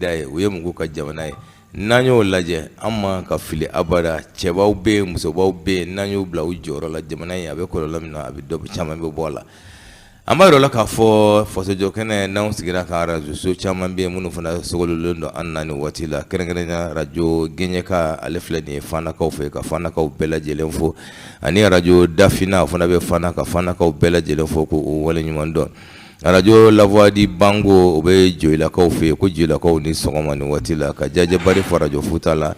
Ye u ye mɔgɔw ka jamana ye. N'an y'o lajɛ, an man ka fili abada. Cɛbaw bɛ yen, musobaw bɛ yen, n'an y'u bila u jɔyɔrɔ la, jamana in a bɛ kɔlɔlɔ min na, a bɛ dɔ caman bɛ bɔ a la. An b'a yɔrɔ la k'a fɔ fasojɔ kɛnɛ n'anw sigira ka arajoso caman bɛ yen minnu fana sogololen don an na nin waati la, kɛrɛnkɛrɛnya arajo Gɛɲɛka, ale filɛ nin ye Fanakaw fɛ, ka Fanakaw bɛɛ lajɛlen fo, ani arajo Dafina, o fana bɛ Fana, ka Fanakaw bɛɛ lajɛlen fo k'u waleɲuman dɔn. Arajo La Voix du Bango, o bɛ Joyilakaw fɛ yen, ko Joyilakaw ni sɔgɔma nin waati la, ka jajɛbari fɔ arajo Futa la.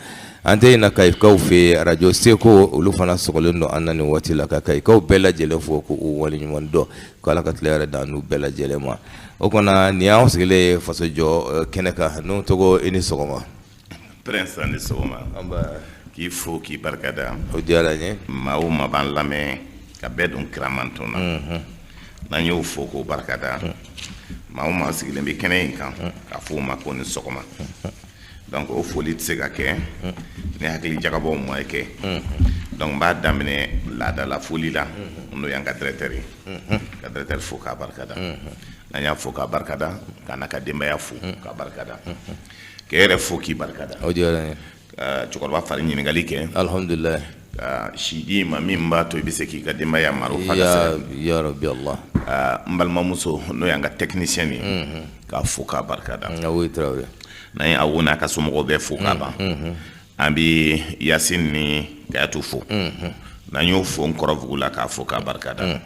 An tɛ ɲinɛ Kayikaw fɛ yen, arajo Seko, olu fana sɔgɔlen don an na nin waati la, ka Kayikaw bɛɛ lajɛlen fo k'u waleɲuman dɔn, ko Ala ka tile hɛrɛ d'an n'u bɛɛ lajɛlen ma. O kɔnɔ nin y'anw sigilen ye fasojɔ kɛnɛ kan. N'o tɔgɔ, i ni sɔgɔma. Prince, ni sɔgɔma. K'i fo k'i barikada. O diyara n ye. Maa o maa b'an lamɛn, ka bɛɛ don kiramantɔn na, n'an y'o fo k'o barikada. Maa o maa sigilen bɛ kɛnɛ in kan, k'a fɔ o ma ko ni sɔgɔma. Donc o foli tɛ se ka kɛ ni hakili jagabɔw ma kɛ. Donc n b'a daminɛ laadala foli la, n'o y'an ka directeur ye, ka directeur fo k'a barikada. N'an y'a fo k'a barikada, k'a n'a ka denbaya fo k'a barikada, k'e yɛrɛ fo k'i barikada. O diyara n ye. Ka cɛkɔrɔba fari ɲininkali kɛ. Alhamdulilayi. Ka si d'i ma min b'a to i bɛ se k'i ka denbaya mara o fa ka se. Ya rabbi Allah. N balimamuso, n'o y'an ka technicien ye, k'a fo k'a barikada. Awo Tarawele. N'an ye awo n'a ka somɔgɔw bɛɛ fo k'a ban, an bɛ Yasine ni Kayatu fo. N'an y'o fo, n kɔrɔfugu la, k'a fo k'a barikada.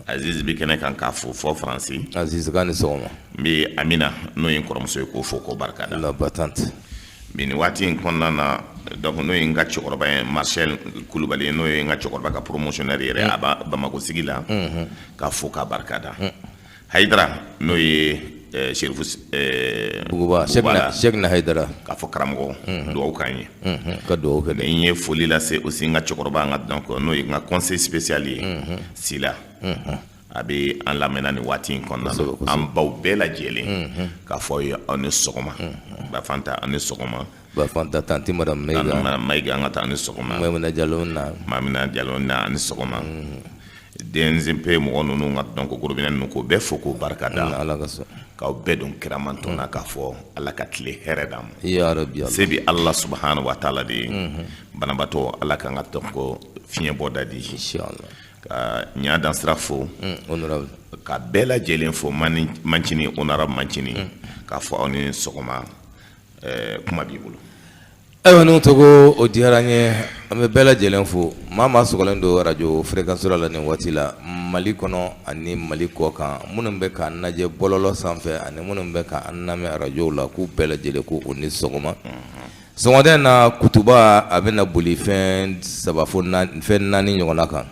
Aziz bɛ kɛnɛ kan, k'a fo fɔ Faransi. Aziz k'a ni sɔgɔma. N bɛ Amina, n'o ye n kɔrɔmuso ye, k'o fo k'o barikada. La battante. Bi nin waati in kɔnɔna na, donc n'o ye n ka cɛkɔrɔba ye, Marcel Kulubali, n'o ye n ka cɛkɔrɔba ka promotionnaire yɛrɛ, a b'a Bamako sigi la, k'a fo k'a barikada. Hayidara, n'o ye Serifu Buguba, Cheickna Hayidara. K'a fɔ karamɔgɔ dugawu k'an ye. Ka dugawu kɛ. Ni n ye foli lase aussi n ka cɛkɔrɔba, n ka donc n'o ye n ka conseil spécial ye, Sila, a bɛ an lamɛnna nin waati in kɔnɔna na. An baw bɛɛ lajɛlen, k'a fɔ aw ye aw ni sɔgɔma. Bafanta, aw ni sɔgɔma. Bafanta, tantie madame Mayiga. Mayiga, an ka taa, ni sɔgɔma. Mamina Jalo na. Mamina Jalo na, ni sɔgɔma. DNGP mɔgɔ ninnu ka donc gorobinɛ ninnu, k'o bɛɛ fo k'o barika da. Ala ka sɔn. K'aw bɛɛ don kiramantɔn na, k'a fɔ Ala ka tile hɛrɛ d'an ma. Ya rabbi Allah. Se bi Ala subahana wa taala de ye. Banabaatɔ, Ala k'an ka donc fiɲɛ bɔda di. Inshallah. Ka ɲa dansira fo. Honorable. Ka bɛɛ lajɛlen fo, Mancini, honorable Mancini, k'a fɔ aw ni sɔgɔma. Kuma b'i bolo. Ayiwa, n'o tɔgɔ, o diyara n ye. An bɛ bɛɛ lajɛlen fo, maa maa sɔgɔlen don arajo fréquence la nin waati la, Mali kɔnɔ ani Mali kɔ kan, minnu bɛ k'an lajɛ bɔlɔlɔ sanfɛ ani minnu bɛ k'an lamɛn arajow la, k'u bɛɛ lajɛlen ko u ni sɔgɔma. Sɔgɔmada in na, kutuba a bɛna boli fɛn saba fo fɛn naani ɲɔgɔnna kan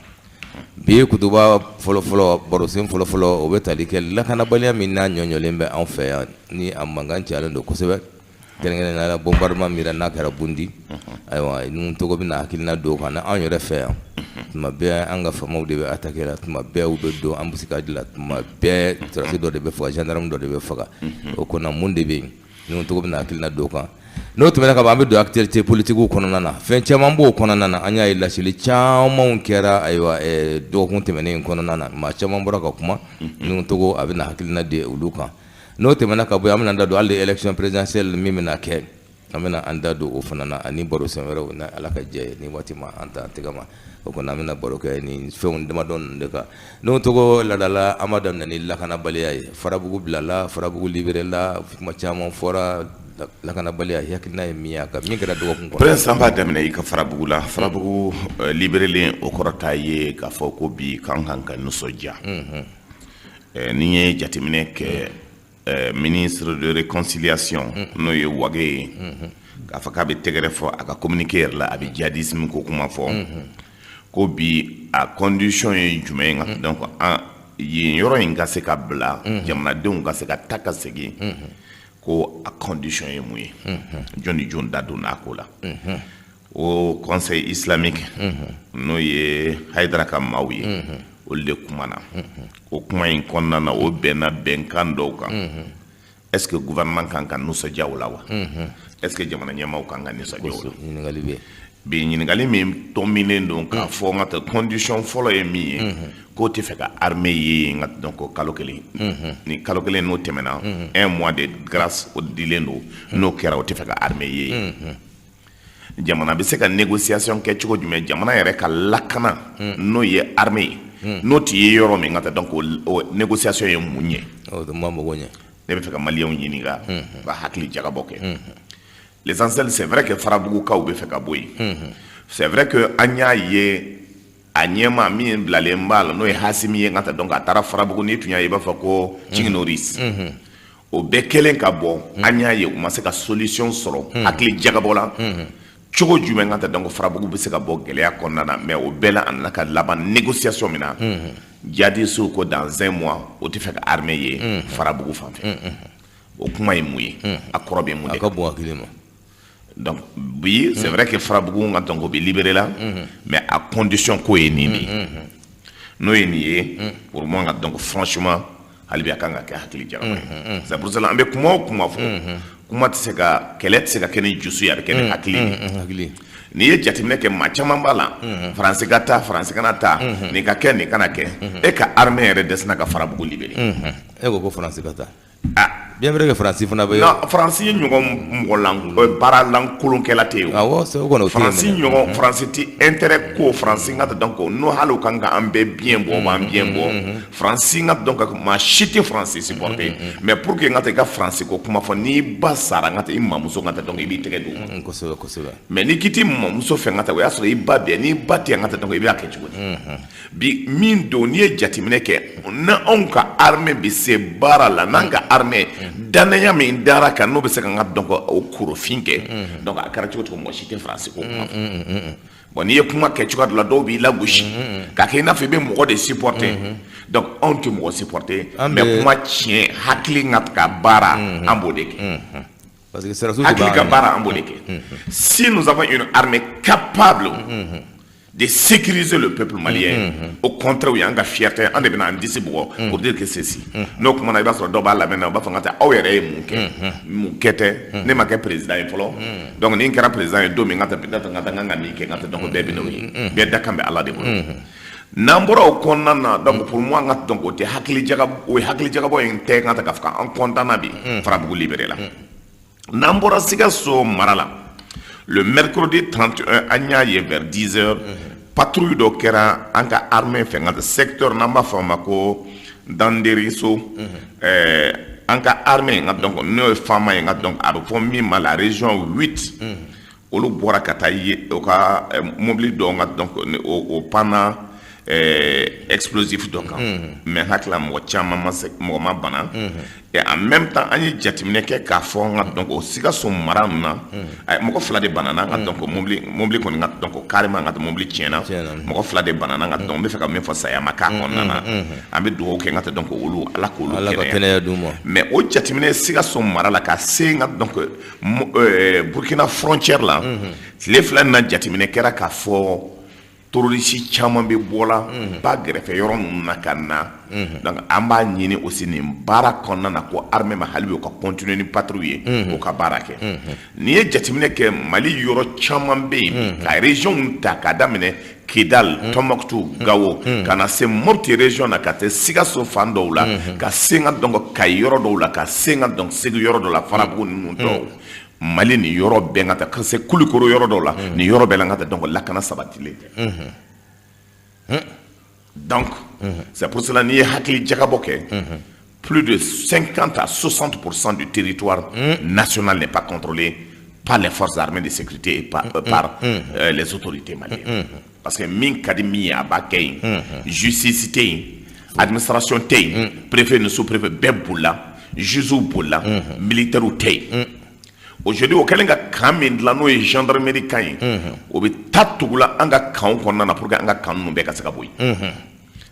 bi. Kutuba fɔlɔfɔlɔ, barosen fɔlɔfɔlɔ, o bɛ tali kɛ lakanabaliya min n'a ɲɔɲɔlen bɛ anw fɛ yan, ni a mankan cayalen don kosɛbɛ, kɛrɛnkɛrɛnnenya la bombardement min n'a kɛra Bundi. Ayiwa, ninnu tɔgɔ bɛna hakilina don kan anw yɛrɛ fɛ yan. Tuma bɛɛ an ka faamaw de bɛ attaquer la, tuma bɛɛ u bɛ don embuscade la, tuma bɛɛ sɔrɔdasi dɔ de bɛ faga, gendarme dɔ de bɛ faga. O kɔnɔ, mun de bɛ yen? Ninnu tɔgɔ bɛna hakilina don kan. N'o tɛmɛna ka ban, an bɛ don actualité politique kɔnɔna na. Fɛn caman b'o kɔnɔna na. An y'a ye laseli camanw kɛra, ayiwa, dɔgɔkun tɛmɛnen in kɔnɔna na, maa caman bɔra ka kuma. Ninnu tɔgɔ a bɛna hakilina di olu kan. N'o tɛmɛna ka bɔ yen, an bɛna da don hali élection présidentielle min bɛna kɛ, an bɛna an da don o fana na, ani baro sen wɛrɛw, ni Ala ka jɛ ye, ni waati ma an ta an tɛgɛ ma. O kɔni, an bɛna baro kɛ ni fɛnw damadɔ ninnu de kan. N'o tɔgɔ ladala, an b'a daminɛ ni lakanabaliya ye. Farabugu bilala, Farabugu libéré la, kuma caman fɔra lakanabaliya. Hakilina ye min ye a kan, min kɛra dɔgɔkun kɔnɔ. Prince, an b'a daminɛ i ka Farabugu la. Farabugu libérélen, o kɔrɔ t'a ye k'a fɔ ko bi k'an kan ka nisɔndiya. Ni ye jateminɛ kɛ, ministre de réconciliation, n'o ye Wage ye, k'a fɔ k'a bɛ tɛgɛrɛ fɔ a ka communiqué yɛrɛ la, a bɛ djihadisme ko kuma fɔ, ko bi a condition ye jumɛn ye? Donc an yen yɔrɔ in ka se ka bila, jamanadenw ka se ka taa ka segin, ko a condition ye mun ye? Jɔn ni jɔn da donna a ko la? O Conseil islamique, n'o ye Hayidara ka maaw ye, olu de kumana. O kuma in kɔnɔna na, o bɛnna bɛnkan dɔw kan. Est ce que gouvernement kan ka nisɔndiya o la wa? Est ce que jamana ɲɛmaaw kan ka nisɔndiya o la? Ɲininkali bɛ. Bi ɲininkali min tɔminen don k'a fɔ n ka tɛ condition fɔlɔ ye min ye, k'o tɛ fɛ ka armée ye n ka donc kalo kelen, ni kalo kelen n'o tɛmɛna, un mois de grâce o dilen don, n'o kɛra, o tɛ fɛ ka armée ye. Jamana bɛ se ka négociation kɛ cogo jumɛn? Jamana yɛrɛ ka lakana, n'o ye armée ye, n'o tɛ ye yɔrɔ min ka taa, donc o négociation ye mun ye? O ma mago ɲɛ. Ne bɛ fɛ ka Maliyɛnw ɲininka ka hakili jagabɔ kɛ. L'essentiel, c'est vrai que Farabugukaw bɛ fɛ ka bɔ yen. C'est vrai que an y'a ye, a ɲɛma min bilalen b'a la, n'o ye Hasimi ye, n ka taa, donc a taara Farabugu, n'i tun y'a ye, i b'a fɔ ko Ciginoris. O bɛɛ kɛlen ka bɔ, an y'a ye u ma se ka solution sɔrɔ. Hakili jagabɔ la cogo jumɛn ka taa, donc Farabugu bɛ se ka bɔ gɛlɛya kɔnɔna na? Mais o bɛɛ la, a nana ka laban négociation min na, jihadistes ko dans un mois, o tɛ fɛ ka armée ye Farabugu fan fɛ. O kuma ye mun ye? A kɔrɔ bɛ mun A de? ka bon hakili ma. Donc bi, c'est vrai que Farabugu ka donc o bɛ libéré la, mais a condition ko ye nin de ye. N'o ye nin ye, pour moi, ka donc franchement, hali bi a kan ka kɛ hakili jagabɔ ye. C'est pour cela an bɛ kuma o kuma fɔ, kuma tɛ se ka, kɛlɛ tɛ se ka kɛ ni dusu ye, a bɛ kɛ ni hakili de ye. Hakili. N'i ye jateminɛ kɛ, maa caman b'a la, Faransi ka taa, Faransi kana taa, nin ka kɛ, nin kana kɛ. E ka armée yɛrɛ dɛsɛra ka Farabugu libéré. E ko ko Faransi ka taa. Ah. Bien vrai que Faransi fana bɛ. Non, Faransi ye ɲɔgɔn mɔgɔ lan baara lankolonkɛla tɛ yen o. Awɔ, c'est o kɔni, o tɛ yen. Faransi Minɛ. ɲɔgɔn, Faransi ti intérêt ko, Faransi ka donc n'o hali u kan ka an bɛɛ biɲɛ bɔ, o b'an biɲɛ bɔ. Faransi ka donc maa si tɛ Faransi supporter, mais pour que n ka taa i ka Faransi ko kuma fɔ, n'i ba sara, n ka taa i mamuso ka taa, donc i b'i tɛgɛ don o ma. Kosɛbɛ kosɛbɛ. Mais n'i k'i t'i mamuso fɛ, n ka taa, o y'a sɔrɔ i ba bɛ yan. N'i ba tɛ yan, n ka taa, donc i b'a kɛ cogo di? Bi min don, n'i ye jateminɛ kɛ, n'anw ka armée bɛ se baara la, n'an ka armée danaya min dara kan, n'o bɛ se ka n ka donc o korofin kɛ, donc a kɛra cogo cogo, mɔgɔ si tɛ Faransi ko kuma fɔ. Bon, n'i ye kuma kɛ cogoya dɔ la, dɔw b'i lagosi k'a kɛ i n'a fɔ i bɛ mɔgɔ de supporter. Donc anw tɛ mɔgɔ supporter, An mais kuma tiɲɛ, hakili ka baara, an b'o de kɛ. Parce que sɔrɔdasiw Hakili ka baara, an b'o de kɛ. Si nous avons une armée capable de sécuriser le peuple malien, au contraire, o y'an ka fierté, an de bɛna an disi bugɔ pour dire que ceci. N'o kumana, i b'a sɔrɔ dɔw b'a lamɛn na, u b'a fɔ n ka taa, aw yɛrɛ ye mun kɛ? Mun kɛ tɛ, ne ma kɛ président ye fɔlɔ. Donc ni n kɛra président ye don min, n ka taa, peut-être n ka taa, n kan ka min kɛ, n ka taa, donc bɛɛ bɛ n'o ye, bɛɛ da kan bɛ Ala de bolo. N'an bɔra o kɔnɔna na, donc pour moi, n ka donc o tɛ hakili jagabɔ, o ye hakili jagabɔ in tɛ, n ka taa k'a fɔ k'an content na bi Farabugu libéré la. N'an bɔra Sikaso mara la, le mercredi 31, an y'a ye vers 10 heures, patrouille dɔ kɛra an ka armée fɛ, n ka secteur n'an b'a fɔ a ma ko Danderiso. An ka armée, n ka donc n'o ye FAMa ye, n ka donc a bɛ fɔ min ma la région 8, olu bɔra ka taa ye o ka mobili dɔ, n ka donc o panna explosif dɔ kan. Mais n hakili la, mɔgɔ caman ma se, mɔgɔ ma bana. Et en même temps, an ye jateminɛ kɛ k'a fɔ, n ka donc o Sikaso mara ninnu na, mɔgɔ fila de banana. N ka donc mobili kɔni, n ka donc carrément, n ka mobili tiɲɛna. Tiɲɛna. Mɔgɔ fila de banana. N ka donc n bɛ fɛ ka min fɔ, saya ma k'a kɔnɔna na. An bɛ dugawu kɛ, n ka donc olu, Ala k'olu Ala ka kɛnɛya. Kɛnɛya d'u ma. Mais o jateminɛ Sikaso mara la ka se n ka donc Burkina frontière la, tile 2 in na, jateminɛ kɛra k'a fɔ terroriste caman bɛ bɔ la ba gɛrɛfɛ yɔrɔ ninnu na ka na. Donc an b'a ɲini aussi nin baara kɔnɔna na ko armée ma hali bi u ka continuer ni patrouille ye, u ka baara kɛ. N'i ye jateminɛ kɛ, Mali yɔrɔ caman bɛ yen, ka région ta k'a daminɛ Kidal, Tombouctou, Gao, ka na se Mopti région na, ka taa Sikaso fan dɔw la, ka se n ka donc Kayi yɔrɔ dɔw la, ka se n ka donc Segu yɔrɔ dɔw la, Farabugu ninnu dɔw, Mali nin yɔrɔ bɛɛ, ka taa ka se Kulikoro yɔrɔ dɔw la, nin yɔrɔ bɛɛ la, n ka taa, donc lakana sabatilen tɛ. Donc c'est pour cela, n'i ye hakili jagabɔ kɛ, plus de 50 à 60% du territoire national n'est pas contrôlé par les forces armées de sécurité et par les autorités maliennes. Parce que min ka di min ye, a b'a kɛ yen. Justice tɛ yen, administration tɛ yen, préfet ni sous-préfet bɛɛ bolila, juges bolila, militaires tɛ yen. Aujourd'hui, o kɛlen ka camp min dilan, n'o ye gendarmerie camp ye, o bɛ taa tugula an ka camp kɔnɔna na pour que an ka camp ninnu bɛɛ ka se ka bɔ yen.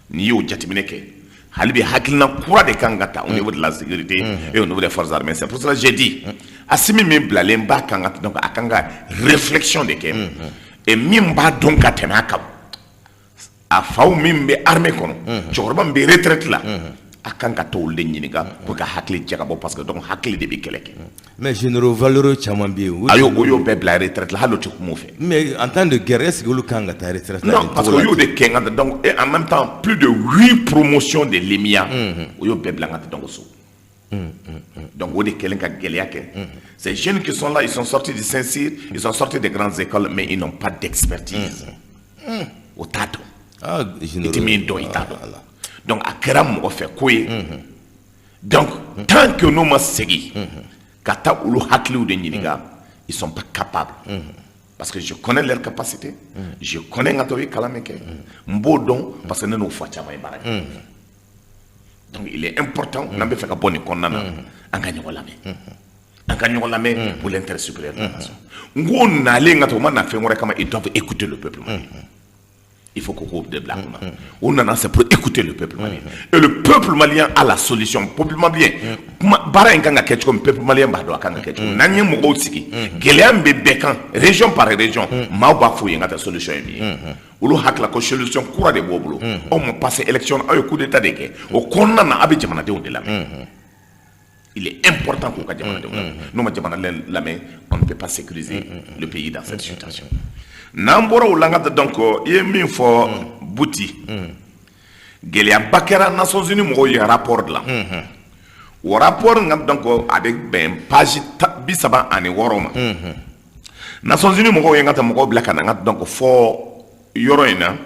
N'i y'o jateminɛ kɛ, hali bi hakilina kura de kan ka ta au niveau de la sécurité et au niveau des forces armées. C'est pour cela que j'ai dit, Assimi min bilalen b'a kan ka, donc a kan ka réflexion de kɛ, et min b'a dɔn ka tɛmɛ a kan, a faw min bɛ armée kɔnɔ, cɛkɔrɔba min bɛ retraite la. A kan ka taa olu de ɲininka pour ka hakili jagabɔ, parce que donc hakili de bɛ kɛlɛ kɛ. Mais généraux valeureux caman bɛ yen. A y'o, o y'o bɛɛ bila retraite la, hali o tɛ kuma o fɛ. Mais en temps de guerre, est ce que olu kan ka taa retraite la? Non, parce que o y'o de kɛ n ka, donc, et en même temps plus de huit promotions de l'EMIA, o y'o bɛɛ bila n ka donc so. Donc o de kɛlen ka gɛlɛya kɛ. Ces jeunes qui sont là, ils sont sortis du Saint-Cyr, ils sont sortis des grandes écoles, mais ils n'ont pas d'expertise. O t'a dɔn. Ah. I tɛ min dɔn, i t'a dɔn. Donc a kɛra mɔgɔ fɛ ko ye. Donc tant que n'o ma segin ka taa olu hakiliw de ɲininka, ils sont pas capables, parce que je connais leur capacité, je connais n ka taa, o ye kalan min kɛ, n b'o dɔn, parce que ne n'o fa caman ye baara kɛ. Donc il est important, n'an bɛ fɛ ka bɔ nin kɔnɔna na, an ka ɲɔgɔn lamɛn, an ka ɲɔgɔn lamɛn pour l'intérêt supérieur de la nation. N ko nalen ka taa, o ma na fɛn wɛrɛ kama, ils doivent écouter le peuple malien. Il faut k'o de bila kunna. O nana, c'est pour écouter le peuple malien, et le peuple malien a la solution. Peuple malien, kuma baara in kan ka kɛ cogo min, peuple malien b'a dɔn a kan ka kɛ cogo min. N'an ye mɔgɔw sigi, gɛlɛya min bɛ bɛɛ kan, région par région, maaw b'a f'u ye n ka taa solution ye min ye. Olu hakili ko solution kura de b'o bolo. Aw ma passé élection, aw ye coup d'état de kɛ, o kɔnɔna na, aw bɛ jamanadenw de lamɛn. Il est important k'u ka jamanadenw lamɛn. N'u ma jamana lamɛn, on ne peut pas sécuriser le pays dans cette situation. N'an bɔra o la, n ka, donc i ye min fɔ Buti, gɛlɛyaba kɛra. Nations Unies mɔgɔw ye rapport dilan. O rapport n ka, donc a bɛ bɛn page 36 ma. Nations Unies mɔgɔw ye n ka taa mɔgɔw bila ka na n ka, donc fɔ yɔrɔ in na,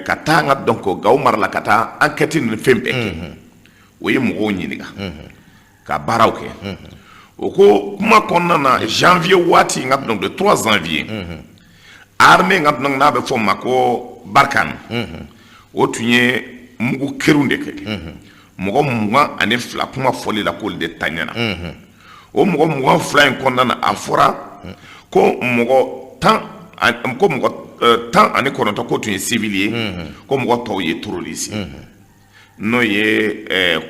ka taa n ka, donc Gawo mara la, ka taa enquête ni fɛn bɛɛ kɛ. O ye mɔgɔw ɲininka ka baaraw kɛ. O ko kuma kɔnɔna na, janvier waati n ka, donc le 3 janvier, armée n ka, donc n'a bɛ fɔ o ma ko Barkhane, o tun ye mugu kerun de kɛ. Mɔgɔ 22, kuma fɔli la, k'olu de ta ɲɛna. O mɔgɔ 22 in kɔnɔna na, a fɔra ko mɔgɔ 10, ko mɔgɔ 19 k'o tun ye civil ye, ko mɔgɔ tɔw ye terroriste ye. N'o ye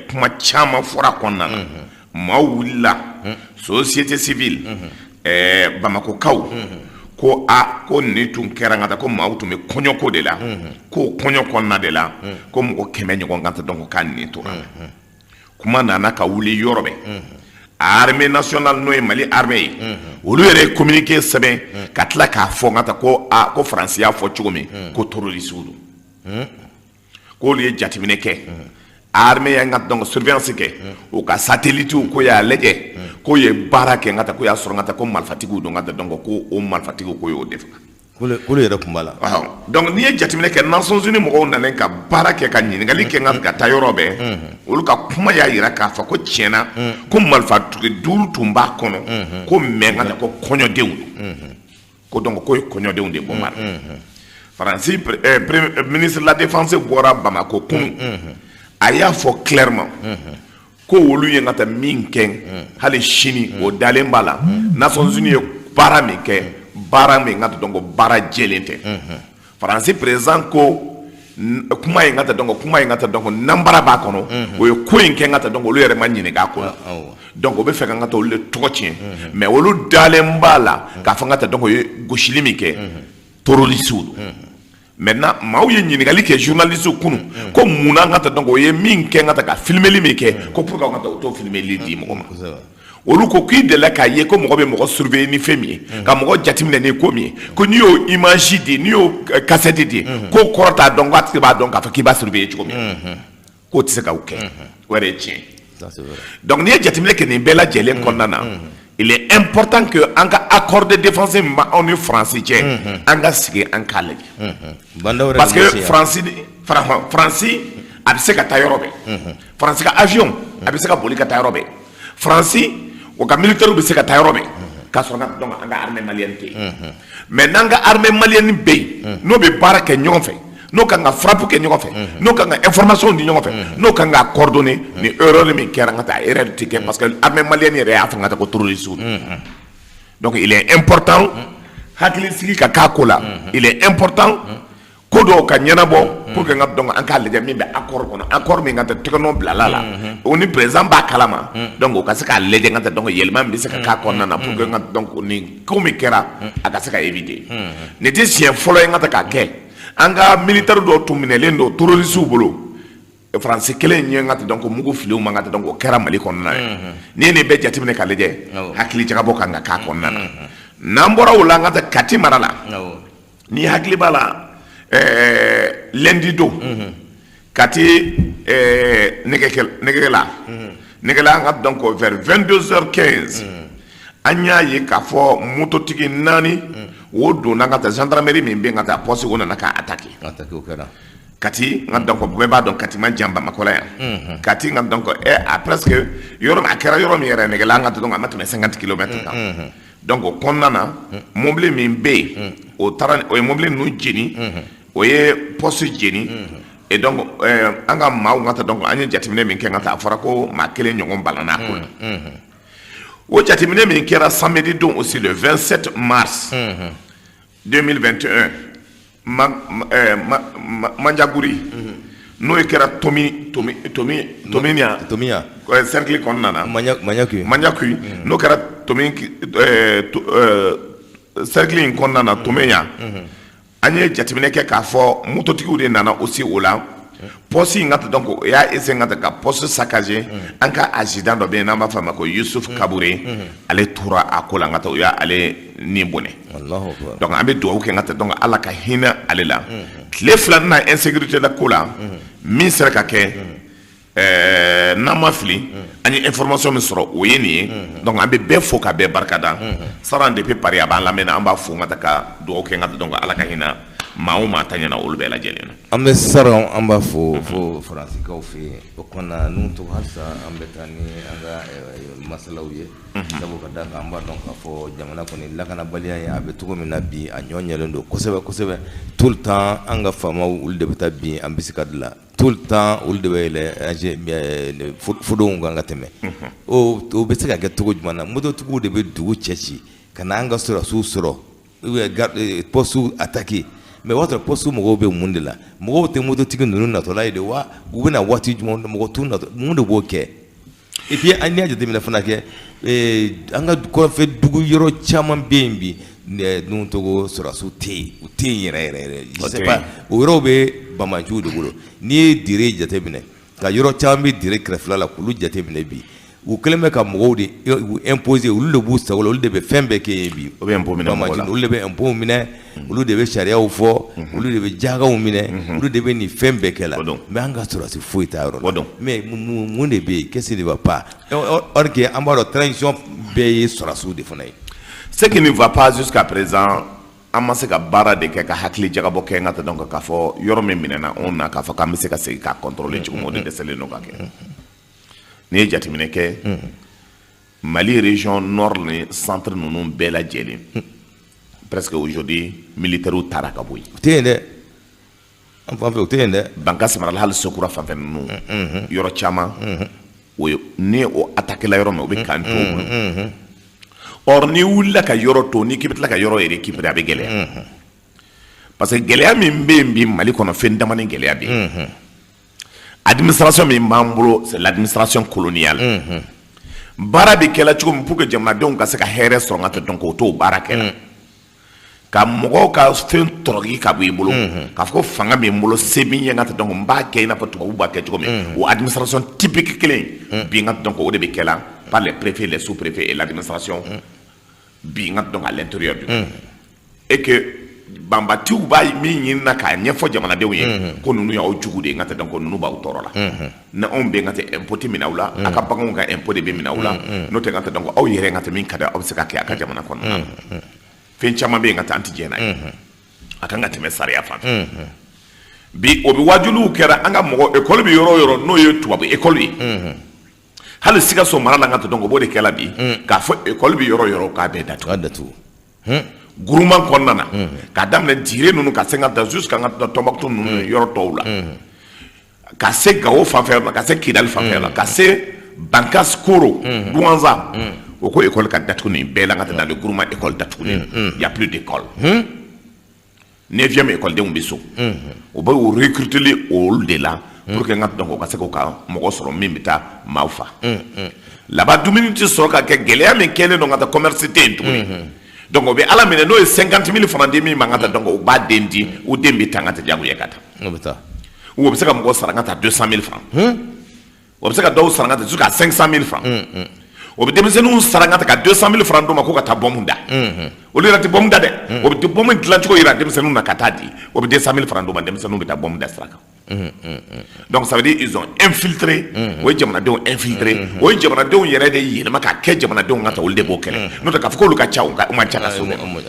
kuma caman fɔra kɔnɔna na, maaw wulila, société civile, Bamakokaw ko a ko nin tun kɛra n ka taa, ko maaw tun bɛ kɔɲɔko de la, ko kɔɲɔ kɔnɔna de la, ko mɔgɔ 100 ɲɔgɔn kan tɛ. Donc k'a nin tora, kuma nana ka wuli yɔrɔ bɛɛ. Armée nationale, n'o ye Mali armée ye, olu yɛrɛ ye communiqué sɛbɛn ka tila k'a fɔ n ka taa ko a ko Faransi y'a fɔ cogo min ko terroriste don, k'olu ye jateminɛ kɛ, armée y'an ka, donc surveillance kɛ u ka satellite, ko y'a lajɛ, k'o ye baara kɛ n ka taa, ko y'a sɔrɔ n ka taa ko marifatigiw don n ka taa, donc ko o marifatigiw ko y'o de faga. K'olu yɛrɛ tun b'a la. Donc n'i ye jateminɛ kɛ, Nations Unies mɔgɔw nana ka baara kɛ, ka ɲininkali kɛ n ka taa yɔrɔ bɛɛ, olu ka kuma y'a jira k'a fɔ ko tiɲɛna ko marifatigi duuru tun b'a kɔnɔ, ko mais n ka taa ko kɔɲɔdenw don, ko donc ko ye kɔɲɔdenw de bɔ mara. Faransi ministre de la Défense bɔra Bamako kunun, a y'a fɔ clairement ko olu ye n ka taa min kɛ, hali sini o dalen b'a la. Nations Unies ye baara min kɛ, baara min ka dɔn ko baara jɛlen tɛ. Faransi président ko kuma in ka taa, donc kuma in ka taa, donc nanbara b'a kɔnɔ. O ye ko in kɛ n ka taa, donc olu yɛrɛ ma ɲininka a ko la. Donc o bɛ fɛ ka n ka taa olu de tɔgɔ tiɲɛ, mais olu dalen b'a la k'a fɔ n ka taa, donc o ye gosili min kɛ, terroriste don. Maintenant maaw ye ɲininkali kɛ, journaliste kunun, ko munna n ka taa, donc o ye min kɛ n ka taa ka filmeli min kɛ, ko pour que n ka taa o t'o filmeli di mɔgɔ ma. Olu ko k'i delila k'a ye ko mɔgɔ bɛ mɔgɔ surveiller ni fɛn min ye, ka mɔgɔ jateminɛ ni ko min ye, ko n'i y'o image di, n'i y'o cassette di, k'o kɔrɔ t'a dɔn ko a tigi b'a dɔn k'a fɔ k'i b'a surveiller cogo min, k'o tɛ se ka o kɛ, o yɛrɛ ye tiɲɛ. Donc n'i ye jateminɛ kɛ nin bɛɛ lajɛlen kɔnɔna na, il est important que an ka accord de défense min b'anw ni Faransi cɛ, an ka sigi an k'a lajɛ, parce que Faransi a bɛ se ka taa yɔrɔ bɛɛ. Faransi ka avion a bɛ se ka boli ka taa yɔrɔ bɛɛ. Faransi o ka militaire bɛ se ka taa yɔrɔ bɛɛ k'a sɔrɔ ka, donc an ka armée malienne tɛ yen. Mais n'an ka armée malienne bɛ yen, n'o bɛ baara kɛ ɲɔgɔn fɛ, n'o kan ka frappe kɛ ɲɔgɔn fɛ, n'o kan ka information di ɲɔgɔn fɛ, n'o kan ka coordonner, ni erreur min kɛra n ka taa, erreur tɛ kɛ, parce que armée malienne yɛrɛ y'a fɔ n ka taa ko terroriste don. Donc il est important hakili sigi ka k'a ko la. Il est important ko dɔw ka ɲɛnabɔ pour que n ka, donc an k'a lajɛ min bɛ accord kɔnɔ, accord min ka taa tɛgɛnɔ bilala la, o ni président b'a kalama. Donc o ka se k'a lajɛ n ka taa, donc yɛlɛma min bɛ se ka k'a kɔnɔna na pour que n ka, donc nin ko min kɛra, a ka se ka éviter. Nin tɛ siɲɛ fɔlɔ ye n ka taa k'a kɛ. An ka militaire dɔw tun minɛlen don terroriste bolo. Faransi kelen ye n ka donc mugu fili u ma n ka donc o kɛra Mali kɔnɔna ye n'i ye nin bɛɛ jateminɛ k'a lajɛ hakili jagabɔ kan ka k'a kɔnɔna na. N'an bɔra o la, an ka taa Kati mara la. N'i hakili b'a la, lundi don, Kati Nɛgɛkɛla Nɛgɛla, an ka donc vers 22h15, an y'a ye k'a fɔ mototigi naani o donna ka taa gendarmerie min bɛ ka taa poste, o nana k'a attaquer. Kati, n ka donc bɛɛ b'a dɔn Kati man jan Bamakɔ la yan. Kati, n ka donc a presque yɔrɔ a kɛra yɔrɔ min yɛrɛ, Nɛgɛla, an ka donc a ma tɛmɛ 50 kilomètres kan. Donc o kɔnɔna na, mobili min bɛ yen, o taara, o ye mobili ninnu jeni, o ye poste jeni. Et donc an ka maaw ka taa donc an ye jateminɛ min kɛ ka taa, a fɔra ko maa kelen ɲɔgɔn banna a ko la. O jateminɛ min kɛra samedi don aussi, le 27 mars 2021, Manjaguri, n'o ye kɛra Tomi Tomi Tomi Tominia. Tomiya. Cercle kɔnɔna na. Maɲakuyi. Manjakui, n'o kɛra Tomi cercle in kɔnɔna na, Tomiya, an ye jateminɛ kɛ k'a fɔ mototigiw de nana aussi o la poste in ka ta. Donc o y'a essayer ka ta ka poste saccager. An ka adjudant dɔ bɛ yen n'an b'a fɔ a ma ko Yusuf Kabure, ale tora a ko la, n ka taa o y'ale ni bɔnɛ. Allahu akbar. Donc an bɛ dugawu kɛ n ka taa donc Ala ka hinɛ ale la. Tile fila na insécurité la ko la min sera ka kɛ, n'an ma fili, an ye information min sɔrɔ, o ye nin ye. Donc an bɛ bɛɛ fo ka bɛɛ barikada. Saran depuis Paris, a b'an lamɛn, an b'a fo n ka taa ka dugawu kɛ n ka taa donc Ala ka hinɛ maa o maa ta ɲɛna, olu bɛɛ lajɛlen na. An bɛ Saran, an b'a fo fo Faransikaw fɛ yen. O kɔnɔna n'u tɔgɔ, halisa an bɛ taa ni an ka masalaw ye, sabu ka d'a kan an b'a dɔn k'a fɔ jamana kɔni lakanabaliya ye, a bɛ cogo min na bi, a ɲɔ ɲɛlen don kosɛbɛ kosɛbɛ. Tout le temps, an ka faamaw, olu de bɛ taa bin embuscade la. Tout le temps, olu de bɛ yɛlɛ fodenw kan ka tɛmɛ. O bɛ se ka kɛ cogo jumɛn na? Mototigiw de bɛ dugu cɛ ci ka na an ka sɔrɔdasiw sɔrɔ ou bien poste attaquer. Mais o b'a sɔrɔ poste mɔgɔw bɛ mun de la? Mɔgɔw tɛ mototigi ninnu natɔla ye de wa? U bɛna waati jumɛn? Mɔgɔ t'u natɔ, mun de b'o kɛ? Et puis an y'a jateminɛ fana kɛ, an ka kɔfɛ dugu yɔrɔ caman bɛ yen bi, n'u tɔgɔ sɔrɔdasiw tɛ yen, u tɛ yen yɛrɛ yɛrɛ yɛrɛ. Je sais pas, o yɔrɔw bɛ banbaanciw de bolo. N'i ye Dire jateminɛ, ka yɔrɔ caman bɛ Dire kɛrɛfɛla la, k'olu jateminɛ bi, u kɛlen bɛ ka mɔgɔw de u imposer, olu de b'u sago la, olu de bɛ fɛn bɛɛ kɛ yen bi. O bɛ impôt minɛ mɔgɔ la. Olu de bɛ impôt minɛ, olu de bɛ sariyaw fɔ, olu de bɛ jagaw minɛ, olu de bɛ nin fɛn bɛɛ kɛ la. Mais an ka sɔrɔdasi foyi t'a yɔrɔ la. Mais mun de bɛ yen? Qu'est-ce qui ne va pas? Or que an b'a dɔn transition bɛɛ ye sɔrɔdasiw de fana ye. Ce qui ne va pas jusqu'à présent, an ma se ka baara de kɛ ka hakili jagabɔ kɛ n ka taa donc k'a fɔ yɔrɔ min minɛna anw na, k'a fɔ k'an bɛ se ka segin k'a contrôler cogo min, o de dɛsɛlen don ka kɛ. N'i ye jateminɛ kɛ, Mali région nord ni centre ninnu bɛɛ lajɛlen, presque aujourd'hui militaires taara ka bɔ yen. U tɛ yen dɛ, an fan fɛ u tɛ yen dɛ. Bankass mara la, hali Sekura fanfɛ ninnu, yɔrɔ caman, o ye ni o attaqué la yɔrɔ min, o bɛ camp to o bolo. Or n'i wulila ka yɔrɔ to, n'i k'i bɛ tila ka yɔrɔ récupérer, a bɛ gɛlɛya, parce que gɛlɛya min bɛ yen bi Mali kɔnɔ, fɛn damani gɛlɛya bɛ yen. Administration min b'an bolo, c'est l'administration coloniale. Baara bɛ kɛla cogo min pour que jamanadenw ka se ka hɛrɛ sɔrɔ, n ka tɛ donc o t'o baara kɛ la ka mɔgɔw ka fɛn tɔrɔki ka bɔ i bolo, k'a fɔ ko fanga bɛ n bolo, se bɛ n ye, n ka tɛ donc n b'a kɛ i n'a fɔ tubabuw b'a kɛ cogo min. O administration typique kelen bi, n ka donc o de bɛ kɛ la par les préfets, les sous-préfets et l'administration bi, n ka donc à l'intérieur du pays. Et que banbatiw b'a min ɲini na k'a ɲɛfɔ jamanadenw ye ko ninnu y'aw jugu de ye, n ka tɛ donc ninnu b'aw tɔɔrɔ la, ni anw bɛ n ka tɛ impôt tɛ minɛ aw la, a ka baganw ka impôt de bɛ minɛ aw la. N'o tɛ, n ka tɛ donc aw yɛrɛ, n ka tɛ min ka di aw bɛ se ka kɛ a ka jamana kɔnɔna na. Fɛn caman bɛ yen, ka taa an tɛ jɛn n'a ye, a kan ka tɛmɛ sariya fan fɛ. Bi o bɛ wajuliw kɛra an ka mɔgɔ école bɛ yɔrɔ o yɔrɔ, n'o ye tubabu école ye, hali Sikaso mara la, n ka tɛ donc o b'o de kɛ la bi, k'a fɔ école bɛ yɔrɔ o yɔrɔ, k'a bɛɛ datugu. K'a datugu. Groupement kɔnɔna na, k'a daminɛ Dire ninnu ka se ka taa jusqu'à ka taa Tɔnbukutu ninnu yɔrɔ tɔw la, ka se Gawo fanfɛ la, ka se Kidali fanfɛ la, ka se Bankas, Koro, Douentza, o ko école ka datugu nin bɛɛ la, ka taa dans le groupement, école datugulen, y a plus d'école. Neuvième école bɛ so, o bɛ o recruter olu de la pour que n ka donc o ka se k'o ka mɔgɔ sɔrɔ min bɛ taa maaw fa laban. Dumuni tɛ sɔrɔ ka kɛ, gɛlɛya min kɛlen don ka taa, commerce tɛ yen tuguni. Donc o bɛ Ala minɛ, n'o ye 50 000 francs di min ma, ka taa donc o b'a den di, o den bɛ taa, n ka taa jagoya ka taa. O bɛ taa. Ou o bɛ se ka mɔgɔ sara ka taa 200 000 francs. O bɛ se ka dɔw sara ka taa jusqu'à 500 000 francs. O bɛ denmisɛnninw sara ka taa ka 200 000 francs d'u ma ko ka taa bombe da. Olu yɛrɛ tɛ bombe da dɛ. O bɛ bombe dilancogo yira denmisɛnninw na ka taa di. O bɛ 200 000 francs d'u ma, denmisɛnninw bɛ taa bombe da sira kan. Donc ça veut dire ils ont infiltré. O ye jamanadenw infiltré. O ye jamanadenw yɛrɛ de yɛlɛma ka kɛ jamanadenw ka ta, olu de b'o kɛlɛ. N'o tɛ k'a fɔ k'olu ka ca, o man ca ka s'o bɛɛ ma.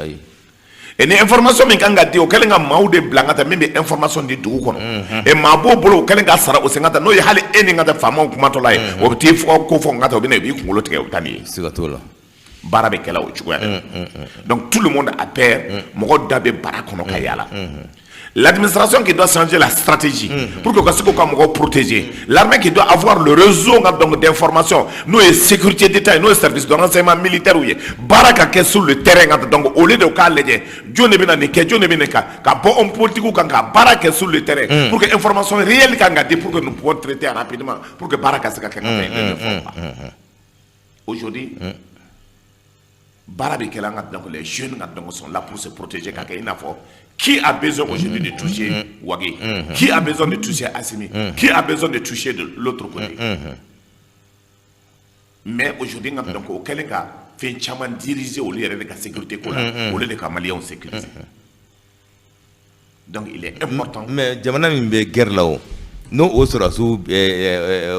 Et ni information min kan ka di, o kɛlen ka maaw de bila ka taa min bɛ information di dugu kɔnɔ. Et maa b'o bolo, o kɛlen ka sara o sen ka taa, n'o ye hali e ni ka taa faamaw kumatɔla ye, o bɛ t'i fɔ ko fɔ ka taa, o bɛ na, i b'i kunkolo tigɛ, o bɛ taa n'i ye. Siga t'o la. Baara bɛ kɛla o cogoya de la. Donc tout le monde a peur. Mɔgɔ da bɛ bara kɔnɔ ka yala. L'administration qui doit changer la stratégie pour que ka se k'u ka mɔgɔw protéger. L'armée qui doit avoir le réseau donc d'information, n'o ye sécurité d'État ye, n'o ye service de renseignement militaire ye, baara ka kɛ sur le terrain. Donc au lieu de k'a lajɛ jɔn de bɛ na nin kɛ, jɔn de bɛ nin kan, ka bɔ homme politique kan ka baara kɛ sur le terrain pour que information réelle kan ka di, pour que nous pouvons traiter rapidement, pour que baara ka se ka kɛ ka ɲɛ, ils ne le font pas. Aujourd'hui, baara bɛ kɛla an ka, donc les jeunes ka donc sont là pour se protéger ka kɛ i n'a fɔ qui a besoin aujourd'hui de toucher Wagué, qui a besoin de toucher Assimi, qui a besoin de toucher de l'autre côté. Mais aujourd'hui nka donc o kɛlen ka fɛn caman diriger olu yɛrɛ de ka sécurité ko la, olu de ka maliyɛnw sécuriser. Donc il est important. Mais jamana min bɛ guerre la, o n'o o sɔrɔdasiw,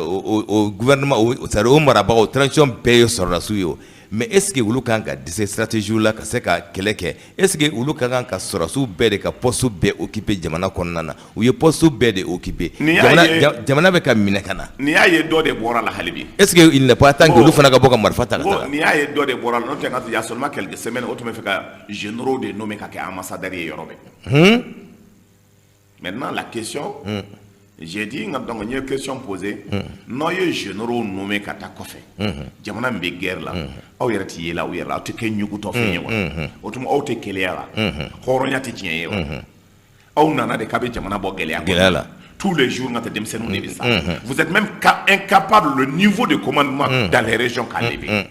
o gouvernement, o c'est à dire o marabagaw, transition bɛɛ ye sɔrɔdasiw ye o. Mais est ce que olu kan ka dɛsɛ stratégie la ka se ka kɛlɛ kɛ? Est ce que olu ka kan ka sɔrɔdasiw bɛɛ de ka poste bɛɛ occuper jamana kɔnɔna na? U ye poste bɛɛ de occuper. N'i y'a ye Jamana bɛ ka minɛ ka na. N'i y'a ye dɔ de bɔra la hali bi. Est ce que il n'est pas temps que olu fana ka bɔ ka marifa ta ka taga? N'i y'a ye dɔ de bɔra la, n'o tɛ n ka il y a seulement quelques semaines, o tun bɛ fɛ ka généraux de nommer ka kɛ ambassadeur ye yɔrɔ bɛɛ. Maintenant la question, j'ai dit nka donc n ye question posée: n'aw ye généraux nommé ka taa kɔfɛ, jamana min bɛ guerre la, aw yɛrɛ tɛ yela aw yɛrɛ la, aw tɛ kɛ ɲugutɔ fɛn ye wa? O tuma aw tɛ keleya la, hɔrɔnya tɛ tiɲɛ ye wa? Aw nana de k'a bɛ jamana bɔ gɛlɛya. Gɛlɛya la. Tous les jours nka tɛ denmisɛnninw de bɛ sa. Vous êtes même incapable, le niveau de commandement dans les régions k'a lever.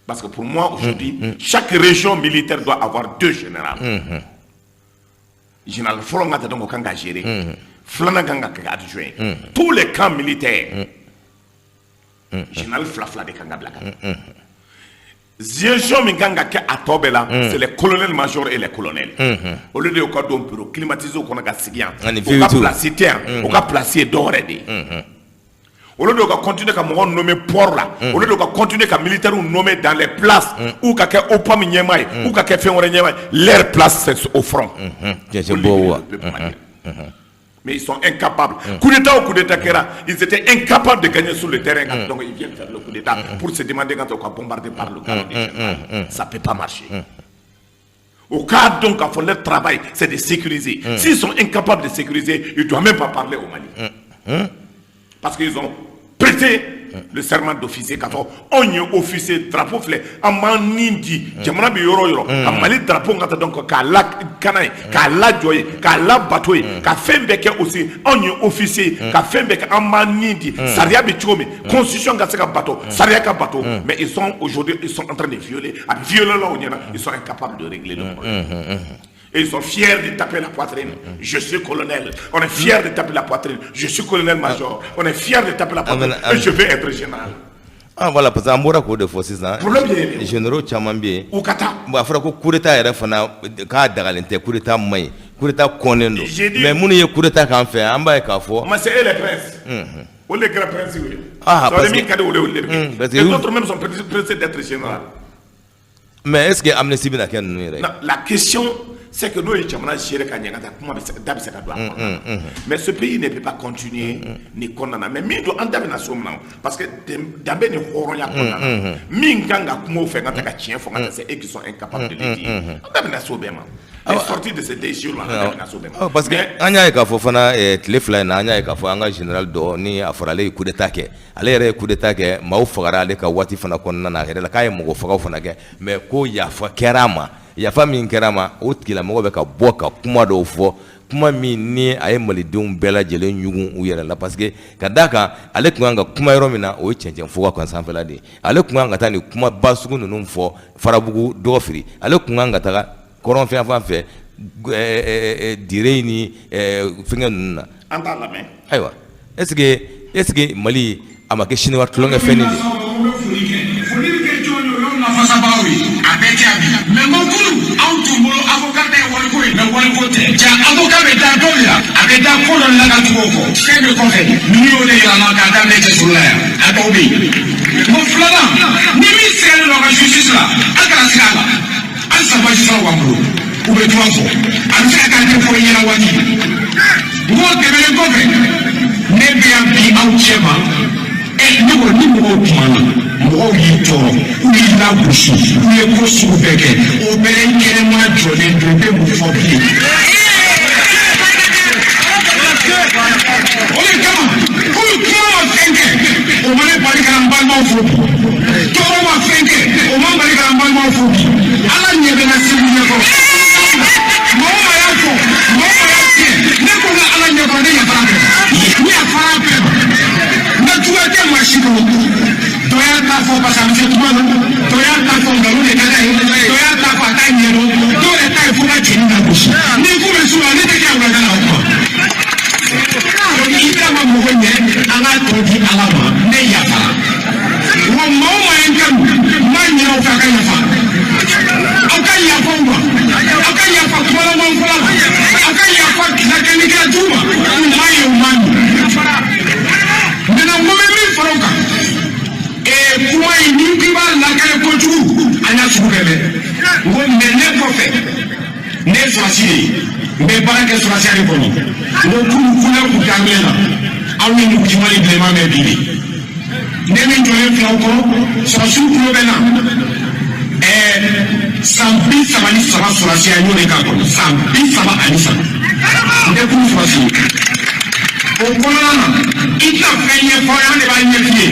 Parce que pour moi aujourd'hui, chaque région militaire doit avoir deux généraux. Général fɔlɔ ka tɛ, donc o kan ka gérer, filanan kan ka kɛ adjoint. Tous les camps militaires, général fila fila de kan ka bila ka taa. Gestion min kan ka kɛ a tɔ bɛɛ la, c'est les colonels majors et les colonels. Olu de y'u ka don bureau climatisé kɔnɔ ka sigi yan. Ani u ka V8. Place tɛ yan, u ka place ye dɔwɛrɛ de ye. Olu de ka continuer ka mɔgɔw nommer port la, olu de ka continuer ka militaires nommer dans les places, ou ka kɛ OPAM ɲɛmaa ye, ou ka kɛ fɛn wɛrɛ ɲɛmaa ye. Leur place, c'est au front. Cɛncɛn bɔ wa. Mais ils sont incapables. Coup d'état ou coup d'état kɛra, ils étaient incapables de gagner sur le terrain. Donc ils viennent faire le coup d'état pour se demander quand on va bombarder par le canon des généraux. Ça ne peut pas marcher. Au cas donc, à fond, leur travail, c'est de sécuriser. S'ils sont incapables de sécuriser, ils ne doivent même pas parler au Mali. Parce qu'ils ont prêté le serment d'officier k'a fɔ anw ye officier, drapeau filɛ, an b'an nin di jamana bɛ yɔrɔ o yɔrɔ ka Mali drapeau ka taa, donc k'a la kana ye, k'a lajɔ ye, k'a labato ye, ka fɛn bɛɛ kɛ aussi. Anw ye officier ye, ka fɛn bɛɛ kɛ, an b'an nin di sariya bɛ cogo min, constitution ka se ka bato, sariya ka bato. Mais ils sont aujourd'hui, ils sont en train de violer, a bɛ violer la o ɲɛna, ils sont incapables de régler le problème. Et ils sont fiers de taper la poitrine. Je suis colonel. On est fiers de taper la poitrine. Je suis colonel-major. On est fiers de taper la poitrine. Et je vais être général. Ah voilà, parce que an bɔra k'o de fɔ sisan. Problème ye yen. Généraux caman bɛ yen. U ka taa. Bon, a fɔra ko coup d'état yɛrɛ fana k'a dagalen tɛ, coup d'état man ɲi, coup d'état kɔnnen don. J'ai dit- Mais minnu ye coup d'état k'an fɛ, an b'a ye k'a fɔ. Mais c'est eux les princes. Olu de kɛra prince ye. Ah, Ça parce veut dire que- min ka di olu ye, olu de bɛ kɛ. Parce que- Les autres même sont pressés d'être général. Mais est ce que amnistie bɛna kɛ ninnu yɛrɛ ye? Non, la question, c'est que n'o ye jamana gérer ka ɲɛ ka taa, kuma bɛ se da bɛ se ka don a kɔnɔna na. Mais ce pays ne peut pas continuer nin kɔnɔna na. Mais min don, an da bɛna so min na, parce que danbe ni hɔrɔnya kɔnɔna na, min kan ka kuma o fɛ ka taa ka tiɲɛ fɔ ka taa, c'est eux qui sont incapables de le dire. An da bɛna so bɛɛ ma. Les sorties de ces déchirures là, an da bɛna so bɛɛ ma. Ɔ, parce que Mais an y'a ye k'a fɔ fana tile 2 in na, an y'a ye k'a fɔ an ka général dɔ ni a fɔra ale ye coup d'état kɛ, ale yɛrɛ ye coup d'état kɛ, maaw fagara ale ka waati fana kɔnɔna na a yɛrɛ la, k'a ye mɔgɔ fagaw fana kɛ, mais ko yafa kɛra a ma. Yafa min kɛra a ma, o tigilamɔgɔ bɛ ka bɔ ka kuma dɔw fɔ, kuma min ni a ye malidenw bɛɛ lajɛlen ɲugun u yɛrɛ la, parce que ka d'a kan ale tun kan ka kuma yɔrɔ min na, o ye cɛncɛn fuga kan sanfɛla de ye. Ale tun kan ka taa nin kumaba sugu ninnu fɔ Farabugu dɔgɔ fili, ale tun kan ka taga kɔrɔnfɛn fan fɛ. dire in ni fɛnkɛ ninnu na. An t'a lamɛn. Ayiwa, est-ce que Mali a ma kɛ chinois tulonkɛ fɛn de ye? Foli bɛ kɛ jɔn ye? O y'anw lafasabagaw ye, a bɛɛ tɛ yan bi. Mais n ko kunun anw tun bolo avocat ta ye wariko ye, mais wariko tɛ. Ja avocat bɛ taa dɔw de la, a bɛ taa ko dɔ de la ka tugu o kɔ. Fɛn bɛ kɔfɛ, ninnu y'o de yira n na k'a daminɛ cɛsiri la yan, a dɔw bɛ yen. N ko filanan, ni min sigalen don a ka justice la, a kana siga a la. Halisa magistrat b'an bolo, u bɛ droit fɔ, a bɛ se ka kɛ a tɛ fɔ i ɲɛna waati. N ko tɛmɛnen kɔfɛ, ne bɛ yan bi aw cɛ ma. Ɛ, ne ko ni mɔgɔw kumana, mɔgɔw y'i tɔɔrɔ, u y'i lagosi, u ye ko sugu bɛɛ kɛ, o bɛɛ ye kɛnɛma jɔlen don, i bɛ mun fɔ bilen? O de kama komi kuma ma fɛn kɛ, o ma ne bali ka n balimaw fo bi. Tɔɔrɔ ma fɛn kɛ, o ma bali ka n balimaw fo bi. Ala ɲɛ bɛ n na Segu ɲɛkɔrɔ. Maa o maa y'a fɔ, maa o maa y'a tiɲɛ, ne ko n ka Ala ɲɛkɔrɔ, ne yafara bɛɛ ma, ne yafara bɛɛ ma. N ka juguya tɛ maa si kɔnɔ. Dɔ y'a ta fɔ parce que a bɛ se kuma la, dɔ y'a ta fɔ nkalon de ka d'a ye, dɔ y'a ta fɔ a t'a ɲɛdɔn, dɔw yɛrɛ ta ye fo ka cɛnin lagosi. Ni ko bɛ su la, ne tɛ kɛ wulada la o kuma. Donc i t'a ma mɔgɔ ɲɛ, an k'a tɔ di Ala ma, ne yafara. Wa maa o maa ye n kanu, n b'a ɲini aw fɛ, a ka yafa. Aw ka yafa u ma, aw ka yafa kumalanman fɔla ma, aw ka yafa lakanikɛla jugu ma, u m'a ye, u m'a min. Maintenant, n ko bɛ min fara o kan, kuma in, ni k'i b'a lakale kojugu, an y'a sugu bɛɛ mɛn. N ko mais ne kɔfɛ, ne ye sɔrɔsi de ye, n bɛ baara kɛ sɔrɔsiya de kɔnɔ. N ko kunu kunɛ kun tɛ anglais la, aw ni nugujima ni bilenman bɛ bi de. Ne min jɔlen filɛ aw kɔrɔ, sɔrɔsiw tulo bɛ na. San 33 sɔrɔsiya, n y'o de k'a kɔnɔ, san 33. N tɛ kunu sɔrɔsi ye. O kɔnɔna na, i tɛna fɛn ɲɛfɔ an ye, an de b'a ɲɛf'i ye.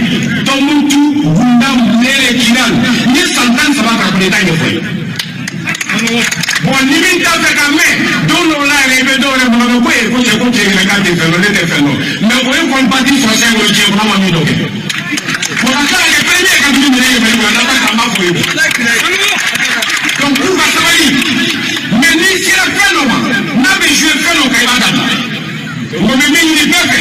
Tɔnbukutu, Gundam, Nere, Kidal, n ye san 13 k'a kɔnɔ, i t'a ɲɛfɔ ye. Bon, ni min t'a fɛ ka mɛn, don dɔw la yɛrɛ, i bɛ dɔw yɛrɛ kɔnɔ ko ee, ko cɛ, ko cɛ yɛrɛ k'a tɛ fɛn dɔn, ne tɛ fɛn dɔn. Mais o ye kɔni parti sɔrɔsiya kɔnɔ, diɲɛ kɔnɔ, an ma min dɔn kɛ. Bon, ka tila ka kɛ fɛn ye ka dugu minɛ ye Mali kɔnɔ, n'an b'a an b'a fɔ ye. Donc k'u ka sabali, mais n'i sera fɛn dɔ ma, n'a bɛ jouer fɛn dɔ kan, i b'a dabila. Mɔgɔ bɛ min ɲini bɛɛ fɛ,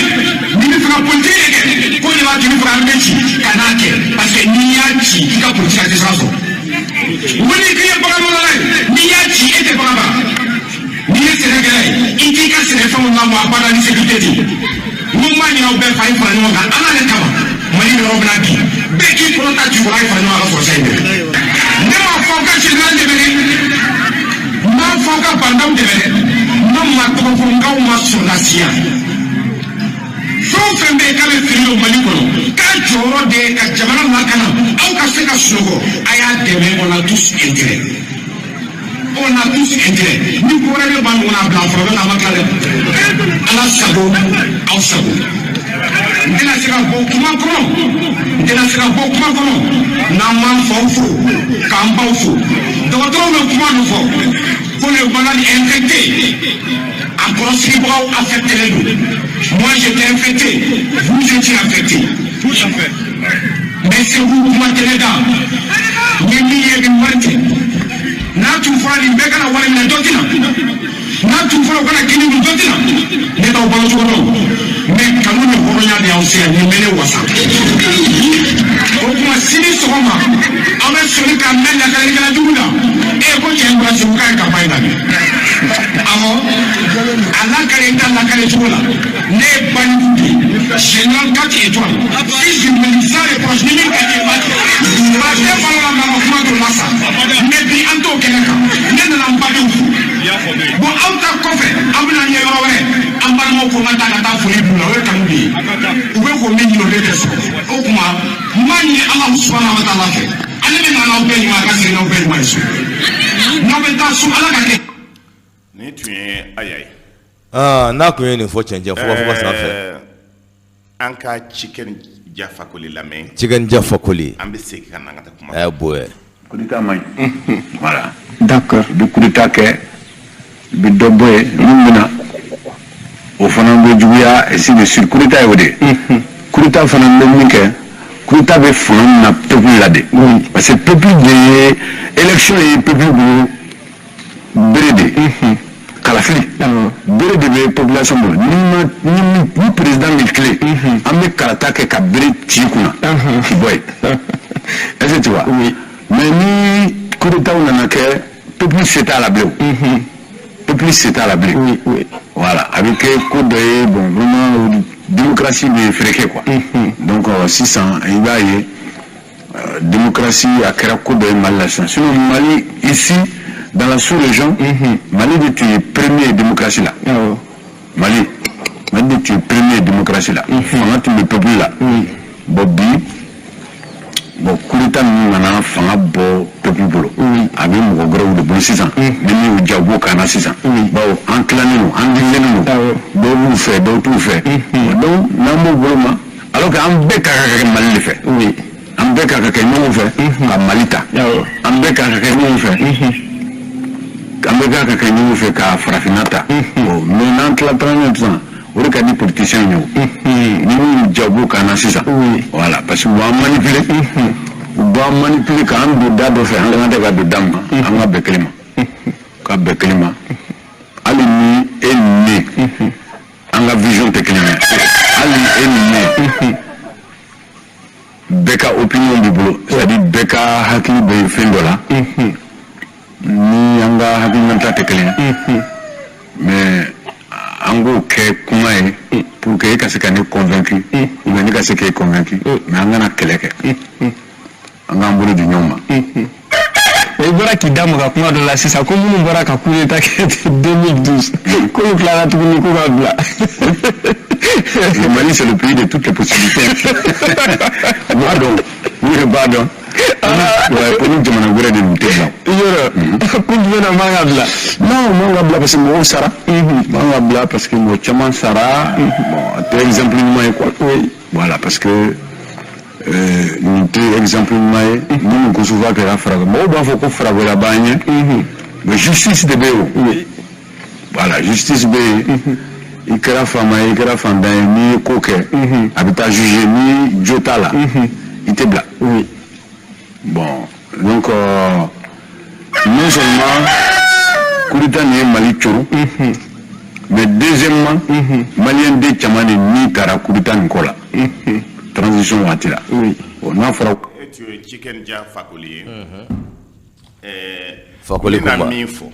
n'i bɛ fɛ ka politique de kɛ, ko de b'a to i bɛ fɛ ka armée ci, ka n'a kɛ, parce que n'i y'a ci, i ka politique a tɛ sira sɔrɔ. N ko n'i ye bagan marala ye, n'i y'a ci, e tɛ bagan mara. N'i ye sɛnɛkɛla ye, i t'i ka sɛnɛfɛnw lamɔ abada ni sécurité tɛ yen. N ko n b'a ɲini aw bɛɛ fɛ, a ye fara ɲɔgɔn kan Ala yɛrɛ kama. Mali bɛ yɔrɔ min na bi, bɛɛ k'i kɔnɔ ta jukɔrɔ, a ye fara ɲɔgɔn kan ka sɔrɔ in dɛmɛ. Ne m'a fɔ aw ka général dɛmɛ dɛ, n m'a fɔ aw ka Bah N'Daw dɛmɛ dɛ, n ma maa tɔgɔ fɔ, n k'aw ma sɔrɔdasiya. Fɛn o fɛn bɛ yen k'a bɛ fili don Mali kɔnɔ, k'a jɔyɔrɔ de ye ka jamana lakana, aw ka se ka sunɔgɔ, a y'a dɛmɛ. On a tous intérêt, on a tous intérêt. Ni ko wɛrɛ bɛ ban ɲɔgɔn na, a bila fɔlɔ, n'o tɛ a ma tila dɛ. Ala sago, aw sago. N tɛna se ka bɔ kuma kɔnɔ, n tɛna se ka bɔ kuma kɔnɔ n'an m'an faw fo, k'an baw fo. Dɔgɔtɔrɔw bɛ kuma dɔ fɔ ko les malades infectés, a kɔrɔsigibagaw affecté don. Moi, j'étais infecté, vous étiez affecté, mais Segu kuma tɛ ne da. N ye min ye bi, wari tɛ. N'a tun fɔra nin bɛɛ kana wari minɛ, dɔ tɛna. N'a tun fɔra u kana kini dun, dɔ tɛna. Ne t'aw balo cogo dɔn, mais kanu ni hɔrɔnya de y'aw se yan, nin bɛ ne wasa. O tuma sini sɔgɔma, aw bɛ soli ka mɛn lakalikɛla jugu la. E ko cɛ in bɔra Segu, k'a ye campagne daminɛ. Awɔ, a lakale ta lakale cogo la, ne ye Banjugu de ye, général 4 étoiles, fils du Mali sans reproche. Ni min ka di ye, b'a kɛ. Maa tɛ balo la, maa ma kuma t'o la sa. Mais bi, an t'o kɛnɛ kan. Ne nana n badenw fo. Bon, aw ta kɔfɛ, aw bɛna ɲɛ yɔrɔ wɛrɛ, an balimaw ko n ka taa, ka taa foli d'u la, o ye kanu de ye. U bɛ k'o min ɲini, o de tɛ sɔrɔ. O tuma n b'a ɲini Ala subahana wa taala fɛ, ale bɛ na n'aw bɛɛ ɲuman, a ka segin n'aw bɛɛ ɲuman ye so. N'aw bɛ taa so, Ala ka kɛ. Nin tun ye Aya ye. Aa, n'a tun ye nin fɔ cɛncɛn fuga sanfɛ. An ka Tiken Jah Fakoly lamɛn. Tiken Jah Fakoly. An bɛ segin ka na an ka taa kuma. A y'a bɔ. Coup d'état man ɲi, voilà. D'accord. I bɛ coup d'état kɛ, i bɛ dɔ bɔ yen min bɛ na, o fana bɛ juguya, ainsi de suite. Coup d'état ye o de ye. Coup d'état fana bɛ min kɛ, coup d'état bɛ fanga min na peuple la de, parce que peuple de ye élection ye, peuple bolo bere de ye. Kalafili, bere de bɛ population bolo. Ni ma ni président bɛ tilen, an bɛ kalata kɛ ka bere ci i kunna k'i bɔ yen. Est-ce que tu vois? Oui. Mais ni coup d'état nana kɛ, peuple se t'a la bilen o, peuple se t'a la bilen. Oui, oui. Voilà, a bɛ kɛ ko dɔ ye. Bon, vraiment, démocratie bɛ fereke quoi. Donc sisan i b'a ye, démocratie a kɛra ko dɔ ye Mali la sisan. Sinon Mali, ici dans la sous-région, Mali de tun ye premier démocratie la. Mali de tun ye premier démocratie la, fanga tun bɛ peuple la. Bon, bi, bon, coup d'état ninnu nana fanga bɔ peuple bolo, a bɛ mɔgɔ wɛrɛw de bolo sisan. Ni min y'u diya, u b'o k'an na sisan, bawo an tilannen don, an divisénen don, dɔw b'u fɛ, dɔw t'u fɛ. Donc n'an b'o bolo ma, alors que an bɛɛ ka kan ka kɛ Mali de fɛ, an bɛɛ ka kan ka kɛ ɲɔgɔn fɛ ka Mali ta, an bɛɛ ka kan ka kɛ ɲɔgɔn fɛ, an bɛɛ ka kan ka kɛ ɲɔgɔn fɛ ka farafinna ta. Bon, mais n'an tila tila ɲɔgɔn sisan, o de ka di politiciens ye o. Ni min y'u diya, u b'o k'an na sisan. Voilà, parce que u b'an manipuler, u b'an manipuler k'an don da dɔ fɛ, an kan tɛ ka don da min ma, an ka bɛn kelen ma, ka bɛn kelen ma. Hali ni e ni ne, an ka vision tɛ kelen ye, hali ni e ni ne, bɛɛ ka opinion b'i bolo, c'est à dire bɛɛ ka hakili bɛ fɛn dɔ la, ni an ka hakilinata tɛ kelen ye, mais an k'o kɛ kuma ye pour que e ka se ka ne convaincu ou bien ne ka se k'e convaincu, mais an kana kɛlɛ kɛ, an k'an bolo di ɲɔgɔn ma. I bɔra k'i da maga kuma dɔ la sisan ko minnu bɔra ka coup d'état kɛ 2012, k'olu tilara tuguni ko ka bila. Le Mali, c'est le pays de toutes les possibilités. U b'a dɔn, u yɛrɛ b'a dɔn. Ouais, ko ni jamana wɛrɛ de tun tɛ bila. Yɔrɔ kun jumɛn na man ka bila? Non, man ka bila parce que mɔgɔw sara. Man ka bila parce que mɔgɔ caman sara. Bon, a tɛ exemple ɲuman ye quoi. Voilà, parce que nin tɛ exemple ɲuman ye. Minnu ko souvent kɛra faragɔ, mɔgɔw b'a fɔ ko faragɔla b'an ɲɛ. Mais justice de bɛ yen o. Voilà, justice bɛ yen. I kɛra faama ye, i kɛra fantan ye, n'i ye ko kɛ, a bɛ taa juger. Ni jo t'a la, i tɛ bila. Bon, donc non seulement coup d'état nin ye Mali coro, mais deuxièmement, malien den caman de ni taara coup d'état nin kɔ la transition waati la. Bon, n'a fɔra. E tun ye Tiken Jah Fakoly ye. Fakoli n bɛna Kunba. Min fɔ.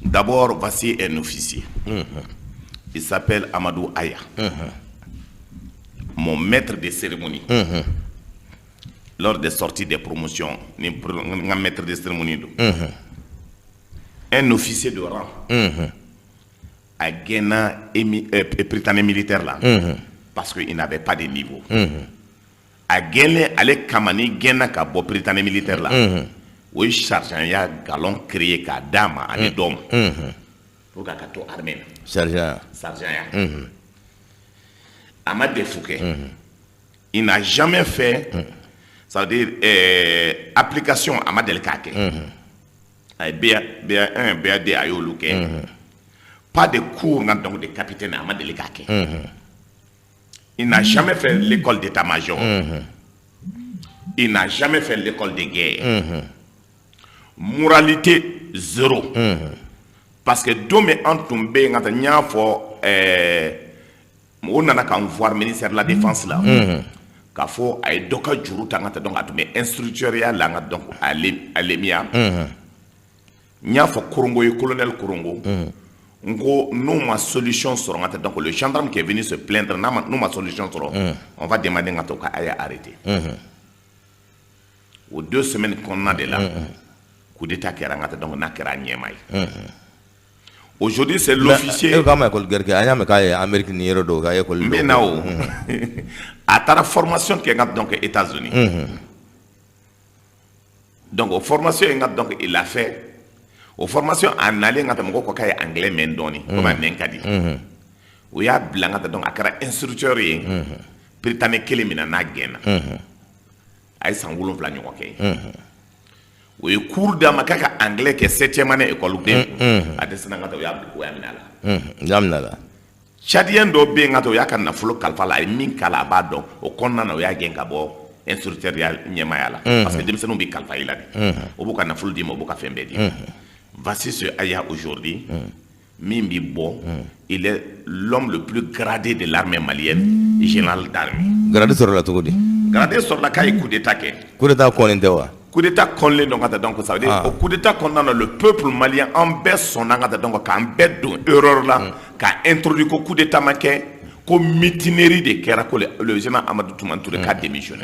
D'abord, voici un officier. Il s'appelle Amadou Aya. Mon maître de cérémonie. Lors des sorties des promotions, ni n ka maître de cérémonie don. Un officier de rang. A gɛnna Prytanée militaire là. Parce qu'il n'avait pas de niveau. A gɛnnen ale kama ni gɛnna ka bɔ Prytanée militaire la. O ye sergent ya galon créé k'a d'a ma ani dɔ ma. Pour que a ka to armée la. Sergent. Sergent ya. A ma DEF kɛ. Il n'a jamais fait, ça veut dire application, a ma deli k'a kɛ. A ye BA, BA1, BA2, a y'olu kɛ. Pas de cours nka donc de capitaine, a ma deli k'a kɛ. Il n'a jamais fait l'école d'état-major. Il n'a jamais fait l'école de guerre. Moralité zéro. Parce que don min an tun bɛ yen ka taa, n y'a fɔ o nana k'an voir ministère de la défense la. K'a fɔ a ye dɔ ka juru ta n ka taa, donc a tun bɛ instructeur ya la n ka donc à l'EMIA. N y'a fɔ Korongo ye, colonel Korongo. N ko n'u ma solution sɔrɔ n ka taa, donc le gendarme qui est venu se plaindre, n'a ma n'u ma solution sɔrɔ, on va demander n ka taa ka a y'a arrêter. O 2 semaines kɔnɔna de la, coup d'état kɛra n ka taa, donc n'a kɛra a ɲɛma ye. Aujourd'hui, c'est l'officier. E k'a ma école guerre kɛ, an y'a mɛn k'a ye Amérique ni yɔrɔ dɔw k'a ye école. N bɛ na o. A taara formation kɛ n ka donc États-Unis. Donc o formation in ka donc il a fait. O formation a nalen ka taa, mɔgɔw ko k'a ye anglais mɛn dɔɔni, komi a nɛn ka di. O y'a bila n ka taa, donc a kɛra instructeur ye. Prytanée kelen min na n'a gɛnna. A ye san 7 ɲɔgɔn kɛ yen. O ye cours d'a ma k'a ka anglais kɛ septième année école den kun. A dɛsɛra n ka taa, o y'a minɛ a la. N y'a minɛ a la. Tchadien dɔ bɛ yen ka taa, o y'a ka nafolo kalifa la, a ye min k'a la, a b'a dɔn. O kɔnɔna na, o y'a gɛn ka bɔ instructeur ya ɲɛmaaya la. Parce que denmisɛnninw bɛ kalifa i la de. O b'u ka nafolo d'i ma, o b'u ka fɛn bɛɛ d'i ma. Voici ce Aya aujourd'hui, min bi bɔ, il est l'homme le plus gradé de l'armée malienne, général d'armée. Grade sɔrɔla cogo di? Gradé sɔrɔla k'a ye coup d'état kɛ. Coup d'état kɔnnen tɛ wa? Coup d'état kɔnlen donc ka taa, donc ça veut dire o coup d'état kɔnɔna na, le peuple malien, an bɛɛ sɔnna ka taa, donc k'an bɛɛ don erreur la, k'a introduit ko coup d'état ma kɛ, ko mutinerie de kɛra, ko le général Amadou Toumani Touré k'a démissionné.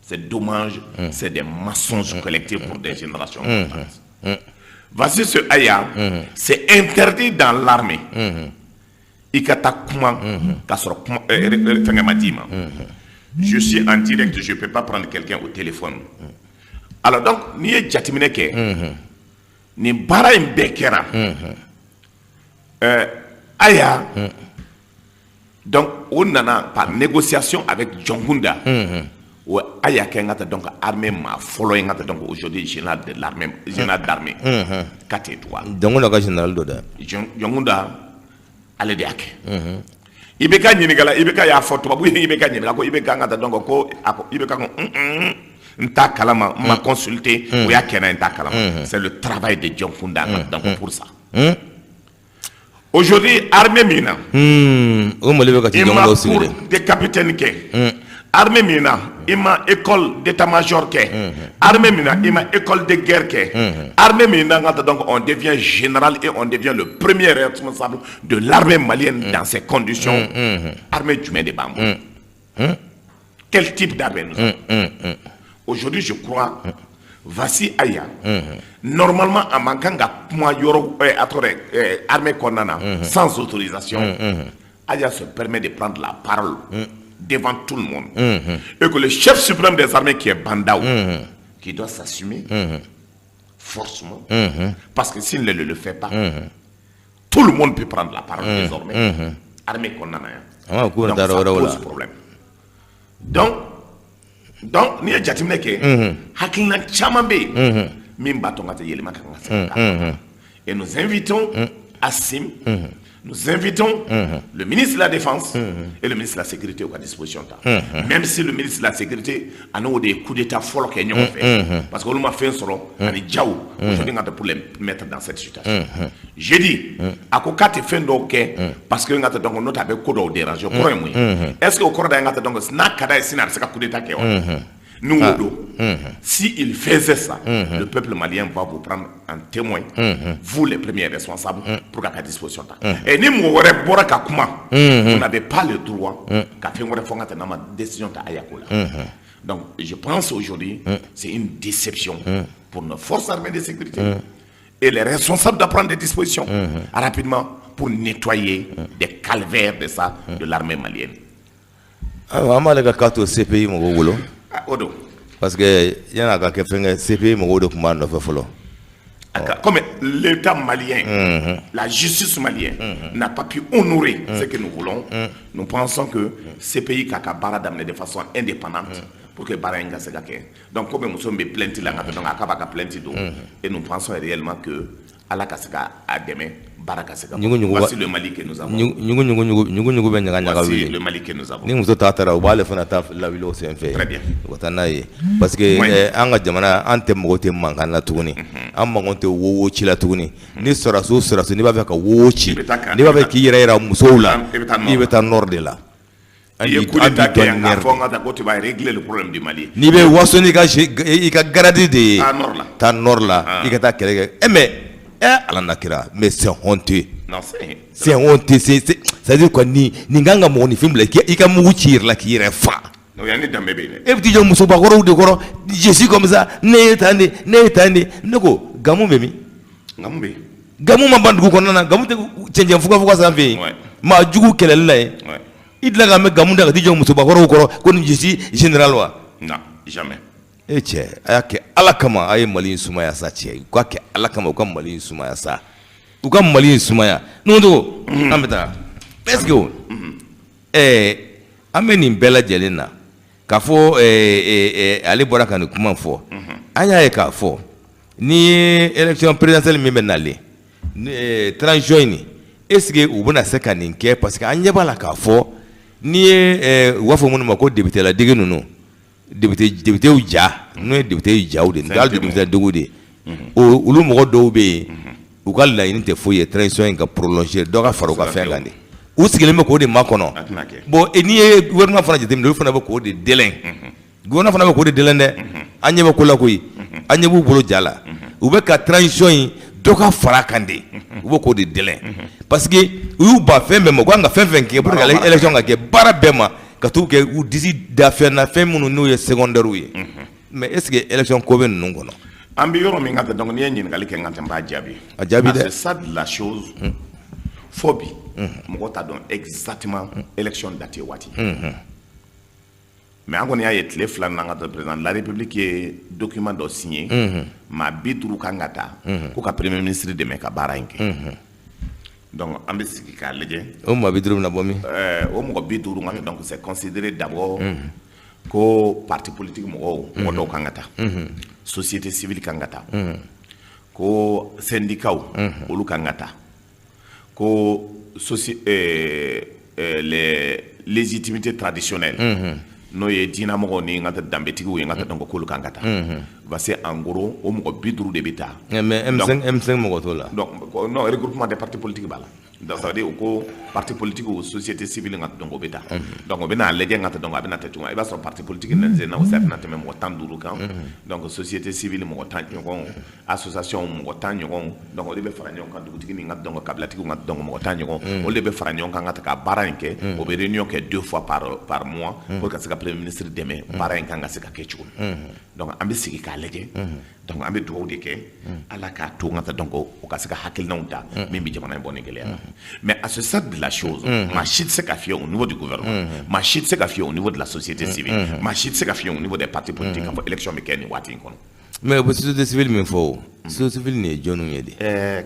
C'est dommage, c'est des mensonges collectés pour des générations. Voici ce Aya, c'est interdit dans l'armée i ka taa kuma k'a sɔrɔ kuma fɛnkɛ ma d'i ma. Je suis en direct, je peux pas prendre quelqu'un au téléphone. Alors donc, n'i ye jateminɛ kɛ, nin baara in bɛɛ kɛra Aya, donc o nana par négociation avec Dioncounda. O Aya kɛ n ka taa, donc armée maa fɔlɔ ye n ka taa, donc aujourd'hui général de l'armée, général d'armée 4 étoiles. Dioncounda ka général don dɛ. Dioncounda, ale de y'a kɛ. IBK ɲininka la, IBK y'a fɔ, tubabu ye IBK ɲininka ko IBK n ka taa, donc ko a ko IBK ko n t'a kalama, n ma consulté, o y'a kɛ n na, n t'a kalama. C'est le travail de Dioncounda, donc pour ça aujourd'hui, armée min na O Mali bɛ ka ci i ma Dioncounda sigi cours dɛ. De capitaine kɛ armée min na, i ma école d'état-major kɛ armée min na, i ma école de guerre kɛ armée min na, n ka taa, donc on devient général et on devient le premier responsable de l'armée malienne dans ces conditions. Armée jumɛn de b'an bolo? Quel type d'armée nous avons aujourd'hui? Je crois, voici Aya, normalement a man kan ka kuma yɔrɔ a tɔgɔ dɛ armée kɔnɔna na sans autorisation. Aya se permet de prendre la parole devant tout le monde et que le chef suprême des armées, qui est Bah N'Daw, qui doit s'assumer forcément, parce que s'il ne le fait pas, tout le monde peut prendre la parole désormais armée kɔnɔna na yan. Ah, k'u bɛna Donc taa ça yɔrɔ wɛrɛw la. pose problème. Donc n'i ye jateminɛ kɛ, hakilina caman bɛ yen min b'a to n ka taa yɛlɛma kan ka se ka k'a. Et nous invitons Assimi, nous invitons le ministre de la Défense et le ministre de la Sécurité u ka disposition ta, même si le ministre de la Sécurité a n'o de ye coup d'état fɔlɔ kɛ ɲɔgɔn fɛ, parce que olu ma fɛn sɔrɔ ani Diaw aujourd'hui n ka taa pour les mettre dans cette situation. Jeudi, a ko k'a tɛ fɛn dɔw kɛ parce que n ka taa, donc n'o tɛ a bɛ ko dɔw déranger. O kɔrɔ ye mun ye? Est ce que o kɔrɔ da n ka taa, donc n'a ka d'a ye sini a bɛ se ka coup d'état kɛ wa? Ni o don, si il faisait ça, le peuple malien va vous prendre en témoin, vous les premiers responsables, pour k'a ka disposition ta. Et ni mɔgɔ wɛrɛ bɔra ka kuma, vous n'avez pas le droit ka fɛn wɛrɛ fɔ n ka taa n'a ma décision ta Aya ko la. Donc je pense, aujourd'hui, c'est une déception pour nos forces armées de sécurité et les responsables de prendre des dispositions rapidement pour nettoyer des calvaires de ça de l'armée malienne. Ayiwa, an b'ale ka cas to CPI mɔgɔw bolo. Ah, o don. Parce que yan'a ka kɛ fɛn kɛ, CPI mɔgɔw de tun b'a nɔfɛ fɔlɔ. Comme l'État malien, la justice malienne n'a pas pu honorer ce que nous voulons, nous pensons que CPI k'a ka baara daminɛ de façon indépendante pour que baara in ka se ka kɛ. Donc comme muso min bɛ plainte la, donc a ka b'a ka plainte don, et nous pensons réellement que Ala ka se ka a dɛmɛ, baara ka se ka. Ɲugu ɲugu. Voici le Mali que nous avons. Ɲugu ɲugu ɲugu ɲugu ɲugu bɛ ɲaga ɲaga Voici wuli. le Mali que nous avons. Ni muso ta taara, u b'ale fana ta lawuli o sen fɛ. Très bien. U ka taa n'a ye, parce que an ka jamana, an tɛ mɔgɔ tɛ mankan na tuguni, an mago tɛ wo ci la tuguni. Ni sɔrɔdasi o sɔrɔdasi, n'i b'a fɛ ka wo ci, I bɛ taa n'i b'a fɛ k'i yɛrɛ yira musow la, i bɛ taa nord i bɛ taa nord de la. I ye coup d'état kɛ yan k'a fɔ n ka taa ko tu vas régler le problème du Mali. N'i bɛ waso n'i ka i ka grade de ye, Taa nord la. Taa nord la, i ka taa kɛlɛ kɛ. E mais ala na kira, mais c'est honteux. Non, c'est C'est honteux, c'est à dire quoi? Nin kan ka mɔgɔninfin bila i ka mugu ci i yɛrɛ la k'i yɛrɛ fa. Non, yan ni danbe bɛ yen dɛ. E bɛ t'i jɔ musobakɔrɔw de kɔrɔ, je suis comme ça, ne ye tan de, ne ye tan de. Ne ko gamu bɛ min? Nka mun bɛ yen? Gamu ma ban dugu kɔnɔna na, gamu tɛ cɛncɛn fuga fuga sanfɛ yen maa jugu kɛlɛli la yen. I tila ka mɛn gamu da ka t'i jɔ musobakɔrɔw kɔrɔ ko ni je suis général wa? Non, jamais. E cɛ, a y'a kɛ Ala kama, a ye Mali in sumaya sa. Cɛ, u ka kɛ Ala kama, u ka Mali in sumaya sa, u ka Mali in sumaya. N'o togo, an bɛ taa. Est ce que o an bɛ nin bɛɛ lajɛlen na k'a fɔ ale bɔra ka nin kuma fɔ, an y'a ye k'a fɔ ni ye élection présidentielle min bɛ nalen ni transition in nin, est ce que u bɛna se ka nin kɛ? Parce que an ɲɛ b'a la k'a fɔ n'i ye u b'a fɔ minnu ma ko député ladege ninnu, député ja, n'o ye député jaw de ye, hali député ladegew de ye. Olu mɔgɔ dɔw bɛ yen, u ka laɲini tɛ foyi ye transition in ka prolonger, dɔ ka fara u ka fɛn kan de. U sigilen bɛ k'o de makɔnɔ. Bon, n'i ye gouvernement fana jateminɛ, olu fana bɛ k'o de dɛlɛn. Gouvernement fana bɛ k'o de dɛlɛn dɛ. An ɲɛ bɛ ko la koyi, an ɲɛ b'u bolo ja la. U bɛ ka transition in dɔ ka fara kan de, u bɛ k'o de dɛlɛn, parce que u y'u ban fɛn bɛɛ ma. U kan ka fɛn fɛn kɛ pour que élection ka kɛ, baara bɛɛ ma ka t'u kɛ u disi da fɛn na, fɛn minnu n'u ye secondaire ye. Mais est ce que élection ko bɛ ninnu kɔnɔ? An bɛ yɔrɔ min kan donc, n'i ye ɲininkali kɛ n kan tɛ, n b'a jaabi. A jaabi dɛ. C'est ça de la chose. Fo bi, mɔgɔ t'a dɔn exactement élection date ye waati. Mais an kɔni y'a ye tile 2 n'an ka taa, président de la République ye document dɔ signé. Maa 50 kan ka taa ko ka premier ministre dɛmɛ ka baara in kɛ. Donc an bɛ sigi k'a lajɛ. O maa 50 bɛna bɔ min? O mɔgɔ 50 kan, donc c'est considéré d'abord ko parti politique mɔgɔw, mɔgɔ dɔw kan ka taa, société civile kan ka taa, ko syndicat olu kan ka taa, ko les légitimités traditionnelles, n'o ye diinɛmɔgɔw ni n ka taa danbetigiw ye, n ka taa, donc k'olu kan ka taa. Parce que en gros, o mɔgɔ 50 de bɛ taa. Mais M5, M5 mɔgɔ t'o la. Donc non, regroupement des partis politiques b'a la. Donc ça veut dire ko parti politique ou société civile n ka, donc o bɛ taa. Donc o bɛ n'a lajɛ n ka taa, donc a bɛna taa cogo min, i b'a sɔrɔ parti politique na o se, a tɛna tɛmɛ mɔgɔ 15 kan. Donc société civile mɔgɔ 10 ɲɔgɔn, association mɔgɔ 10 ɲɔgɔn, donc o de bɛ fara ɲɔgɔn kan. Dugutigi ni n ka, donc kabilatigiw ka, donc mɔgɔ 10 ɲɔgɔn, olu de bɛ fara ɲɔgɔn kan ka taa ka baara in kɛ. O bɛ réunion kɛ deux fois par mois pour ka se ka premier ministre dɛmɛ baara in kan ka se ka kɛ cogo min. Donc an bɛ sigi k'a lajɛ. Donc an bɛ dugawu de kɛ, Ala k'a to n ka taa, donc o ka se ka hakilinaw ta min bɛ jamana in bɔ nin gɛlɛya la. Mais à ce stade de la chose, maa si tɛ se ka fiyɛ au niveau du gouvernement, maa si tɛ se ka fiyɛ au niveau de la société civile, maa si tɛ se ka fiyɛ au niveau des partis politiques k'a fɔ élection bɛ kɛ nin waati in kɔnɔ. Mais u bɛ société civile min fɔ, o société civile nin ye jɔnniw ye de?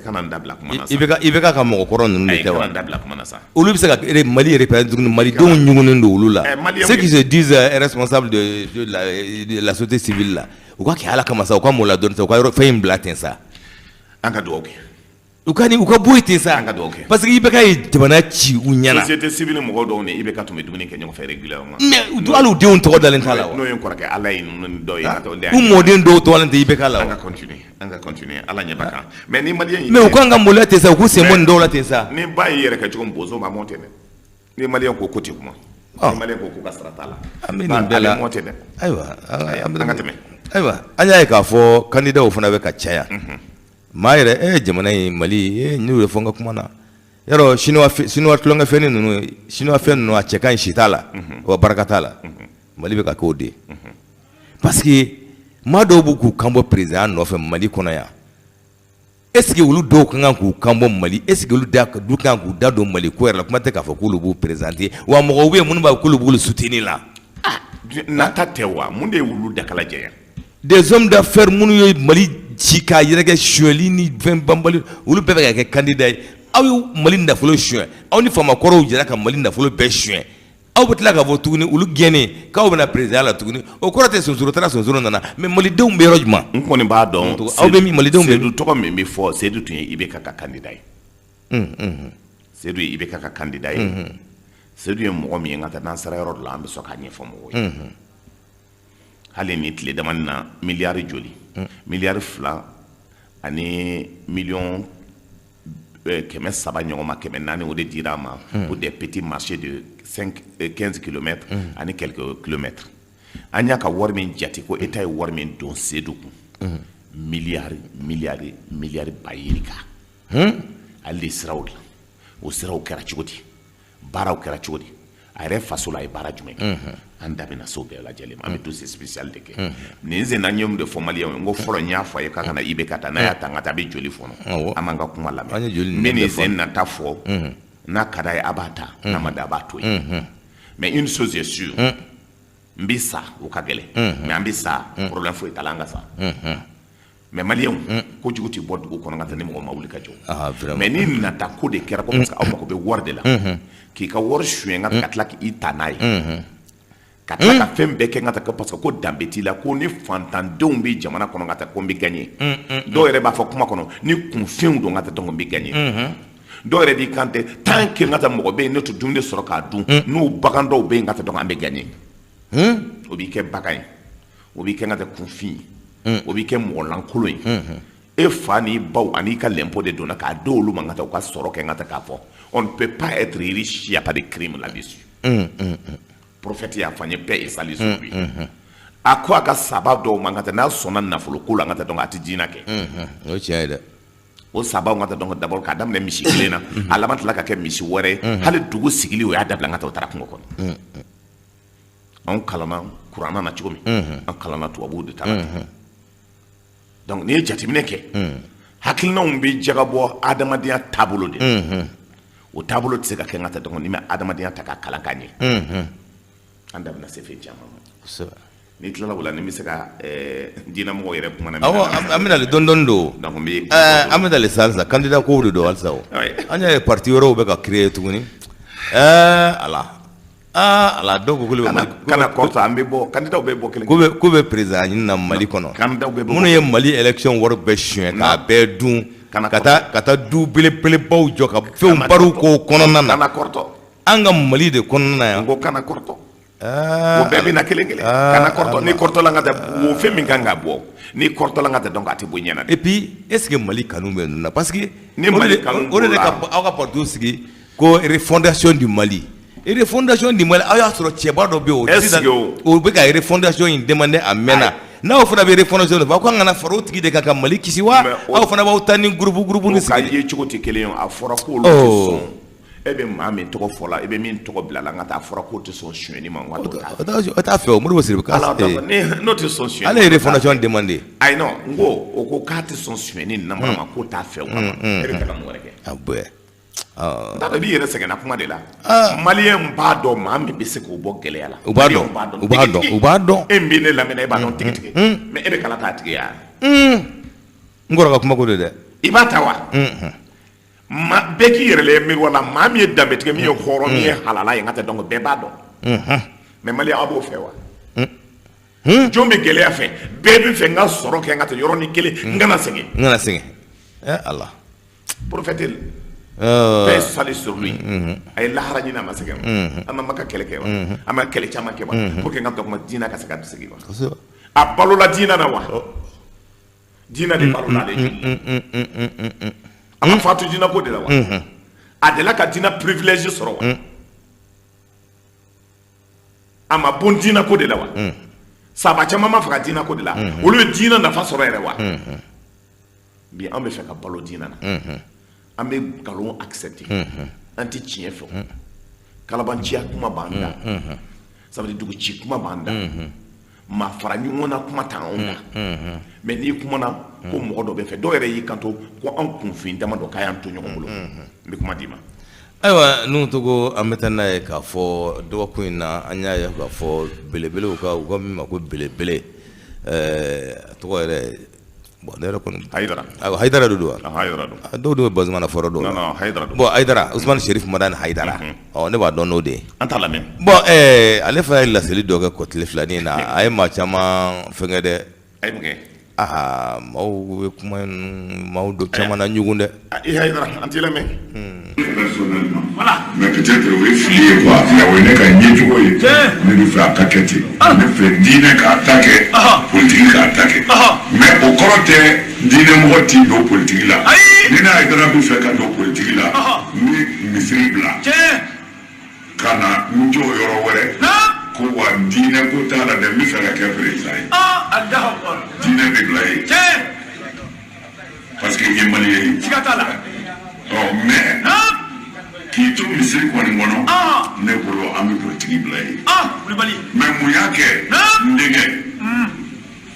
Kana n dabila kuma na sa. I bɛ ka mɔgɔkɔrɔ ninnu de Ayi, tɛ wa? Kana n dabila kuma na sa. Olu bɛ se ka Mali représenté tuguni? Malidenw ɲugunnen don olu la. Maliyɛnw Ceux qui se disent responsables de la société civile la, u ka kɛ Ala kama sa, u ka mɔ la dɔɔni sa, u ka yɔrɔ fɛn in bila ten sa. An ka dugawu kɛ. U ka nin, u ka bɔ yen ten sa. An ka dugawu kɛ. Parce que IBK ye jamana ci u ɲɛna. Société civile mɔgɔw dɔw ni IBK tun bɛ dumuni kɛ ɲɔgɔn fɛ régulièrement. Mais hali u denw tɔgɔ dalen t'a la wa? N'o ye n kɔrɔkɛ Ala ye ninnu ni dɔw ye ka taa olu de. U mɔden dɔw tɔgɔ dalen tɛ IBK la An wa? ka continuer, an ka continuer, Ala ɲɛ b'a kan. Mais ni maliyɛn y'i Mais u kan ka maloya ten sa, u k'u sen bɔ nin dɔw la ten sa. Ni ba y'i yɛrɛ kɛ cogo min, bozo b'a mɔ ten dɛ. Ni maliyɛn ko ko tɛ kuma, ni maliyɛn ko k'u ka sara t'a la, An bɛ nin bɛɛ la. a bɛ mɔ ten dɛ. Ayiwa, an An ka tɛmɛ. Ayiwa, an y'a ye k'a fɔ candidatw fana bɛ ka caya. Maa yɛrɛ jamana in Mali n y'o de fɔ n ka kuma na. Yarɔ, chinois tulonkɛfɛnni ninnu, chinois fɛn ninnu, a cɛ ka ɲi, si t'a la wa barika t'a la. Mali bɛ ka k'o de ye, parce que maa dɔw b'u k'u kan bɔ président nɔfɛ Mali kɔnɔ yan. Est ce que olu dɔw ka kan k'u kan bɔ Mali? Est ce que olu da du kan k'u da don Mali ko yɛrɛ la? Kuma tɛ k'a fɔ k'olu b'u présenter wa. Mɔgɔw bɛ yen minnu b'a k'olu b'olu soutenir la. Nata tɛ wa? Mun de ye wulu dakala jɛya? Des hommes d'affaires minnu ye Mali ci k'a yɛrɛkɛ sonyɛli ni fɛn banbali, olu bɛɛ bɛ ka kɛ candidat ye. Aw ye Mali nafolo suɲɛ, aw ni faamakɔrɔw jɛra ka Mali nafolo bɛɛ suɲɛ. Aw bɛ tila k'a fɔ tuguni olu gɛnnen k'aw bɛna président la tuguni. O kɔrɔ tɛ sonsoro taara, sonsoro nana. Mais malidenw bɛ yɔrɔ jumɛn? N kɔni b'a dɔn. Aw bɛ min? Malidenw bɛ Seydou tɔgɔ min bɛ fɔ, Seydou tun ye IBK ka candidat ye. Seydou ye IBK ka candidat ye. Seydou ye mɔgɔ min ye, n ka taa n'an sera yɔrɔ dɔ la, an bɛ sɔn k'a ɲɛfɔ mɔgɔw ye. Hali ni tile damani na, miliyari joli, miliyari 2 ani miliyɔn 300 ɲɔgɔn ma, 400, o de dira a ma pour des petits marchés de 5, 15 kilomètres ani quelques kilomètres. An y'a ka wari min jate ko État ye wari min don Seydou kun, miliyari miliyari miliyari ba yirika. Ale de ye siraw dilan. O siraw kɛra cogo di? Baaraw kɛra cogo di? A yɛrɛ faso la, a ye baara jumɛn kɛ? An da bɛna se o bɛɛ lajɛlen ma. An bɛ dossier spécial de kɛ nin sen na. N ye mun de fɔ maliyɛnw ye? N ko fɔlɔ, n y'a fɔ a ye k'a kana IBK ta. N'a y'a ta n ka taa, a bɛ joli fɔnɔ. An m'an ka kuma lamɛn. An ye joli N bɛ ninnu nin bɛɛ fɔ. sen nata fɔ. N'a ka d'a ye, a b'a ta. N'a ma da, a b'a to yen. Mais une chose est sûre, n bɛ sa, o ka gɛlɛn, mais an bɛ sa, problème foyi t'a la, an ka sa. Mais maliyɛnw, kojugu tɛ bɔ dugu kɔnɔ ka taa ni mɔgɔ ma wuli ka jɔ. Ah, vraiment. Mais ni nata ko de kɛra ko parce que aw mago bɛ wari de la, k'i ka wari suɲɛ ka tila k'i ta n'a ye, ka tila ka fɛn bɛɛ kɛ n ka taa, parce que ko danbe t'i la, ko ni fantandenw bɛ jamana kɔnɔ ka taa, ko n bɛ gagner. Dɔw yɛrɛ b'a fɔ kuma kɔnɔ ni kunfinw don ka taa, donc n bɛ gagner. Dɔw yɛrɛ b'i kan tɛ tant que n ka taa mɔgɔ bɛ yen ne tɛ dumuni sɔrɔ k'a dun, n'u bagan dɔw bɛ yen ka taa, donc an bɛ gagner. O b'i kɛ bagan ye, o b'i kɛ n ka taa kunfin ye, o b'i kɛ mɔgɔ lankolon ye. E fa n'i baw ani ka lɛnpo de donna k'a di olu ma ka taa u ka sɔrɔ kɛ n ka taa k'a fɔ on ne peut pas être riche s'il y a pas de crime là-dessus. Prophète y'a fɔ an ye, paix et salut sur lui. A ko a ka saba dɔw ma ka taa n'a sɔnna nafolo ko la, n ka taa, donc a tɛ diinɛ kɛ. O ye tiɲɛ ye dɛ. O sabaw, ka taa, donc d'abord k'a daminɛ misi kelen na, a laban tila ka kɛ misi wɛrɛ ye. Hali dugu sigili, o y'a dabila, n ka taa, o taara kungo kɔnɔ. Anw kalanna kuranna na cogo min, an kalanna tubabuw de ta la. Donc n'i ye jateminɛ kɛ, hakilinaw bɛ jagabɔ adamadenya taabolo de la. O taabolo tɛ se ka kɛ, n ka taa, donc n'i ma adamadenya ta k'a kalan ka ɲɛ, an da bɛna se fɛn caman ma. N'i tilala o la, ni bɛ se ka diinɛmɔgɔw yɛrɛ kuma na. Awɔ, an bɛna dɔɔni dɔɔni don. Donc n bɛ An bɛ nalen sisan, candidat kow de don halisa o. An y'a ye parti wɛrɛw bɛ ka créer tuguni. Ala, aa ala, dɔw ko k'olu bɛ Mali kana kɔrɔta, an bɛ bɔ, candidat bɛ bɔ kelen. K'u bɛ président ɲini na Mali kɔnɔ. Candidat bɛ bɔ. Minnu ye Mali élection wari bɛɛ suɲɛ k'a bɛɛ dun, ka taa du belebelebaw jɔ, ka fɛnw bariw k'o kɔnɔna na. Kana kɔrɔtɔ. An ka Mali de kɔnɔna na yan. N ko kana kɔrɔtɔ. O bɛɛ bɛ na kelen kelen. Kana kɔrɔtɔ. Ni kɔrɔtɔla, ka taa o fɛn min kan ka bɔ, ni kɔrɔtɔla, ka taa, donc a tɛ bɔ i ɲɛna dɛ. Et puis, est ce que Mali kanu bɛ ninnu na? Parce que Ni Mali kanu o de b'o la. ka aw ka parti sigi ko refondation du Mali, refondation du Mali, aw y'a sɔrɔ cɛba dɔ bɛ yen o Est ce que o o bɛ ka refondation in demander a mɛnna. N'aw fana bɛ refondation de fɔ, aw kan ka na fara o tigi de kan ka Mali kisi wa? Mais Aw fana b'aw ta ni groupe groupe ni o ka sigi. ye cogo tɛ kelen ye. A fɔra k'olu tɛ sɔn. E bɛ maa min tɔgɔ fɔ la, e bɛ min tɔgɔ bila la, n ka taa, a fɔra k'o tɛ sɔn sonyɛni ma, n ka t'o ta. O t'a fɛ o, Modibo Sidibe. Ala ta ni n'o tɛ sɔn sonyɛni. Ale ye refondation demander. Ayi, non, n ko o ko k'a tɛ sɔn sonyɛni namara ma, k'o t'a fɛ o kama. E bɛ fɛ ka mun wɛrɛ kɛ? A bɛɛ. N t'a dɔn, i b'i yɛrɛ sɛgɛnna kuma de la. Maliyɛn b'a dɔn maa min bɛ se k'o bɔ gɛlɛya la. U b'a dɔn, u b'a dɔn, u b'a dɔn. E min bɛ ne lamɛn, e b'a dɔn tigitigi, mais e bɛ kala t'a tigi ya. N kɔrɔ ka kuma ko de dɛ. I b'a ta wa? Ma bɛɛ k'i yɛrɛ lajɛ miroir la. Maa min ye danbetigɛ, min ye hɔrɔn, min ye halala ye, n ka tɛ, donc bɛɛ b'a dɔn. Mais maliyɛn, aw b'o fɛ wa? Jɔn bɛ gɛlɛya fɛ? Bɛɛ bɛ fɛ n ka sɔrɔ kɛ, n ka tɛ yɔrɔnin kelen, n kana sɛgɛn. N kana sɛgɛn, ɛ Ala. Prophète, paix salut sur lui, a ye lahara ɲini, a ma sɛgɛn wa? A ma ka kɛlɛ kɛ wa? A ma kɛlɛ caman kɛ wa pour que n ka dɔgɔma diinɛ ka se ka sigi wa? A balola diinɛ na wa? Diinɛ de balola ale joli la. A ma fatu diinɛ ko de la wa? A delila ka diinɛ privilège sɔrɔ wa? A ma bon diinɛ ko de la wa? Saba caman ma faga diinɛ ko de la, olu ye diinɛ nafa sɔrɔ yɛrɛ wa? Bi an bɛ fɛ ka balo diinɛ na, an bɛ nkalon accepter, an tɛ tiɲɛ fɛ. Kalabanciya kuma b'an da, ça veut dire dugu ci kuma b'an da, maa fara ɲɔgɔn na kuma t'anw da. Mais n'i kumana ko mɔgɔ dɔ bɛ fɛ, dɔw yɛrɛ y'i kanto ko an kunfin dama dɔ k'a y'an to ɲɔgɔn bolo, n bɛ kuma d'i ma. Ayiwa, n'u togo, an bɛ taa n'a ye k'a fɔ dɔgɔkun in na, an y'a ye k'a fɔ belebelew ka, u ka min ma ko belebele, a tɔgɔ yɛrɛ, bon, ne yɛrɛ kɔni Hayidara. Ayiwa, Hayidara de don wa? Hayidara don. Dɔw de bɛ Bazumana fɔlɔ dɔw. Non, non, Hayidara don. Bon, Hayidara, Usumani Serif Madani Hayidara, ɔ ne b'a dɔn n'o de ye. An t'a lamɛn. Bon, ale fana ye laseli dɔ kɛ kɔ tile filanin na, a ye maa caman fɛnkɛ dɛ. A ye mun kɛ? Aa, maaw bɛ kuma in, maaw dɔ caman na ɲugun dɛ. I Hayidara, an t'i lamɛn. Personnellement. Mais peut-être o ye fili ye quoi, mais o ye ne ka ɲɛcogo ye. Ne bɛ fɛ a ka kɛ ten. Ne fɛ diinɛ k'a ta kɛ, politique k'a ta kɛ. Mais o kɔrɔ tɛ diinɛ mɔgɔ t'i don politique la. Ni ne Hayidara bɛ fɛ ka don politique la, n bɛ misiri bila ka na n jɔ yɔrɔ wɛrɛ ko wa diinɛ ko t'a la dɛ, n bɛ fɛ ka kɛ président ye. Diinɛ bɛ bila yen parce que n ye maliyɛn ye. Ɔ mais k'i to misiri kɔni kɔnɔ, ne bolo an bɛ politiki bila yen. Mais mun y'a kɛ, n denkɛ?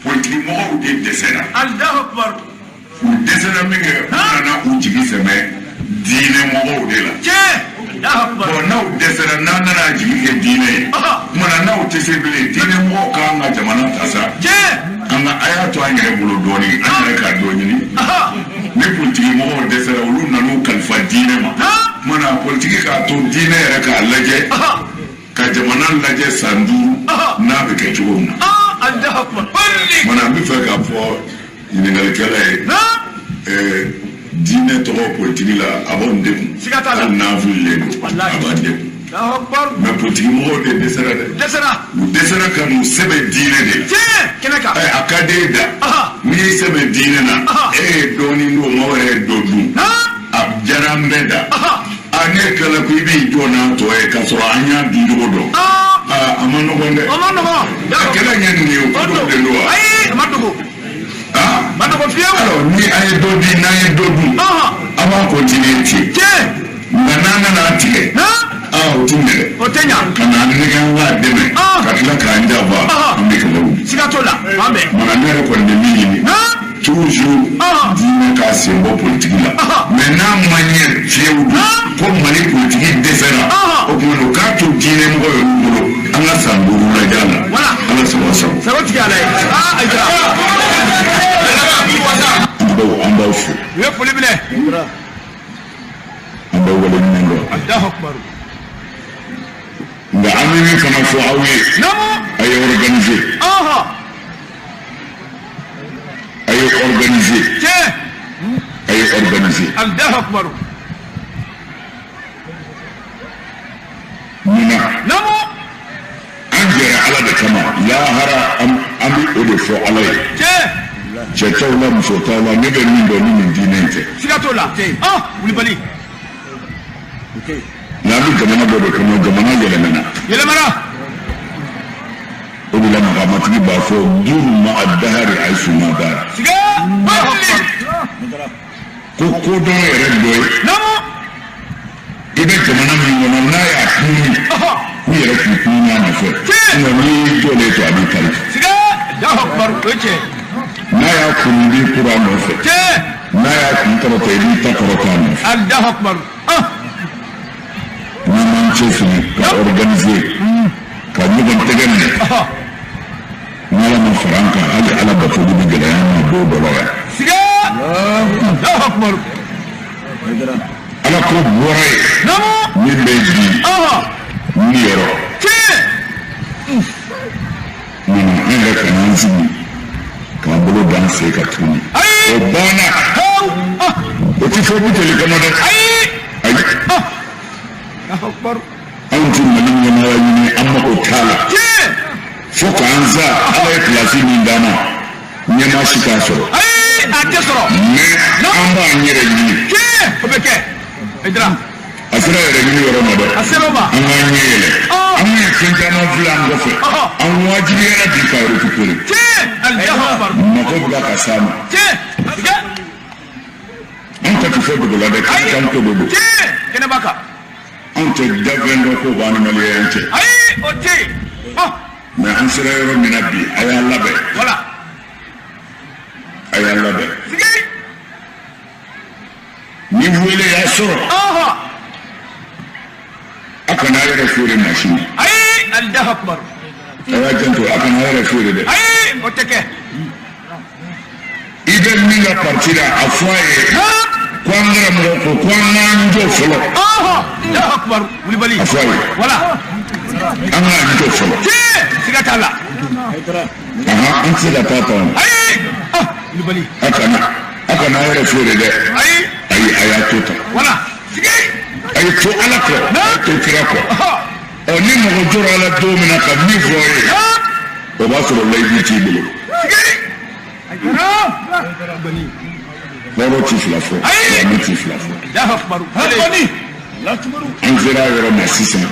Politiki mɔgɔw de dɛsɛra. U dɛsɛra min kɛ, u nana u jigi sɛmɛ diinɛ mɔgɔw de la. Bon, n'aw dɛsɛra, n'an nana jigi kɛ diinɛ ye, kumana n'aw tɛ se bilen, diinɛ mɔgɔw k'an ka jamana ta sa. An ka a y'a to an yɛrɛ bolo dɔɔnin, an yɛrɛ ka dɔ ɲini. Ni politiki mɔgɔw dɛsɛra, olu nan'u kalifa diinɛ ma. Kumana politiki k'a to diinɛ yɛrɛ k'a lajɛ, ka jamana lajɛ san 5 n'a bɛ kɛ cogo min na. Kumana n bɛ fɛ k'a fɔ ɲininkalikɛla ye, diinɛ tɔgɔ politiki la, a b'anw degun. Hali n'an fililen don, a b'an degun. Mais politiki mɔgɔw de dɛsɛra dɛ. U dɛsɛra ka n'u sɛbɛn diinɛ de la. A ka di e da. N'i y'i sɛmɛ diinɛ na, e ye dɔɔnin d'o ma, o yɛrɛ ye dɔ dun, a diyara an bɛɛ da. A ne tilala ko i b'i jɔ n'a tɔ ye k'a sɔrɔ an y'a dun cogo dɔn. Aa, a ma nɔgɔn dɛ. O ma nɔgɔn. A kɛlɛ ɲɛ nin ye, o ko dɔ de don wa? Ayi, a ma dogo. Aa, ma dogo fiyewu. Alors, ni an ye dɔ di, n'an ye dɔ dun, an b'a continuer ten. Nka n'an nana a tigɛ, aa, o ti minɛ dɛ. O tɛ ɲa. Ka na nɛgɛ an k'a dɛmɛ, ka tila k'an janfa, an bɛ kɛlɛ wuli. Siga t'o la, an bɛn. Mana, ne yɛrɛ kɔni bɛ min ɲini toujours, diinɛ k'a sen bɔ politiki la, mais n'a ma ɲɛ fiyewu dun ko Mali politiki dɛsɛra, o tuma na o k'a to diinɛ mɔgɔ yɛrɛ bolo, an ka san 5 lajɛ a la. Voilà. Ala sago sago. Sago tigi ala ye. Aa, Ayidara. An b'aw fo. U ye foli minɛ. An b'aw waleɲuman dɔn. Alahu akubaru. Nka an bɛ min fana fɔ aw ye, a ye organiser. A ye organiser. A ye organiser. Alahu akubaru. Munna? An jɛra Ala de kama, lahara an bɛ o de fɔ Ala ye. Cɛ t'aw la, muso t'aw la, ne bɛ min dɔn ni nin diinɛ in tɛ. Siga t'o la. Wulibali. Nka an bɛ jamana dɔ de kɔnɔ, jamana yɛlɛmana. Yɛlɛmana. O de la magamatigi b'a fɔ: dur ma'a dahari ayisu ma dara. Siga. Ko kodɔn yɛrɛ dɔ ye, i bɛ jamana min kɔnɔ, n'a y'a kunun, k'u yɛrɛ k'i kunun a nɔfɛ. Nka n'i y'i jɔlen to, a b'i kari. Siga. Alahu akubaru, o ye tiɲɛ. N'a y'a kunun, i b'i kuru a nɔfɛ. N'a y'a kun kɔrɔta, i b'i ta kɔrɔta a nɔfɛ. Alahu akubaru. N'an m'an cɛsiri ka organiser, ka ɲɔgɔn tɛgɛ minɛ, n'Ala ma fara an kan, hali Ala batoli bɛ gɛlɛya an ma don dɔ la yan. Siga. Alahu akubaru. Ala ko bɔra yen. Min bɛ bi niyɔrɔ. Munna an yɛrɛ kana an sigi k'an bolo da an sen kan tuguni? O banna. O ti fɔ buteli kɔnɔ dɛ. Ayi. Anw ti Mali ɲɛmaaya ɲini, an mako t'a la. Fo k'an sa, Ala ye pilasi min d'an ma, ɲɛmaa si t'a sɔrɔ. Ayi, a tɛ sɔrɔ. Mais an b'an yɛrɛ ɲini. O bɛ kɛ. Ayidara. A sera yɛrɛ ɲini yɔrɔ ma dɛ. A sera o ma. An k'an ɲɛ yɛlɛ. An ye fɛn caman filɛ an kɔfɛ. An wajibiyara bi ka récupérer. Alahu akubaru. Mako bɛ ka s'a ma. Siga. An ta ti fɔ dogo la dɛ, k'an kan ko de don. Kɛnɛba kan. Anw tɛ dafɛn dɔ ko b'an ni maliyɛn cɛ. Ayi, o tɛ yen. Mais an sera yɔrɔ min na bi, a y'a labɛn. Voilà. A y'a labɛn. Ni wele y'a sɔrɔ, a kana a yɛrɛ feere maa si ma. Ayi, Alahu akubaru. A y'a janto, a kana a yɛrɛ feere dɛ. Ayi, o tɛ kɛ. I bɛ min ka parti la, a fɔ a ye ko an karamɔgɔ ko ko an k'an jɔ fɔlɔ. Alahu akubaru, wulibali. A fɔ a ye. Voilà. An k'an jɔ fɔlɔ. Siga t'a la. Ahan, an tɛ se ka taa tan. Ayi, wulibali. A kana a yɛrɛ feere dɛ. Ayi. Ayi, a y'a to tan. Voilà. A ye to Ala kɔ, a ye to kira kɔ. Ɔ, ni mɔgɔ jɔra ala don min na ka min fɔ ye, o b'a sɔrɔ layidu t'i bolo. Hɔrɔn ti fila fɔ, silamɛ ti fila fɔ. An sera yɔrɔ ma sisan,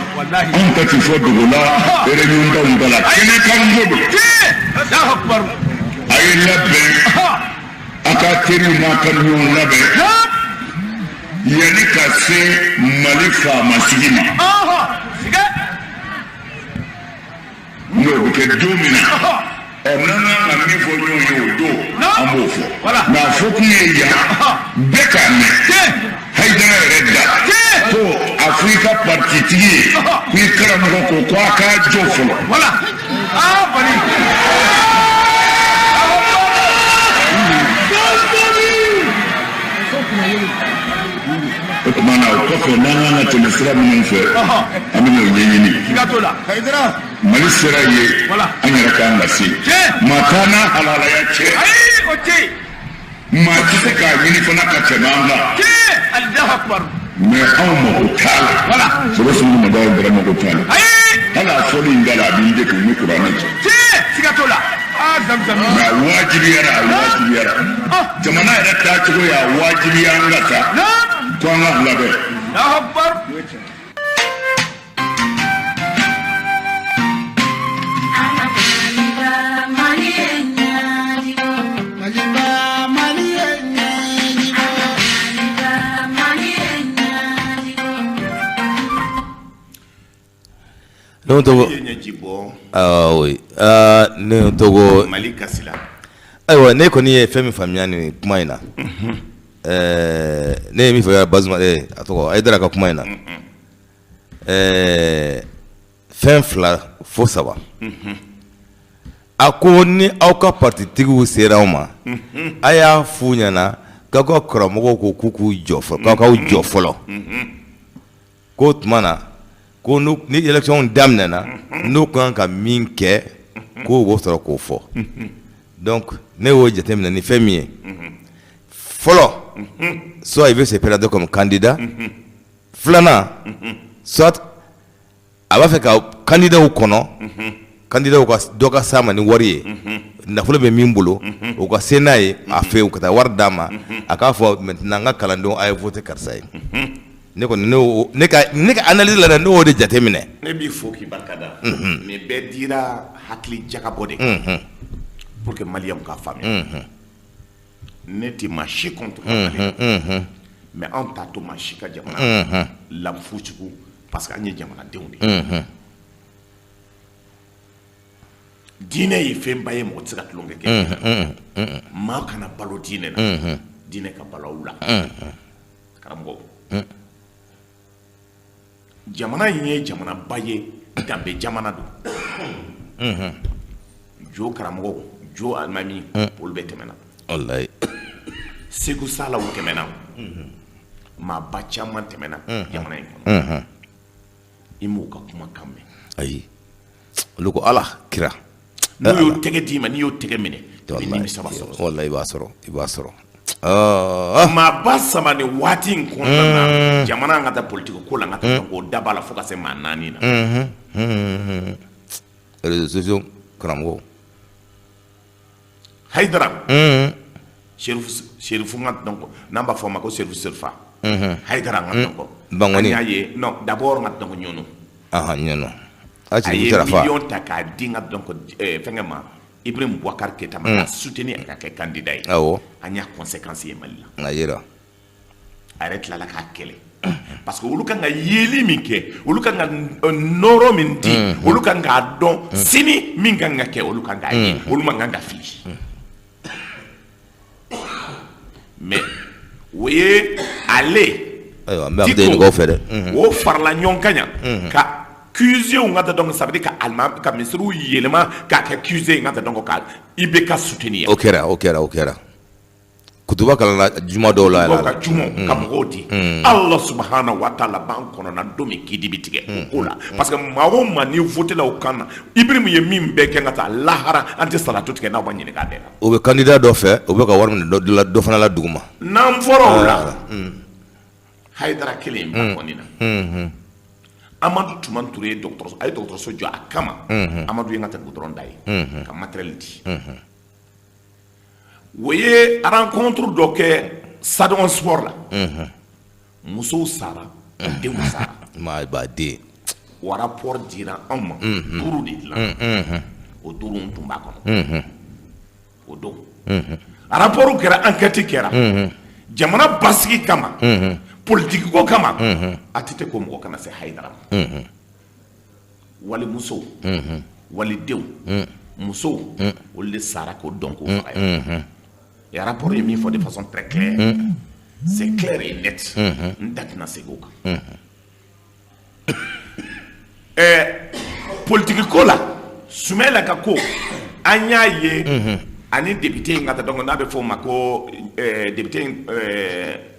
anw ta ti fɔ dogo la, réunion daw da la, kɛnɛ kan ko don. A ye labɛn, a ka teriw n'a ka ɲɔgɔn labɛn yanni ka se Mali faama sigi ma. N'o bɛ kɛ don min na, ɔ, n'an kan ka min fɔ ɲɔgɔn ye o don, an b'o fɔ. Nka a fɔ kun ye yan bɛɛ k'a mɛn Hayidara yɛrɛ da ko a fɔ i ka partitigi ye ko i karamɔgɔ ko ko a k'a jɔ fɔlɔ. Aa, Bali. O tuma na, o kɔfɛ, n'an kan ka tɛmɛ sira minnu fɛ, an bɛna o ɲɛɲini. Siga t'o la. Mali sera ye, an yɛrɛ kan ka se. Maa t'an n'a halalaya cɛ. Ayi, o tɛ yen. Maa tɛ se k'a ɲini fana ka tɛmɛ an kan. Alahu akubaru. Mais anw mako t'a la. Sɔrɔ sunu ma da yɛrɛ mako t'a la. Ayi. Hali a fɔli in da la, a b'i degun ni kuranɛ cɛ. Siga t'o la. Mais a wajibiyara, a wajibiyara. Jamana yɛrɛ taacogo y'a wajibiya an ka taa ko an ka labɛn. Ne tɔgɔ ye ɲɛji bɔ. Ah oui, ah, ne tɔgɔ Mali kasila. Ayiwa, ne kɔni ye fɛn min faamuya nin kuma in na, ne ye min faamuya Bazuma, a tɔgɔ Hayidara ka kuma in na, fɛn fila fo saba. A ko ni aw ka partitigiw sera aw ma, a y'a f'u ɲɛna k'aw ka karamɔgɔw ko k'u k'u jɔ fɔlɔ, k'aw k'aw jɔ fɔlɔ, k'o tuma na ko ni élection daminɛna, n'u kan ka min kɛ, k'o b'o sɔrɔ k'o fɔ. Donc ne y'o jateminɛ ni fɛn min ye fɔlɔ, soit il veut se présenter comme candidat, filanan, soit a b'a fɛ ka candidatw kɔnɔ, candidatw ka dɔ ka s'a ma ni wari ye, nafolo bɛ min bolo, o ka se n'a ye a fɛ yen, ka taa wari d'a ma, a k'a fɔ maintenant n ka kalandenw, a ye voter karisa ye. Ne kɔni, ne ka analyse la, ne y'o de jateminɛ. Ne b'i fo k'i barika da. Nin bɛɛ dira hakili jagabɔ de kan pour que maliyɛnw ka faamuya. Ne tɛ maa si contre Mali, mais anw t'a to maa si ka jamana lafusugu, parce que an ye jamanadenw de ye. Diinɛ ye fɛnba ye, mɔgɔ tɛ se ka tulonkɛ kɛ. Maa kana balo diinɛ na, diinɛ ka balo aw la. Karamɔgɔ, jamana in ye jamanaba ye, danbe jamana don. Jo karamɔgɔw, jo alimami, olu bɛɛ tɛmɛna. Walayi. Segu Salaw tɛmɛna, maaba caman tɛmɛna jamana in kɔnɔ, i m'u ka kumakan mɛn. Ayi, olu ko Ala kira. N'u y'o tɛgɛ d'i ma, n'i y'o tɛgɛ minɛ, i bɛ nimisa sɔrɔ. Walayi, i b'a sɔrɔ, i b'a sɔrɔ. Ah. Maaba saba ni waati in kɔnɔna na, jamana an ka taa politiki ko la, an ka taa k'o daba la fo ka se maa naani na. Réseaux sociaux karamɔgɔw. Hayidara Serifu, n ka dɔn n'an b'a fɔ o ma ko Serifu Serifa Hayidara, n ka dɔn ko Bangoni. An y'a ye, non, d'abord n ka dɔn ko Ɲɔnɔ. Ahan, Ɲɔnɔ a A Serifu ye Sarafa. miliyɔn ta k'a di n ka dɔn ko fɛnkɛ ma, Ibrahim Boubacar Keita ma, k'a soutenir a ka kɛ candidat ye. An y'a conséquence ye Mali la. A yera. A yɛrɛ tilala k'a kɛlɛ parce que olu kan ka yeli min kɛ, olu kan ka nɔrɔ min di, olu kan k'a dɔn sini min kan ka kɛ, olu kan k'a ye, olu man kan ka fili. Mais o ye ale Ayiwa, n bɛ an tɛ ɲininka aw fɛ dɛ. o farala ɲɔgɔn kan yan ka QG ka taa, donc ça veut dire ka alima ka misiriw yɛlɛma k'a kɛ QG n ka taa, donc ka IBK soutenir. O kɛra, o kɛra, o kɛra. Kutuba kalanna juma dɔw la. Mɔgɔw ka jumaw ka mɔgɔw di. Allah subahana wa taala b'an kɔnɔna don min kidi bi tigɛ o ko la, parce que maa o maa ni voté la o kan na, Ibrahim ye min bɛɛ kɛ ka taa lahara, an tɛ salatu tigɛ n'aw ma ɲininka a bɛɛ la. O bɛ candidat dɔ fɛ, o bɛ ka wari minɛ dɔ la, dɔ fana la duguma. N'an fɔra o la, Hayidara kelen in ba kɔni na, Amadu Tumani Ture ye dɔgɔtɔrɔso, a ye dɔgɔtɔrɔso jɔ a kama. Amadu ye n ka taa goudron da ye ka matériel di. O ye rencontre dɔ kɛ stade sport la, musow sara, denw sara. Maa ba den. O rapport dira anw ma, duuru de dilan, o duuru tun b'a kɔnɔ o don. Rapport kɛra, enquête kɛra jamana basigi kama, politique ko kama. ATT ko mɔgɔ kana se Hayidara ma. Walimusow, walidenw, musow, olu de sara k'o dɔn k'o faga ye. Et rapport ye min fɔ de façon très claire, c'est clair et net, n da tɛna segin o kan. Politique ko la, Sumayila ka ko, an y'a ye ani député in ka taa, donc n'a bɛ fɔ o ma ko député in,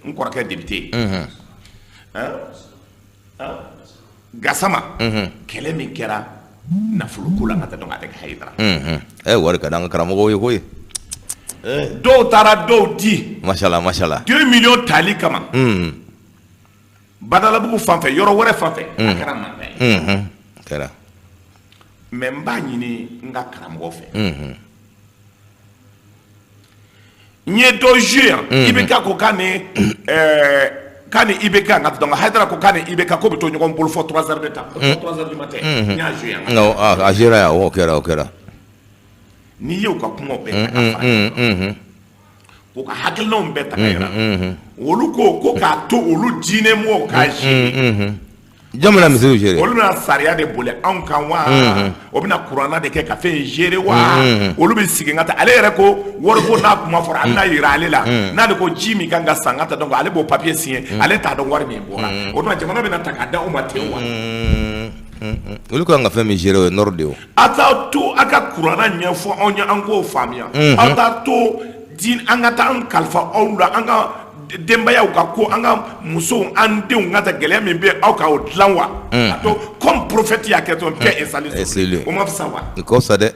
n kɔrɔkɛ député, hein? Hein? Gasama, kɛlɛ min kɛra nafolo ko la, ka taa, donc avec Hayidara. Ɛ, wari ka d'an ka karamɔgɔw ye koyi. Dɔw taara dɔw di. Masala, masala. 2 millions tali kama Badalabugu fan fɛ, yɔrɔ wɛrɛ fan fɛ, a kɛra mankan ye. Kɛra. Mais n b'a ɲini n ka karamɔgɔ fɛ. N ye dɔ joué yan, IBK ko k'a ni k'a ni IBK n ka donc Hayidara ko k'a ni IBK ko bɛ to ɲɔgɔn bolo fɔ 3 heures de temps, fɔ 3 heures du matin. N y'a joué yan. Non, a jouera yan, o kɛra, o kɛra. N'i y'u ka kumaw bɛɛ ta ka fara ɲɔgɔn kan, k'u ka hakilinaw bɛɛ ta ka yira, olu ko ko k'a to olu diinɛ mɔgɔw k'a gérer. Jɔn bɛna misiriw gérer? Olu bɛna sariya de boli anw kan wa? O bɛna kuranna de kɛ ka fɛn in gérer wa? Olu bɛ sigi ka taa, ale yɛrɛ ko wariko n'a kuma fɔra, a bɛna yira ale la, n'ale ko ji min kan ka san ka taa, donc ale b'o papier signer, ale t'a dɔn wari min bɔra. O tuma jamana bɛna ta k'a da u ma ten wa? Olu kan ka fɛn min gérer, o ye nord de ye o. A t'a to a ka kuranna ɲɛfɔ anw ye, an k'o faamuya. Aw t'a to di an ka taa an kalifa aw la, an ka denbayaw ka ko, an ka musow, an denw ka taa, gɛlɛya min bɛ aw ka o dilan wa? A to comme prophète y'a kɛ ten, paix et salut, o ma fisa wa? O ka fisa dɛ.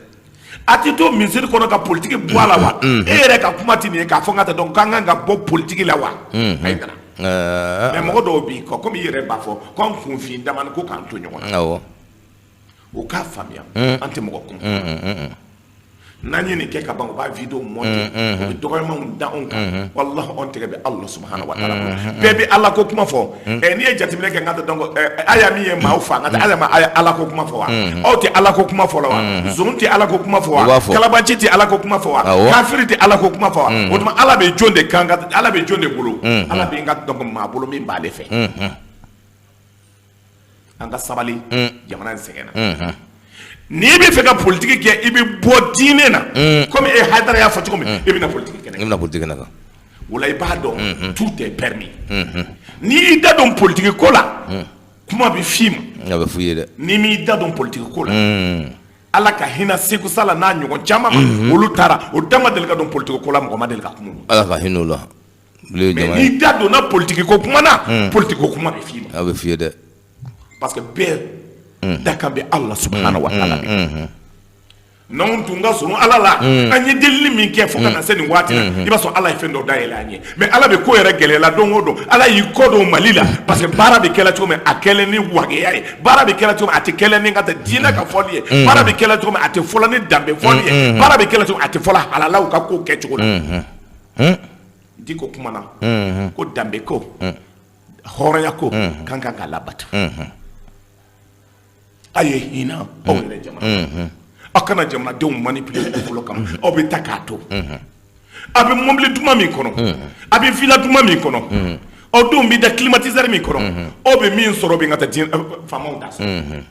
A tɛ to misiri kɔnɔ ka politiki bɔ a la wa? E yɛrɛ ka kuma tɛ nin ye k'a fɔ n ka taa, donc k'an kan ka bɔ politiki la wa? Hayidara, mais mɔgɔ dɔw b'i kɔ, komi i yɛrɛ b'a fɔ ko an kunfin damani ko k'an to ɲɔgɔn na. O k'a faamuya, an tɛ mɔgɔ kun. N'an ye nin kɛ ka ban, u b'a vidéo monter, u bɛ dɔgɔyamaw da anw kan. Walahi, anw tɛgɛ bɛ Allah subahana wa taala bolo. Bɛɛ bɛ Ala ko kuma fɔ. N'i ye jateminɛ kɛ, n ka taa, donc aya min ye maaw fa, n ka taa aya ma Ala ko kuma fɔ wa? Aw tɛ Ala ko kuma fɔ la wa? Zon tɛ Ala ko kuma fɔ wa? Kalabanci tɛ Ala ko kuma fɔ wa? Kafiri tɛ Ala ko kuma fɔ wa? O tuma Ala bɛ jɔn de kan? Ala bɛ jɔn de bolo? Ala bɛ n ka donc maa bolo min b'ale fɛ. An ka sabali, jamana in sɛgɛnna. N'i bɛ fɛ ka politiki kɛ, i bɛ bɔ diinɛ na, komi e Hayidara y'a fɔ cogo min, i bɛna politiki kɛnɛ. I bɛna politiki kɛnɛ kan. O la i b'a dɔn, tout est permis. N'i y'i da don politiki ko la, kuma bɛ f'i ma. A bɛ f'i ye dɛ. N'i m'i da don politiki ko la, Ala ka hinɛ Segu Sala n'a ɲɔgɔn caman ma, olu taara o da ma deli ka don politiki ko la, mɔgɔ ma deli ka kuma. Ala ka hinɛ u la. Mais n'i da donna politiki ko kuma na, politiki ko kuma bɛ f'i ma. A bɛ f'i ye dɛ. Parce que bɛɛ dakan bɛ Ala subahana wa taala de. N'anw tun ka surun Ala la, an ye delili min kɛ fo ka na se nin waati la, i b'a sɔrɔ Ala ye fɛn dɔ dayɛlɛ an ye. Mais Ala bɛ ko yɛrɛ gɛlɛya don o don. Ala y'i kɔ don Mali la, parce que baara bɛ kɛla cogo min, a kɛlen ni wageya ye. Baara bɛ kɛla cogo min, a tɛ kɛla ni ka taa diinɛ ka fɔli ye. Baara bɛ kɛla cogo min, a tɛ fɔla ni danbe fɔli ye. Baara bɛ kɛla cogo min, a tɛ fɔla halalaw ka ko kɛcogo la. Diko kumana ko danbe ko, hɔrɔnya ko kan kan ka labato. A ye hinɛ aw yɛrɛ jamana, aw kana jamanadenw manipuler nafolo kama. Aw bɛ ta k'a to a bɛ mobili duman min kɔnɔ, a bɛ villa duman min kɔnɔ, aw denw bɛ da climatiseur min kɔnɔ, aw bɛ min sɔrɔ bɛ ka taa diɲɛ faamaw da sɔrɔ.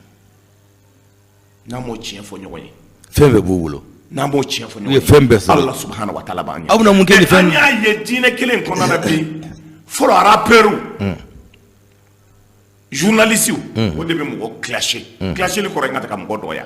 N'an m'o tiɲɛ fɔ ɲɔgɔn ye, fɛn bɛɛ b'u bolo. N'an b'o tiɲɛ fɔ ɲɔgɔn ye, fɛn bɛɛ sɔrɔ. Ala subahana wa taala b'an ɲɛ. Aw bɛna mun kɛ nin fɛn? An y'a ye diinɛ kelen kɔnɔna na bi, fɔlɔ rappeurs, journalistes, o de bɛ mɔgɔ clasher. Clasheli kɔrɔ ye n ka mɔgɔ dɔgɔya,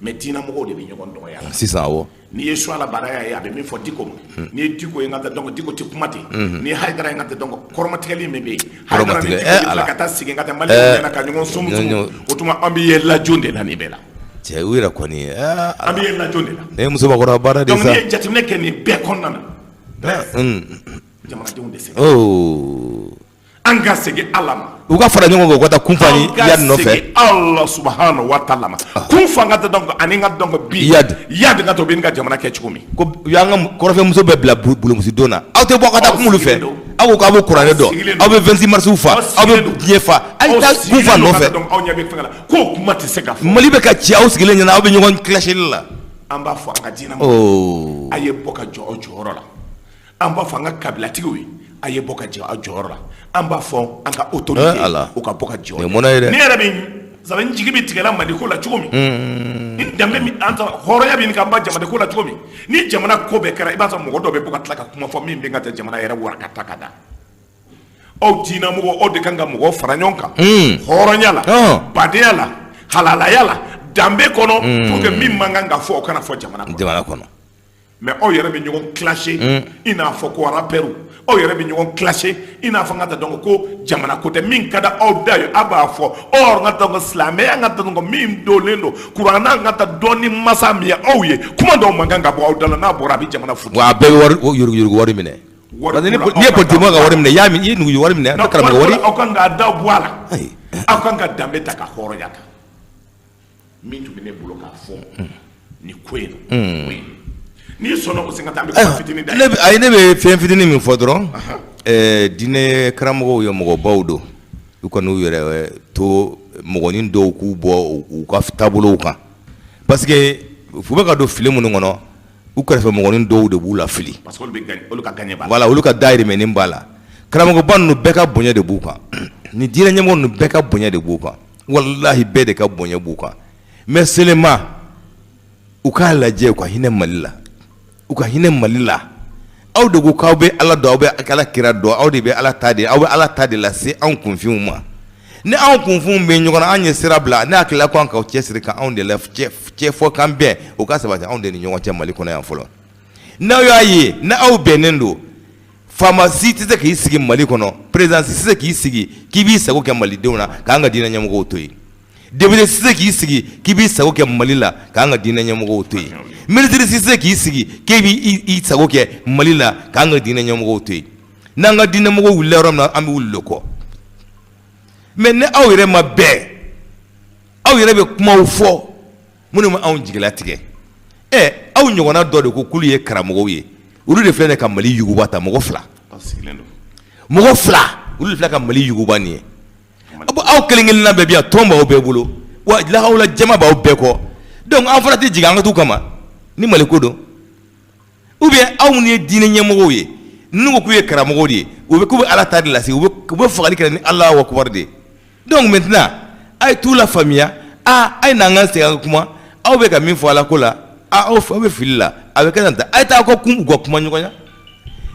mais diinɛ mɔgɔw de bɛ ɲɔgɔn dɔgɔya. Sisan, awɔ. N'i ye Suala Baraya ye, a bɛ min fɔ Diko ma, n'i ye Diko ye, n ka taa, donc Diko tɛ kuma ten. N'i ye Hayidara ye, n ka taa, donc kɔrɔmatigɛli min bɛ yen, Hayidara ni Diko bɛ tila ka taa sigi, n ka taa maliyɛnw ɲɛna ka ɲɔgɔn sumusumu. O tuma an bɛ yɛlɛla jɔn de la nin bɛɛ la? Cɛ, u yɛrɛ kɔni. An bɛ yɛlɛla jɔn de la? Ne ye musobakɔrɔ baara de sa. Donc n'i ye jateminɛ kɛ nin bɛɛ kɔnɔna na, jamanadenw de sɛgɛn. Oh. An ka segin Ala ma. U ka fara ɲɔgɔn kan, u ka taa kunfa ni Iyad nɔfɛ. An ka segin Ala subahana wa taala ma. Kunfa ka taa, donc ani ka donc bi. Iyad. Iyad ka to bɛ ka jamana kɛ cogo min. Ko u y'an ka kɔrɔfɛmuso bɛɛ bila bulonmusidon na. Aw tɛ bɔ ka taa kuma olu fɛ. Aw ko k'aw bɛ kuranɛ dɔn. Aw bɛ 26 mars fa. Aw bɛ diɲɛ fa. A ye taa kunfa nɔfɛ. Aw ɲɛ bɛ fɛn la. K'o kuma tɛ se ka fɔ. Mali bɛ ka ci aw sigilen ɲɛna, aw bɛ ɲɔgɔn clasheli la. An b'a fɔ an ka diinɛ mɔgɔw. A ye bɔ ka jɔ aw jɔyɔrɔ la. An b'a fɔ an ka kabilatigiw ye, a ye bɔ ka jɔ aw jɔyɔrɔ la. An b'a fɔ an ka autorité, u ka bɔ ka jɔ. Ne yɛrɛ bɛ sabu n jigi bɛ tigɛla Mali ko la cogo min, ni danbe min an ta hɔrɔnya bɛ ɲini k'an ba jamana ko la cogo min, ni jamana ko bɛɛ kɛra, i b'a sɔrɔ mɔgɔ dɔ bɛ bɔ ka tila ka kuma fɔ min bɛ ka taa jamana yɛrɛ warakata ka da. Aw diinɛmɔgɔ, aw de kan ka mɔgɔw fara ɲɔgɔn kan hɔrɔnya la, badenya la, halalaya la, danbe kɔnɔ, pour que min man kan ka fɔ, o kana fɔ jamana kɔnɔ. Mais aw yɛrɛ bɛ ɲɔgɔn clasher, i n'a fɔ ko rappeurs. Aw yɛrɛ bɛ ɲɔgɔn clasher i n'a fɔ n ka taa, donc ko jamana ko tɛ. Min ka di aw da ye, aw b'a fɔ. Or n ka taa, silamɛya n ka taa, donc min donnen don kuranna n ka taa dɔn ni masa min ye aw ye, kuma dɔw man kan ka bɔ aw da la. N'a bɔra, a bɛ jamana futi. Wa a bɛɛ bɛ wari yuruguyurugu wari minɛ. Parce que n'i ye politique mɔgɔ ka wari minɛ, i y'a minɛ, i ye yuruguyurugu wari minɛ, a tɛ karamɔgɔ wari. Aw kan k'a da bɔ a la. Aw kan ka danbe ta ka hɔrɔnya ta. Min tun bɛ ne bolo k'a fɔ nin ko in na, o ye N'i sɔnna o sen ka taa, an bɛ kuma fitinin da. Ne ayi, ne bɛ fɛn fitinin min fɔ dɔrɔn, diinɛ karamɔgɔw ye mɔgɔbaw don. U kan'u yɛrɛ to mɔgɔnin dɔw k'u bɔ u ka taabolow kan, parce que u bɛ ka don fili minnu kɔnɔ, u kɛrɛfɛ mɔgɔnin dɔw de b'u la fili. Parce que olu bɛ gagner, olu ka gagner b'a la. Voilà, olu ka dayirimɛni b'a la. Karamɔgɔba ninnu bɛɛ ka bonya de b'u kan, ni diinɛ ɲɛmɔgɔ ninnu bɛɛ ka bonya de b'u kan. Walahi, bɛɛ de ka bonya b'u kan. Mais seulement u k'a lajɛ, u ka hinɛ Mali la, u ka hinɛ Mali la. Aw de ko k'aw bɛ Ala dɔn, aw bɛ Ala kira dɔn, aw de bɛ Ala ta de, aw bɛ Ala ta de lase anw kunfinw ma. Ni anw kunfinw bɛ ɲɔgɔn na, an ye sira bila. Ne hakili la ko an k'aw cɛsiri ka anw de la cɛ fɔ k'an bɛn, o ka sabati anw de ni ɲɔgɔn cɛ Mali kɔnɔ yan fɔlɔ. N'aw y'a ye ni aw bɛnnen don, faama si tɛ se k'i sigi Mali kɔnɔ, président si tɛ se k'i sigi k'i b'i sago kɛ malidenw na k'an ka diinɛ ɲɛmɔgɔw to yen. Député si tɛ se k'i sigi k'i b'i sago kɛ Mali la k'an ka diinɛ ɲɛmɔgɔw to yen. Ministre si tɛ se k'i sigi k'e b'i sago kɛ Mali la k'an ka diinɛ ɲɛmɔgɔw to yen. N'an ka diinɛ mɔgɔw wulila yɔrɔ min na, an bɛ wuli o kɔ. Mais ni aw yɛrɛ ma bɛn, aw yɛrɛ bɛ kumaw fɔ minnu bɛ anw jigilatigɛ. Ɛ, aw ɲɔgɔnna dɔ de ko k'olu ye karamɔgɔw ye, olu de filɛ ka Mali yuguba ta. Mɔgɔ fila, mɔgɔ fila, olu de filɛ ka Mali yuguba nin ye. Aw kelen kelenna bɛɛ bi yan, tɔn b'aw bɛɛ bolo, wa lahawula jama b'aw bɛɛ kɔ. Donc an fana tɛ jigin an ka t'u kama ni Mali ko don. Ou bien aw minnu ye diinɛ ɲɛmɔgɔw ye, ninnu ko k'u ye karamɔgɔw de ye, u bɛ k'u bɛ Ala ta de lase, u bɛ fagali kɛ ni Alahu akubar de ye. Donc maintenant a ye t'u la faamuya. Aa, a ye n'an ka segin an ka kuma. Aw bɛ ka min fɔ Ala ko la, aa, aw bɛ fili la, a bɛ kɛ tan tan. A ye taa aw ka kun u ka kuma ɲɔgɔnya.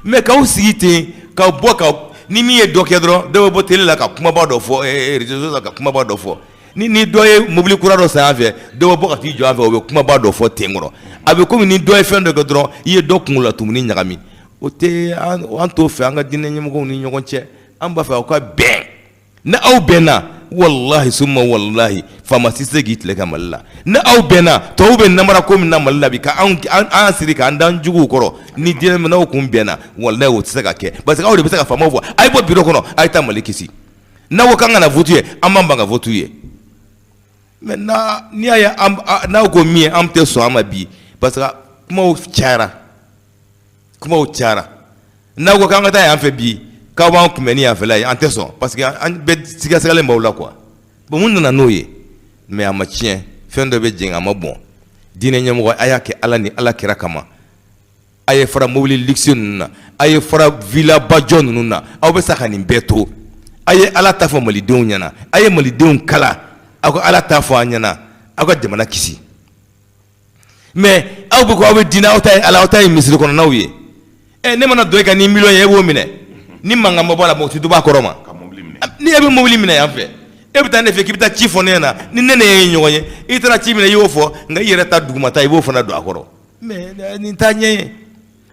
Mais k'aw sigi ten ka bɔ ka ni min ye dɔ kɛ dɔrɔn, dɔ bɛ bɔ télé la ka kumaba dɔ fɔ, réseaux sociaux ka kumaba dɔ fɔ. Ni dɔ ye mobili kura dɔ san yan fɛ, dɔ bɛ bɔ ka t'i jɔ an fɛ, o bɛ kumaba dɔ fɔ ten kɔrɔ. A bɛ komi ni dɔ ye fɛn dɔ kɛ dɔrɔn, i ye dɔ kunkolo la tumuni ɲagami. O tɛ an t'o fɛ an ka diinɛ ɲɛmɔgɔw ni ɲɔgɔn cɛ. An b'a fɛ aw ka bɛn. Ni aw bɛnna, walahi summa walahi, faama si tɛ se k'i tile ka Mali la. Ni aw bɛnna, tɔw bɛ namara ko min na Mali la bi, ka an siri k'an dan juguw kɔrɔ, ni diinɛ minɛw kun bɛnna, walahi o tɛ se ka kɛ, parce que aw de bɛ se ka faamaw fɔ a ye bɔ bureau kɔnɔ, a ye taa Mali kisi. N'aw ko k'an kana vote ye, an b'an ban ka vote ye. Mais n'i y'a ye n'aw ko min ye, an tɛ sɔn a ma bi, parce que kumaw cayara, kumaw cayara. N'aw ko k'an ka taa yan fɛ bi, k'aw b'an kunbɛn ni yanfɛla ye, an tɛ sɔn, parce que an bɛɛ sigasigalen b'aw la quoi. Bon, mun nana n'o ye? Mais a ma tiɲɛ, fɛn dɔ bɛ jɛngɛ, a ma bɔn. Diinɛ ɲɛmɔgɔ, a y'a kɛ Ala ni Ala kira kama. A ye fara mobili luxe ninnu na, a ye fara villa bajɔ ninnu na. Aw bɛ sa ka nin bɛɛ to. A ye Ala ta fɔ malidenw ɲɛna, a ye malidenw kala, aw ka Ala ta fɔ an ɲɛna, aw ka jamana kisi. Mais aw bɛ ko aw bɛ diinɛ, aw ta ye Ala, aw ta ye misiri kɔnɔnaw ye. Ɛ, ne mana don e kan ni miliyɔn ye, e b'o minɛ. Ni mankan ma bɔ a la, mɔgɔ tɛ bɔ a kɔrɔ ma. Ni e bɛ mobili minɛ yan fɛ, e bɛ taa ne fɛ k'i bɛ taa ci fɔ ne ɲɛna, ni ne ne ye ɲɔgɔn ye, i taara ci minɛ, i y'o fɔ, nka i yɛrɛ ta dugumata, i b'o fana don a kɔrɔ. Mais nin t'a ɲɛ ye.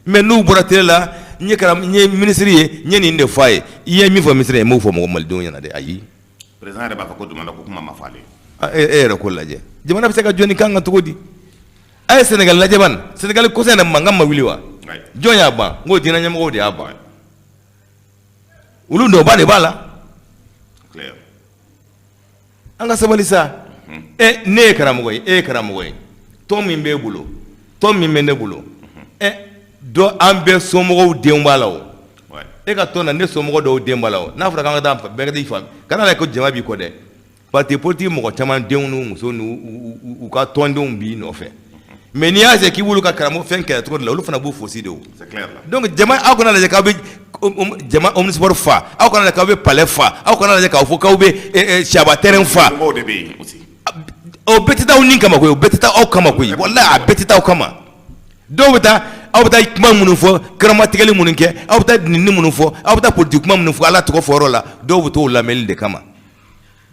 Mais n'u bɔra télé la, n ye karam, n ye minisiri ye, n ye nin de fɔ a ye. I ye min fɔ minisiri ye, n m'o fɔ mɔgɔ malidenw ɲɛna dɛ, ayi. Président yɛrɛ b'a fɔ ko duma ko kuma ma fɔ ale. E yɛrɛ ko lajɛ, jamana bɛ se ka jɔ ni kan kan cogo di? A ye Sénégal lajɛ ban. Sénégal kɔsa in na, mankan ma wuli wa? Jɔn y'a ban? N ko diinɛ ɲɛmɔgɔw de y'a ban. Olu nɔba de b'a la. An ka sabali sa. Ɛ, ne ye karamɔgɔ ye, e ye karamɔgɔ ye, tɔn min b'e bolo, tɔn min bɛ ne bolo, ɛ, dɔ an bɛɛ somɔgɔw denw b'a la. O e ka tɔn na, ne somɔgɔ dɔw den b'a la. O n'a fɔra k'an ka taa bɛɛ ka t'i fa, kana lajɛ ko jama b'i kɔ dɛ. Parti politique mɔgɔ caman denw n'u muso n'u u ka tɔndenw b'i nɔfɛ. Mais n'i y'a se k'i b'olu ka karamɔgɔ fɛn kɛlɛ cogo de la, olu fana b'u fosi de. O donc jama, aw kana lajɛ k'aw bɛ jama omnisport fa, aw kana lajɛ k'aw bɛ palais fa, aw kana lajɛ k'aw fɔ k'aw bɛ Saba terrain fa. O bɛɛ tɛ taa aw ni kama koyi, o bɛɛ tɛ taa aw kama koyi, walahi a bɛɛ tɛ taa aw kama. Dɔw bɛ taa, aw bɛ taa kuma minnu fɔ, karamatigɛli minnu kɛ, aw bɛ taa nini minnu fɔ, aw bɛ taa politique kuma minnu fɔ, Ala tɔgɔ fɔ yɔrɔ la, dɔw bɛ t'o lamɛnli de kama.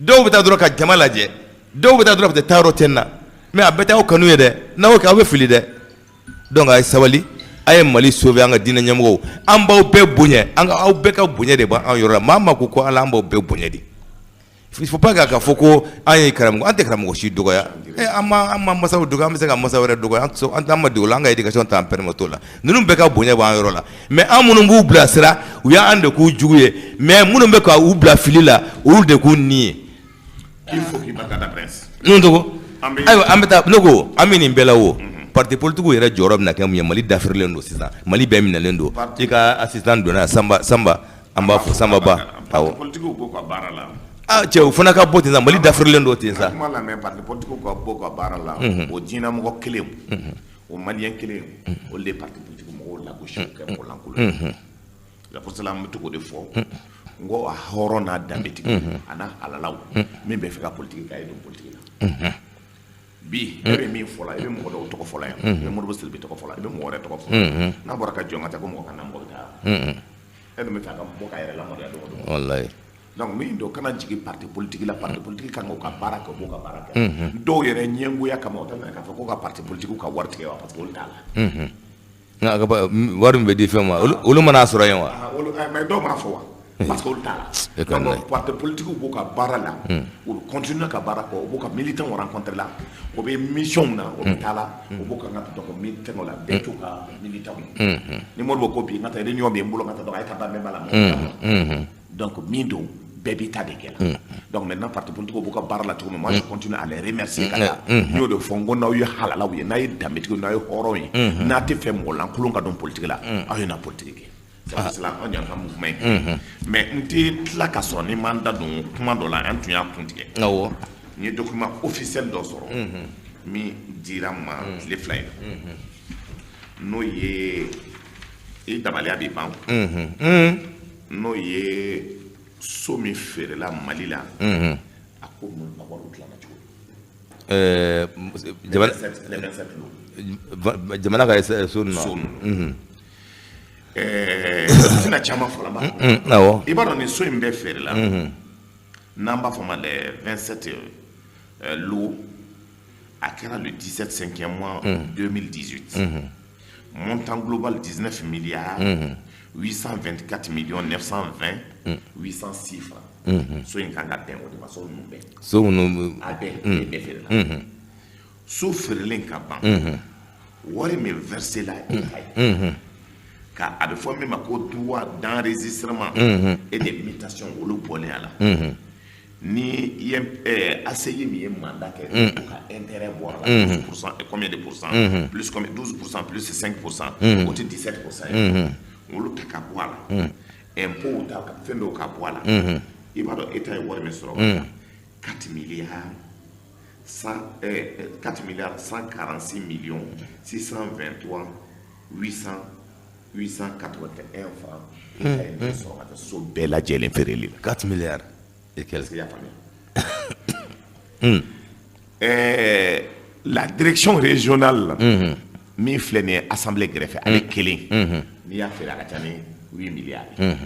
Dɔw bɛ taa dɔrɔn ka jama lajɛ, dɔw bɛ taa dɔrɔn ka taa yɔrɔ tɛ na. Mais a bɛɛ tɛ aw kanu ye dɛ. N'aw kɛ, aw bɛ fili dɛ. Donc a ye sabali, a ye Mali sauver. An ka diinɛ ɲɛmɔgɔw, an b'aw bɛɛ bonya, an ka aw bɛɛ ka bonya de b'an yɔrɔ la. Maa ma ko ko Ala, an b'aw bɛɛ bonya de. Il faut pas k'a fɔ ko an ye karamɔgɔ, an tɛ karamɔgɔ si dɔgɔya. An ma masaw dɔgɔya, an bɛ se ka masa wɛrɛ dɔgɔya? An ma dege o la, an ka éducation t'an permettre o la. Ninnu bɛɛ ka bonya b'an yɔrɔ la. Mais an minnu b'u bilasira, u y'an de k'u jugu ye. Mais minnu bɛ ka u bila fili la, olu de k'u ni ye. Il faut k'i barika da, prince. N tɔgɔ, ayiwa, an bɛ taa. Ne ko an bɛ nin bɛɛ la, o Parti politique yɛrɛ jɔyɔrɔ bɛna kɛ mun ye? Mali dafirilen don sisan, Mali bɛɛ minɛlen don. I ka assistant donna Sanba, Sanba, an b'a fɔ Sanba Ba. Awɔ, parti politique b'u ka baara la. Ah cɛ, o fana ka bɔ ten sa, Mali dafirilen don ten sa. Kuma lamɛn, parti politique ka bɔ ka baara la, o diinɛmɔgɔ kelen, o maliyɛn kelen, olu de ye parti politique mɔgɔw lagosi, k'u kɛ mɔgɔ lankolon ye. C'est pour cela an bɛ to k'o de fɔ n ko a hɔrɔn n'a danbetigi a n'a halalaw, min bɛ fɛ ka politique kɛ, a ye don politique la. Bi e bɛ min fɔ la, i bɛ mɔgɔ dɔw tɔgɔ fɔ la yan, i bɛ Modibo Sidibe tɔgɔ fɔ la, i bɛ mɔgɔ wɛrɛ tɔgɔ fɔ. N'a bɔra ka jɔn ka taa ko mɔgɔ ka na, mɔgɔ bɛ taa, e dun bɛ fɛ a ka bɔ k'a yɛrɛ lamaloya don o don. Walayi. Donc min don, kana jigin parti politique la. Parti politique kan k'u ka baara kɛ, u b'u ka baara kɛ. Dɔw yɛrɛ ɲɛngoya kama, o tɛ k'a fɔ ko ka parti politique ka wari tigɛ wa, parce que olu t'a la. Nka wari min bɛ di fɛn ma, olu mana sɔrɔ yen wa? Mais dɔw m'a fɔ wa, parce que olu t'a la. Donc parti politique b'u ka baara la, u bɛ continuer ka baara kɛ, u b'u ka militants rencontrer la, u bɛ mission na, u bɛ taa la, u b'u ka n ka donc militants la, bɛɛ t'u ka militants ye. Ni Modibo ko bi n ka taa réunion bɛ n bolo, n ka taa, donc a ye taa ban bɛɛ b'a la. Donc min don, bɛɛ b'i ta de kɛ la. Donc maintenant, parti politique b'u ka baara la cogo min, moi je continue à les remercier. Ka taa n y'o de fɔ, n ko n'aw ye halalaw ye, n'a ye danbetigiw, n'a ye hɔrɔnw ye, n'a tɛ fɛ mɔgɔ lankolon ka don politique la, aw ye na politique kɛ. C'est pour cela anw y'an ka mouvement ye. Mais n tɛ tila ka sɔrɔ ni m'an da don kuma dɔ la, an tun y'a kun tigɛ. N ye document officiel dɔ sɔrɔ min dira n ma tile 2 in na, n'o ye i dabaliya bɛ ban, n'o ye so min feerela Mali la, a ko mun a wariw dilanna cogo di? Jamana Les 27 lots. Jamana ka so ninnu. So ninnu, n tɛna caman fɔ la, n b'a fɔ. I b'a dɔn nin so in bɛɛ feerela, n'an b'a fɔ ma les 27 lots, a kɛra le 17 5e mois 2018, montant global 19 milliards 824 millions 920 806 francs. So in kan ka bɛn o de ma, so ninnu bɛɛ. So minnu. A bɛɛ bɛɛ feerela. So feerelen ka ban, wari min versé la État ye, ka a bɛ fɔ min ma ko droit d'enregistrement et de mutation, olu bɔlen a la, ni i ye ACI min ye mandat kɛ, o ka intérêt bɔra la, 12% et combien de pourcent plus combien, 12% plus 5%, o tɛ 17% ye, olu ta ka bɔ a la, impôt ta, fɛn dɔw ka bɔ a la, i b'a dɔn État ye wari min sɔrɔ, 4 milliards 100, 4 milliards 146 millions 623 800 881 francs. État ye nin sɔrɔ ka taa so bɛɛ lajɛlen feereli la. 4 milliards et Est-ce quelques. que i y'a faamuya? La direction régionale min filɛ nin ye assemblée gɛrɛfɛ, ale kelen, n'i y'a feere, a ka ca ni 8 milliards ye.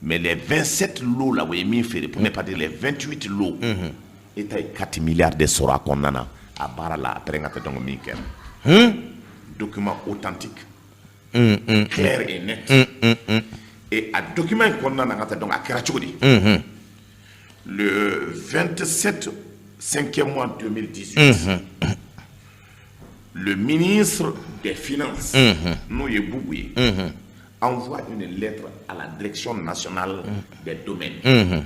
Mais les 27 lots là, o ye min feere, pour ne pas dire les 28 lots, État ye 4 milliards de sɔrɔ a kɔnɔna na, a baara la. Après n ka tɛ, donc min kɛra, document authentique, clair et net. Et a document in kɔnɔna na, n ka taa, donc a kɛra cogo di? Le 27 5e mois 2018, le ministre des Finances, n'o ye Boubou ye, envoie une lettre à la direction nationale des domaines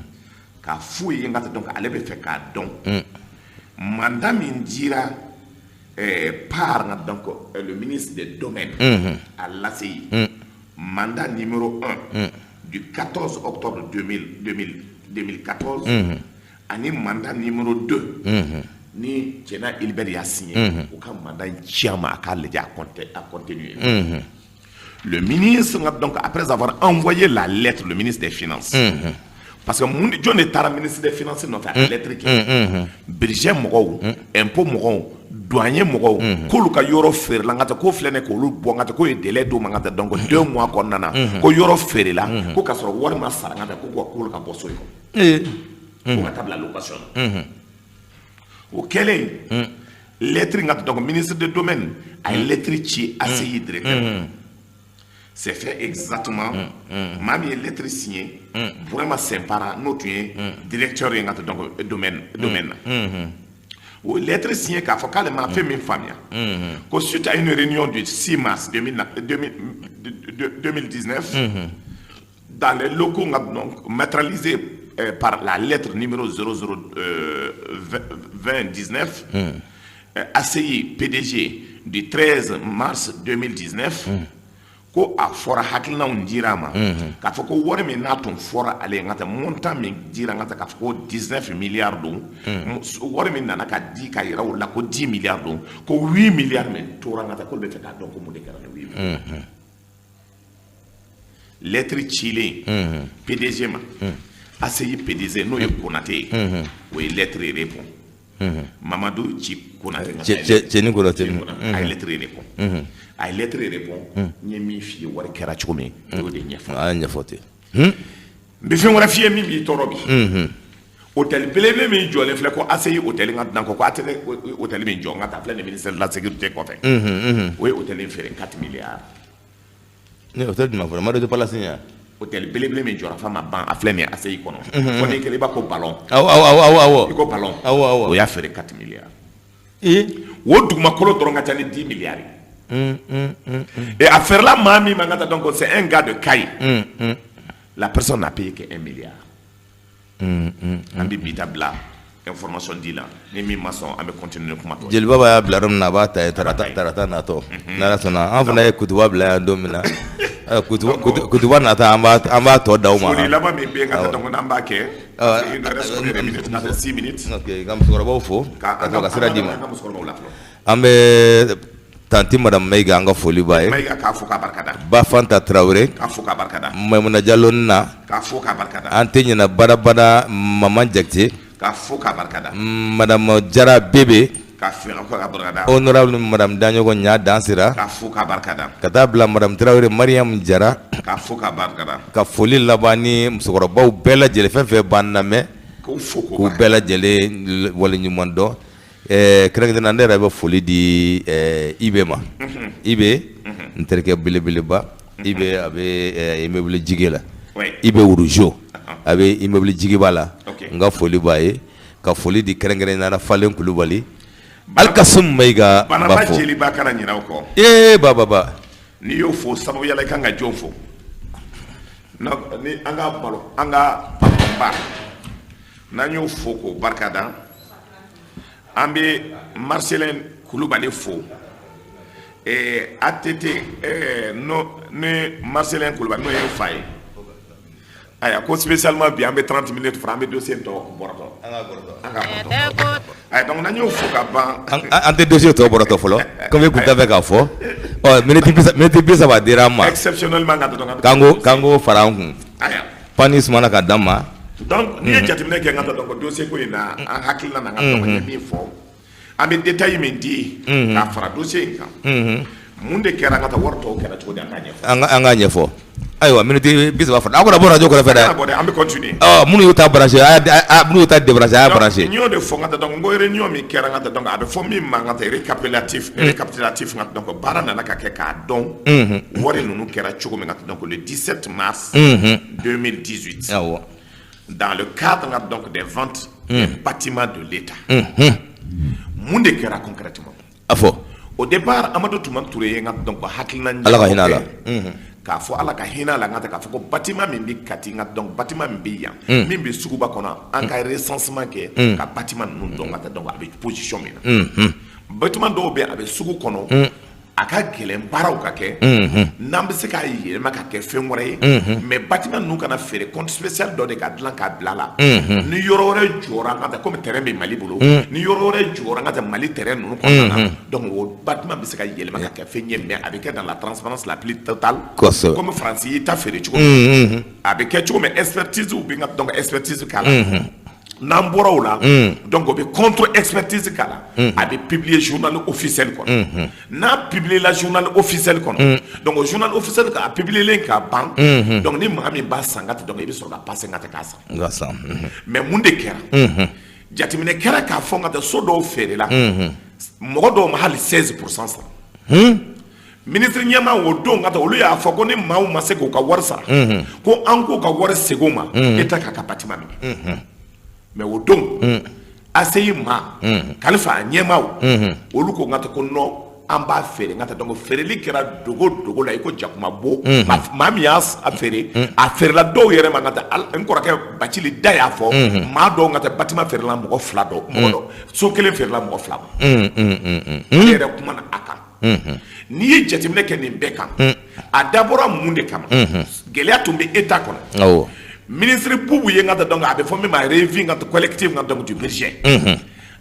k'a f'u ye, n ka taa, donc ale bɛ fɛ k'a dɔn mandat min dira par nka donc le ministre des Domaines à l'ACI, mandat numéro 1 du 14 octobre 2000, 2000, 2014, ani mandat numéro 2 ni Tiéna Hilbert y'a signé, u ka mandat in ci a ma, a k'a lajɛ a contenu ye. Le ministre, donc après avoir envoyé la lettre, le ministre des Finances, parce que mun jɔn de taara ministre des Finances nɔfɛ a ka lettre kɛ? Budget mɔgɔw, impôt mɔgɔw, douanier mɔgɔw, k'olu ka yɔrɔ feerela, n ka taa k'o filɛ nin ye, k'olu bɔ, n ka taa k'o ye délai d'u ma, n ka taa donc 2 mois kɔnɔna na, ko yɔrɔ feerela, ko k'a sɔrɔ wari ma sara, n ka taa ko k'olu ka bɔ so in kɔnɔ, ko ka taa bila location na. O kɛlen, lettre, n ka taa, donc ministre de Domaine a ye lettre ci ACI directeur. C'est fait exactement. Maa min ye lettre signé, Bourema Sempara, n'o tun ye directeur ye, n ka taa donc domaine na, o lettre signé k'a fɔ k'ale ma fɛn min faamuya, ko suite à une réunion du 6 mars 2000 2019 dans les locaux donc matérialisés par la lettre numéro 00 2019 ACI PDG du 13 mars 2019, ko a fɔra, hakilinaw dira a ma k'a fɔ ko wari min n'a tun fɔra ale ye, n ka taa montant min dira, n ka taa k'a fɔ ko 19 milliards don, wari min nana ka di ka yira o la ko 10 milliards don, ko 8 milliards min tora, n ka taa k'olu bɛ fɛ k'a dɔn ko mun de kɛra ni 8 milliards. Lettre cilen PDG ma, ACI PDG, n'o ye Konate ye, o ye lettre répond. Mamadu Ci Konate. Cɛni Konate. A ye lettre répond, a ye lettre répond. N ye min f'i ye, wari kɛra cogo min, n y'o de ɲɛfɔ. A y'a ɲɛfɔ ten. N bɛ fɛn wɛrɛ f'i ye min b'i tɔɔrɔ bi. Hôtel belebele min jɔlen filɛ ko ACI hôtel, n ka dunan ko ATT hôtel min jɔ, n ka taa filɛ nin ministère de la Sécurité kɔfɛ, o ye hôtel in feere 4 milliards. Ne hôtel jumɛn fɔlɔ? Madu Palace yan. Hôtel belebele min jɔra f'a ma ban, a filɛ nin ye ACI kɔnɔ, fɔ n'i kɛra i b'a ko ballon. Awɔ awɔ awɔ awɔ I ko ballon. Awɔ awɔ O y'a feere 4 milliards. O dugumakolo dɔrɔn ka ca ni 10 milliards ye. Et a feerela maa min ma, n ka taa, donc c'est un gars de Kayes. La personne n'a payé que 1 milliard. An bɛ bi ta bila information di la, ni min ma sɔn, an bɛ continuer kuma tɔ. Jeliba b'a bila yɔrɔ min na, a b'a ta yen tarata tarata natɔ, n'Ala sɔnna. An fana ye kutuba bila yan don min na, kutuba nata, an b'a tɔ d'aw ma. Foli laban min bɛ yen, ka taa, donc n'an b'a kɛ, parce que il nous reste combien de minutes? Ka taa 6 minutes. Ok, ka musokɔrɔbaw fo ka ka sɔrɔ ka sira d'i ma. An ka musokɔrɔbaw la fɔlɔ. An bɛ tantie madame Mayiga, an ka foli b'a ye. Mayiga, k'a fo k'a barikada. Ba Fanta Tarawele. K'a fo k'a barikada. Maimuna Jalo na. K'a fo k'a barikada. An tɛ ɲinɛ badabada Mama Jakite. K'a fo k'a barikada. Madame Jara Bebe. K'a fo k'a barikada. Honorable madame Daɲɔgɔn Ɲa Dansira. K'a fo k'a barikada. Ka taa bila madame Tarawele Mariam Jara. K'a fo k'a barikada. Ka foli laban ni musokɔrɔbaw bɛɛ lajɛlen, fɛn fɛn b'an lamɛn. K'u fo k'u K'u bɛɛ lajɛlen waleɲuman dɔn. Kɛrɛnkɛrɛnnenya, ne yɛrɛ bɛ foli di Ibe ma. Ibe, n terikɛ belebeleba Ibe, a bɛ immeuble jigi la. Ibe Wuruzo, a bɛ immeuble jigiba la. N ka foli b'a ye, ka foli di kɛrɛnkɛrɛnnenya la Falen Kulubali, Alikasum Mayiga. N Banaba b'a fo. Jeliba, kana ɲinɛ o kɔ. Ee, ba. N'i y'o fo sababuya la, i kan ka jɔn fo? Ni an ka balo, an ka patronba, n'an y'o fo k'o barika da, an bɛ Marcelin Kulubali fo. ATT no ni Marcelin Kulubali, n'o ye n fa ye. Ayiwa, ko spécialement bi, an bɛ 30 minutes fara, an bɛ dossier tɔ bɔrɔtɔ, an ka bɔrɔtɔ. Ayi, donc n'an y'o fo ka ban. An tɛ dossier tɔ bɔrɔtɔ fɔlɔ, komi i kun t'a fɛ k'a fɔ. Ɔ, miniti 30 dira an ma. Exceptionnellement, ka dɔn. K'an k'o fara an kun. Ayiwa. Pani sumana ka d'an ma. Donc n'i ye jateminɛ kɛ, n ka taa, donc dossier ko in na, an hakilina na, n ka dɔgɔ, n ye min fɔ, an bɛ détail min di k'a fara dossier in kan, mun de kɛra, an ka taa wari tɔw kɛra cogo di, an k'a ɲɛfɔ. An k'a ɲɛfɔ. Ayiwa, miniti 30 fara, aw kana bɔ radio kɛrɛfɛ dɛ. An bɔ dɛ, an bɛ continuer. Ɔ, minnu y'u ta branché, a y'a minnu y'u ta débranché, a y'a branché. N y'o de fɔ, n ka taa, donc n ko réunion min kɛra, n ka taa, donc a bɛ fɔ min ma, n ka taa, récapitulatif, n ka taa, donc baara nana ka kɛ k'a dɔn wari ninnu kɛra cogo min, ka taa, donc le 17 mars 2018, dans le cadre donc des ventes des bâtiments de l'État, mun de kɛra concrètement? A fɔ. Au départ, Amadu Tumani Ture ye n ka donc hakilina Ala ka hinɛ a la. K'a fɔ Ala ka hinɛ a la, n ka taa k'a fɔ ko bâtiment min bɛ Kati, n ka donc bâtiment min bɛ yan, min bɛ suguba kɔnɔ, an ka recensement kɛ ka bâtiment ninnu dɔn, ka taa, donc a bɛ position min na. Bâtiment dɔw bɛ yen, a bɛ sugu kɔnɔ, a ka gɛlɛn baaraw ka kɛ, n'an bɛ se k'a yɛlɛma ka kɛ fɛn wɛrɛ ye, mais bâtiment ninnu kana feere, compte spécial dɔ de ka dilan k'a bila la. Ni yɔrɔ wɛrɛ jɔra, an ka taa, komi terrain bɛ Mali bolo, ni yɔrɔ wɛrɛ jɔra, an ka taa Mali terrain ninnu kɔnɔna na, donc o bâtiment bɛ se ka yɛlɛma ka kɛ fɛn ye, mais a bɛ kɛ dans la transparence la plus totale. Komi Faransi y'i ta feere cogo min, a bɛ kɛ cogo min, expertise bɛ ka donc expertise k'a la. N'an bɔra o la, donc o bɛ contre expertise k'a la, a bɛ publier journal officiel kɔnɔ. N'a publier la journal officiel kɔnɔ, donc o journal officiel a publier len ka ban, donc ni maa min b'a san ka tɛ, donc i bɛ sɔrɔ ka passer ka tɛ k'a san. N ka san. Mais mun de kɛra? Jateminɛ kɛra k'a fɔ n ka taa so dɔw feerela, mɔgɔ dɔw ma hali 16% sara. Ministre ɲɛmaa o don, ka taa, olu y'a fɔ ko ni maaw ma se k'u ka wari sara, ko an k'u ka wari segin u ma, État k'a ka bâtiment minɛ. Mais o don, ACI ma Kalifa a ɲɛmaaw, olu ko n ka taa ko non, an b'a feere. N ka taa, donc feereli kɛra dogo dogo la i ko jakuma bo. Maa min y'a feere, a feerela dɔw yɛrɛ ma. N ka taa, n kɔrɔkɛ Bacili da y'a fɔ, maa dɔw, n ka taa, bâtiment feerela mɔgɔ fila dɔ, mɔgɔ dɔ, so kelen feerela mɔgɔ fila ma. Ne yɛrɛ kuma na a kan. N'i ye jateminɛ kɛ nin bɛɛ kan, a dabɔra mun de kama? Gɛlɛya tun bɛ État kɔnɔ. Ministre Bubu ye n ka donc a bɛ fɔ min ma revue n ka collective n ka donc du budget,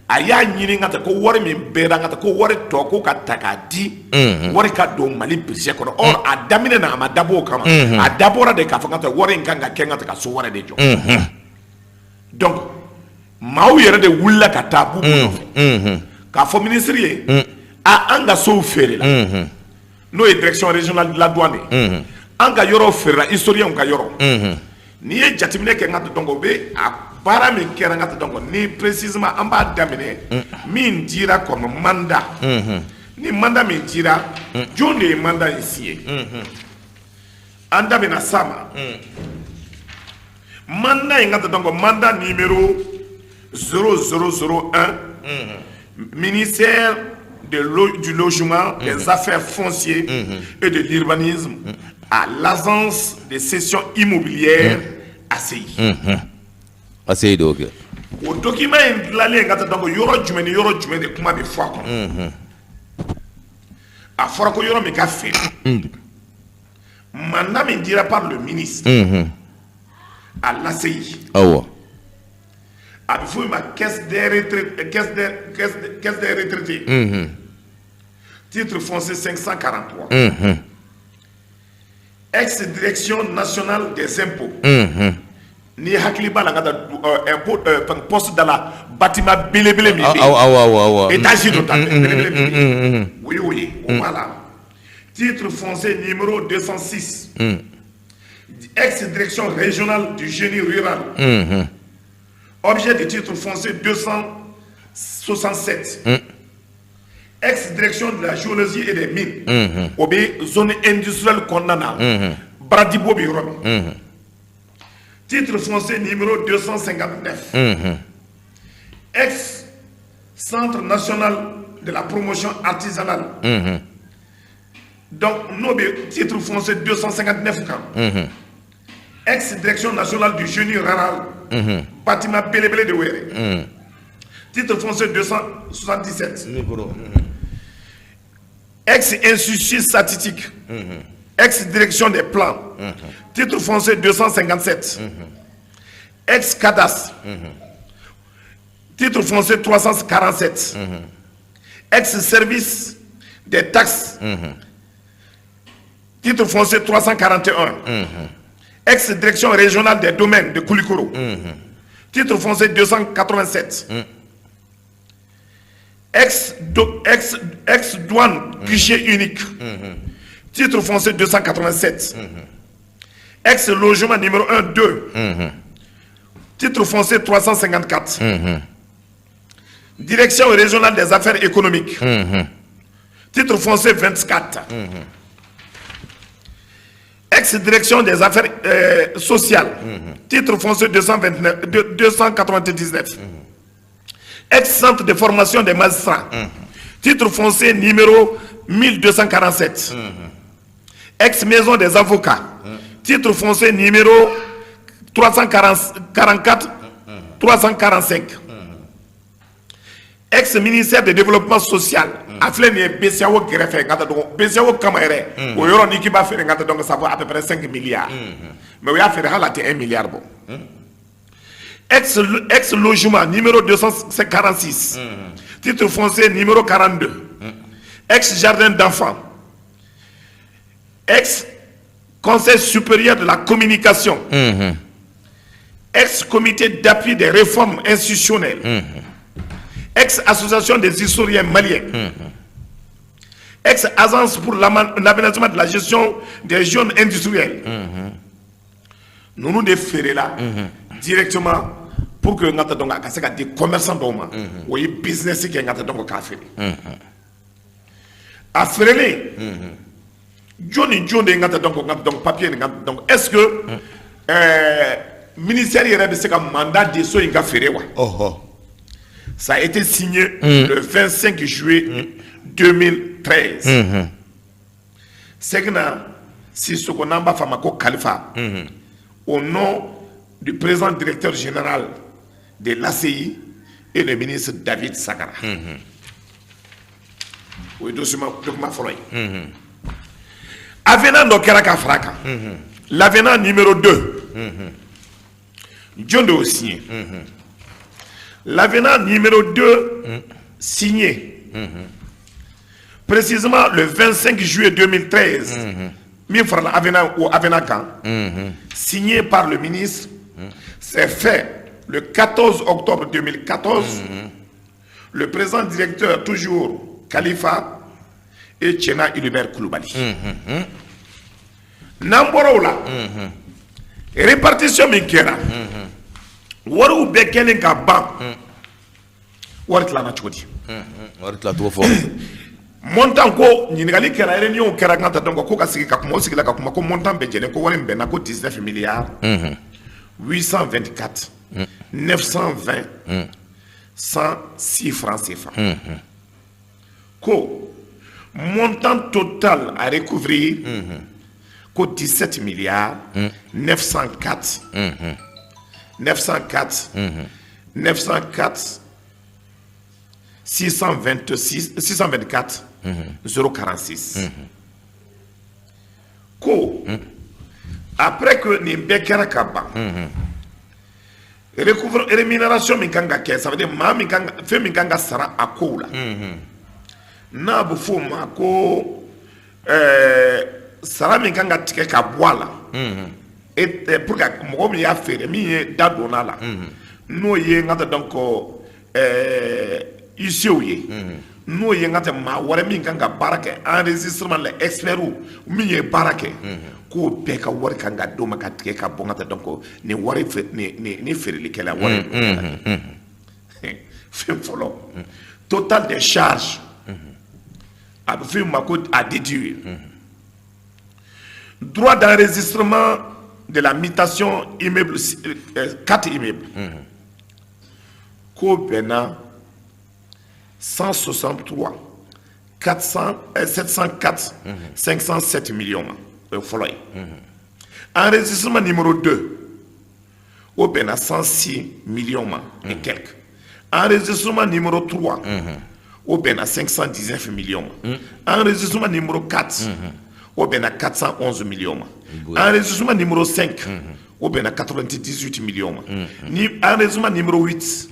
a y'a ɲini ka ko wari min bɛra ka ko wari tɔ ko ka ta k'a di, wari ka don Mali budget kɔnɔ. Or a daminɛ na, a ma dabɔ o kama. A dabɔra de k'a fɔ ka wari in kan ka kɛ ka so wɛrɛ de jɔ. Donc maaw yɛrɛ de wulila ka taa Bubu nɔfɛ k'a fɔ ministre ye: a an ka sow feerela, n'o ye Direction régionale de la douane ye, an ka yɔrɔ feerela, historien ka yɔrɔ. N'i ye jateminɛ kɛ n ka donc o bɛ a baara min kɛra n ka donc ni précisément an b'a daminɛ min dira comme mandat, ni mandat min dira, jɔn de ye mandat in signé? An da bɛna s'a ma. Mandat in ka donc mandat numéro 0001, ministère du Logement, des Affaires foncières et de l'Urbanisme, à l'Agence de cession immobilière ACI. ACI de y'o kɛ. O document in dilanlen ka taa donc yɔrɔ jumɛn ni yɔrɔ jumɛn de kuma bɛ fɔ a kɔnɔ? A fɔra ko yɔrɔ min ka feere, mandat min dira par le ministre à l'ACI, a bɛ fɔ o ma caisse des retraités, caisse des retraités, titre foncier 543, ex Direction nationale des impôts. N'i hakili b'a la, ka taa impôt poste da la, bâtiment belebele min bɛ yen, awɔ awɔ awɔ awɔ étage dɔ ta belebele min bɛ yen, o ye o ye, o b'a la, titre foncier numéro 206, ex Direction régionale du génie rural, objet de titre foncier 267, ex Direction de la géologie et des mines, o bɛ zone industrielle kɔnɔna na, Bradibo bɛ yɔrɔ min, titre foncier numéro 259, ex Centre national de la promotion artisanale, donc n'o bɛ titre foncier 259 kan, ex Direction nationale du génie rural, bâtiment belebele de y'o yɛrɛ, titre foncier 277, ex Institut statistique, ex Direction des plans, titre foncier 257, ex cadastre, titre foncier 347, ex Service des taxes, titre foncier 341, ex Direction régionale des domaines de Koulikoro, titre foncier 287, ex douane guichet unique, titre foncier 287, ex logement numéro 1 2, titre foncier 354, Direction régionale des affaires économiques, titre foncier 24, ex Direction des affaires sociales, titre foncier 229, 299, ex-centre de formation des magistrats, titre foncier numéro 1247, ex-maison des avocats, titre foncier numéro 344, 345, ex-ministère de développement social, a filɛ nin ye BCEAO kɛrɛfɛ n ka taa dɔgɔ BCEAO kama yɛrɛ, o yɔrɔ n'i k'i b'a feere n ka taa donc ça vaut à peu près 5 milliards, mais o y'a feere hali a tɛ 1 milliard bɔ. Ex logement numéro 246, titre foncier numéro 42, ex jardin d'enfants, ex Conseil supérieur de la communication, ex Comité d'appui des réformes institutionnelles, ex Association des historiens maliens, ex Agence pour l'aménagement de la gestion des zones industrielles. Ninnu de feerela directement pour que n ka taa donc a ka se ka di commerçant dɔw ma, o ye business kɛ n ka taa donc k'a feere. A feerelen, jɔn ni jɔn de ye n ka taa donc n ka donc papier nin ka donc est ce que ministère yɛrɛ bɛ se ka mandat di so in ka feere wa? Ça a été signé le 25 juillet 2013. Segna Sissoko, n'an b'a fɔ a ma ko Kalifa, au nom du président directeur général de l'ACI et le ministre David Sagara. O ye document fɔlɔ ye. Avenant dɔ kɛra ka fara a kan, l'avenant numéro 2. Jɔn de y'o signé? L'avenant numéro 2, signé précisément le 25 juillet 2013, min farala avenant o avenant kan, signé par le ministre, c'est fait le 14 octobre 2014, le président directeur toujours Khalifa et Tiena Hubert Koulibaly. N'an bɔra o la, répartition min kɛra, wariw bɛɛ kɛlen ka ban, wari tilanna cogo di? Wari tilacogo fɔ. Montant ko ɲininkali kɛra, réunion kɛra n ka ta. Donc ko ka sigi ka kuma, o sigila ka kuma ko montant bɛɛ jɛlen, ko wari in bɛnna ko 19 milliards 824 920 106 francs CFA. Ko montant total à recouvrir, ko 17 milliards 904 904 904 626 624 046. Ko après que nin bɛɛ kɛra ka ban, recouvre rémunération min kan ka kɛ, ça veut dire maa min kan ka fɛn min kan ka sara a kow la, n'a bɛ f'o ma ko sara min kan ka tigɛ ka bɔ a la et pour que mɔgɔ min y'a feere, min ye da donna a la, n'o ye n ka taa donc huissier ye, n'o ye n ka tɛ maa wɛrɛ min kan ka baara kɛ enregistrement la, expert min ye baara kɛ, k'o bɛɛ ka wari kan ka d'o ma ka tigɛ ka bɔ n ka taa donc nin wari ni feerelikɛla wari. Fɛn fɔlɔ, total des charges, a bɛ f'o ma ko à déduire, droit d'enregistrement de la mutation immeuble, quatre immeubles, k'o bɛnna 163 400 704 507 millions ma. O ye fɔlɔ ye. Enregistrement numéro 2, o bɛnna 106 millions ma et quelques. Enregistrement numéro 3, o bɛnna 519 millions ma. Enregistrement numéro 4, o bɛnna 411 millions ma. Enregistrement numéro 5, o bɛnna 98 millions ma. Ni enregistrement numéro 8,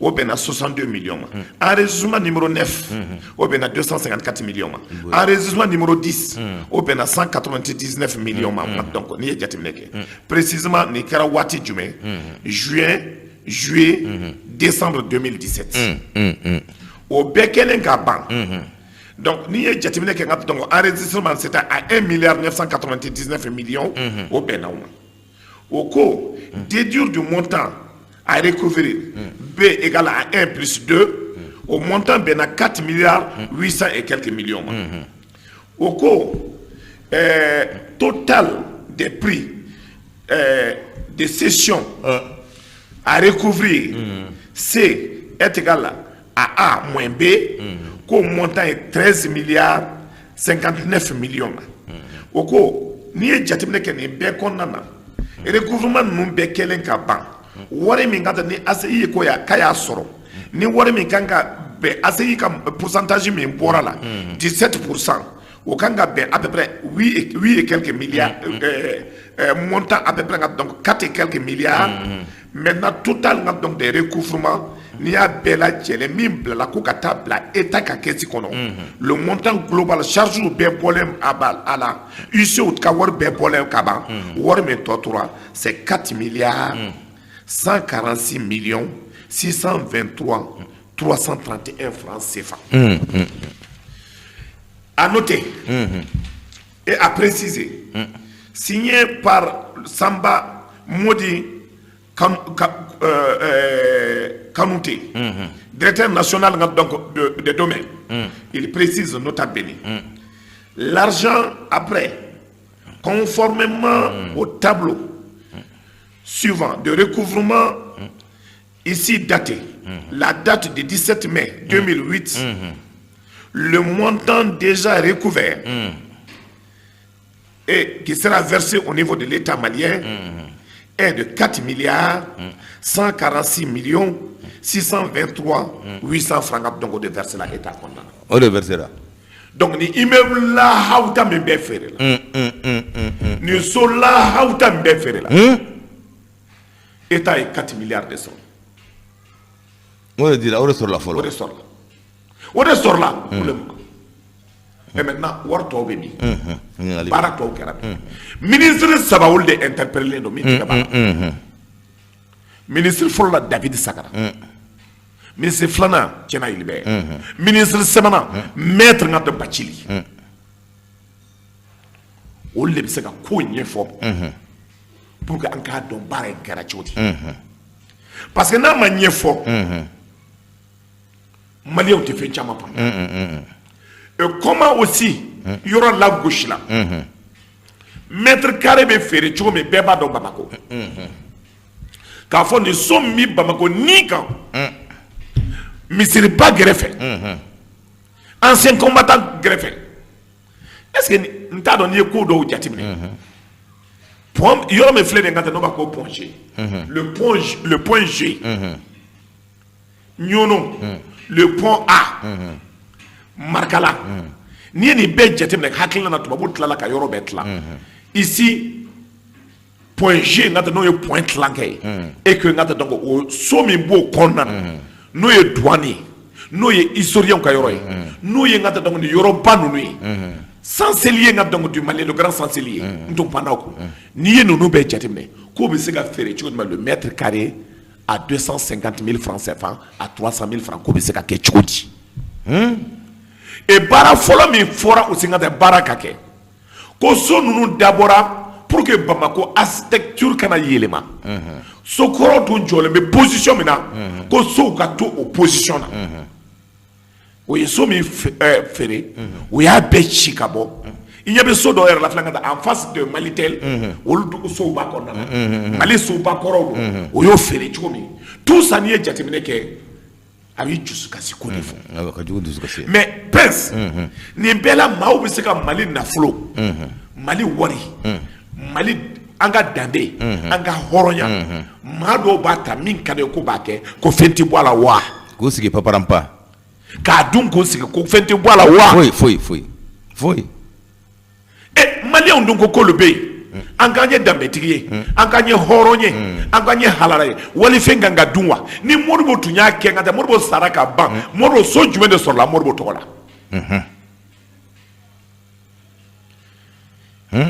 o bɛnna 62 millions ma. Enregistrement numéro 9, o bɛnna 254 millions ma. Enregistrement numéro 10, o bɛnna 199 millions ma. Donc n'i ye jateminɛ kɛ précisément, nin kɛra waati jumɛn? Juin, juillet, décembre 2017. O bɛɛ kɛlen ka ban, donc n'i ye jateminɛ kɛ n ka, donc enregistrement, c'était à 1 milliard 999 millions, o bɛnna o ma. O ko déduire du montant à recouvrir, B égale à 1 plus 2, au montant bɛnna 4 milliards 800 et quelques millions ma. O ko total des prix de cession à recouvrir, C est égal à A moins B, k'o montant est 13 milliards 59 millions na. O ko n'i ye jateminɛ kɛ nin bɛɛ kɔnɔna na, recouvrement ninnu bɛɛ kɛlen ka ban, wari min ka taa ni ACI ye ko ya k'a y'a sɔrɔ, ni wari min kan ka bɛn ACI ka pourcentage min bɔra la, 17 %, o kan ka bɛn à peu près 8 et quelques milliards, montant à peu près donc 4 et quelques milliards. Maintenant, total nka donc des recouvrements, n'i y'a bɛɛ lajɛlen min bilala ko ka taa bila État ka caisse kɔnɔ, le montant global, charge bɛɛ bɔlen a ba a la, huissier ka wari bɛɛ bɔlen ka ban, wari min tɔ tora, c'est 4 milliards 146 millions 623 331 francs CFA. À noter et à préciser, signé par Samba Modi Kanouté, directeur national donc, des domaines, il précise nota bene, l'argent après, conformément au tableau suivant de recouvrement ici daté, la date du 17 mai 2008, le montant déjà recouvert et qui sera versé au niveau de l'État malien est de 4 milliards 146 millions 623 800 francs. Donc o de versé la État kɔnɔna na. O de versé la. Donc ni immeuble lahawuta min bɛɛ feerela, nin so lahawuta min bɛɛ feerela, État ye 4 milliards de sɔrɔ. O de dira, o de sɔrɔla fɔlɔ. O de sɔrɔla, o de sɔrɔla pour le moment. Et maintenant, wari tɔw bɛ min? Ɲininkali. Baara tɔw kɛra min? Ministre saba, olu de interpellé don min tɛ ka baara. Ministre fɔlɔ la, David Sagara. Ministre filanan, Tiéna Hilbert. Ministre sabanan, maître Ngata Bacili. Olu de bɛ se ka ko ɲɛfɔ pour que an k'a dɔn baara in kɛra cogo di, parce que n'a ma ɲɛfɔ, Maliyɛnw tɛ fɛn caman faamu. Et comment aussi yɔrɔ lagosi la, mètre carré bɛ feere cogo min, bɛɛ b'a dɔn Bamakɔ, k'a fɔ nin so min bɛ Bamakɔ ni kan misiriba gɛrɛfɛ, ancien combattant gɛrɛfɛ, est ce que n t'a dɔn n'i ye ko dɔw jateminɛ, pont yɔrɔ min filɛ nin ye ka taa, n'o b'a ko pont G, le pont G, le point G Ɲɔnɔ, le pont A Marikala, n'i ye nin bɛɛ jateminɛ, hakilina na, tubabu tilala ka yɔrɔ bɛɛ tila. Ici, point G n ka taa, n'o ye point tilankɛ ye, et que n ka taa, donc o so min b'o kɔnɔna na, n'o ye douane ye, n'o ye historien ka yɔrɔ ye, n'o ye n ka taa, donc nin yɔrɔba ninnu ye, Chancelier n ka, donc du Mali, le grand chancelier n tun panna o kun. N'i ye ninnu bɛɛ jateminɛ, k'o bɛ se ka feere cogo jumɛn, le mètre carré à 250 000 francs CFA, à 300 000 francs, k'o bɛ se ka kɛ cogo di? Et baara fɔlɔ min fɔra o sen ka taa baara ka kɛ, ko so ninnu dabɔra pour que Bamako architecture kana yɛlɛma. So kɔrɔ tun jɔlen bɛ position min na, ko sow ka to o position na. O ye so min feere, o y'a bɛɛ ci ka bɔ. I ɲɛ bɛ so dɔw yɛrɛ la filɛ ka taa en face de Malitel, olu sow b'a kɔnɔna na, Mali soba kɔrɔw don. O y'o feere cogo min, tout ça, n'i ye jateminɛ kɛ, a b'i dusukasi ko de fɔ. Ka jugu dusukasi. Mais prince, nin bɛɛ la, maaw bɛ se ka Mali nafolo, Mali wari, Mali, an ka danbe, an ka hɔrɔnya, maa dɔw b'a ta min ka di ye ko b'a kɛ ko fɛn tɛ bɔ a la wa? K'u sigi paparanpa. K'a dun k'o sigi ko fɛn tɛ bɔ a la wa? Foyi, foyi, foyi, foyi. Ɛ, Maliyɛnw dun ko k'olu bɛ yen, an k'an ye danbetigi ye, an k'an ye hɔrɔn ye, an k'an ye halala ye, walifɛn kan ka dun wa? Ni Modibo tun y'a kɛ, ka taa Modibo sara ka ban, Modibo so jumɛn de sɔrɔla Modibo tɔgɔ la?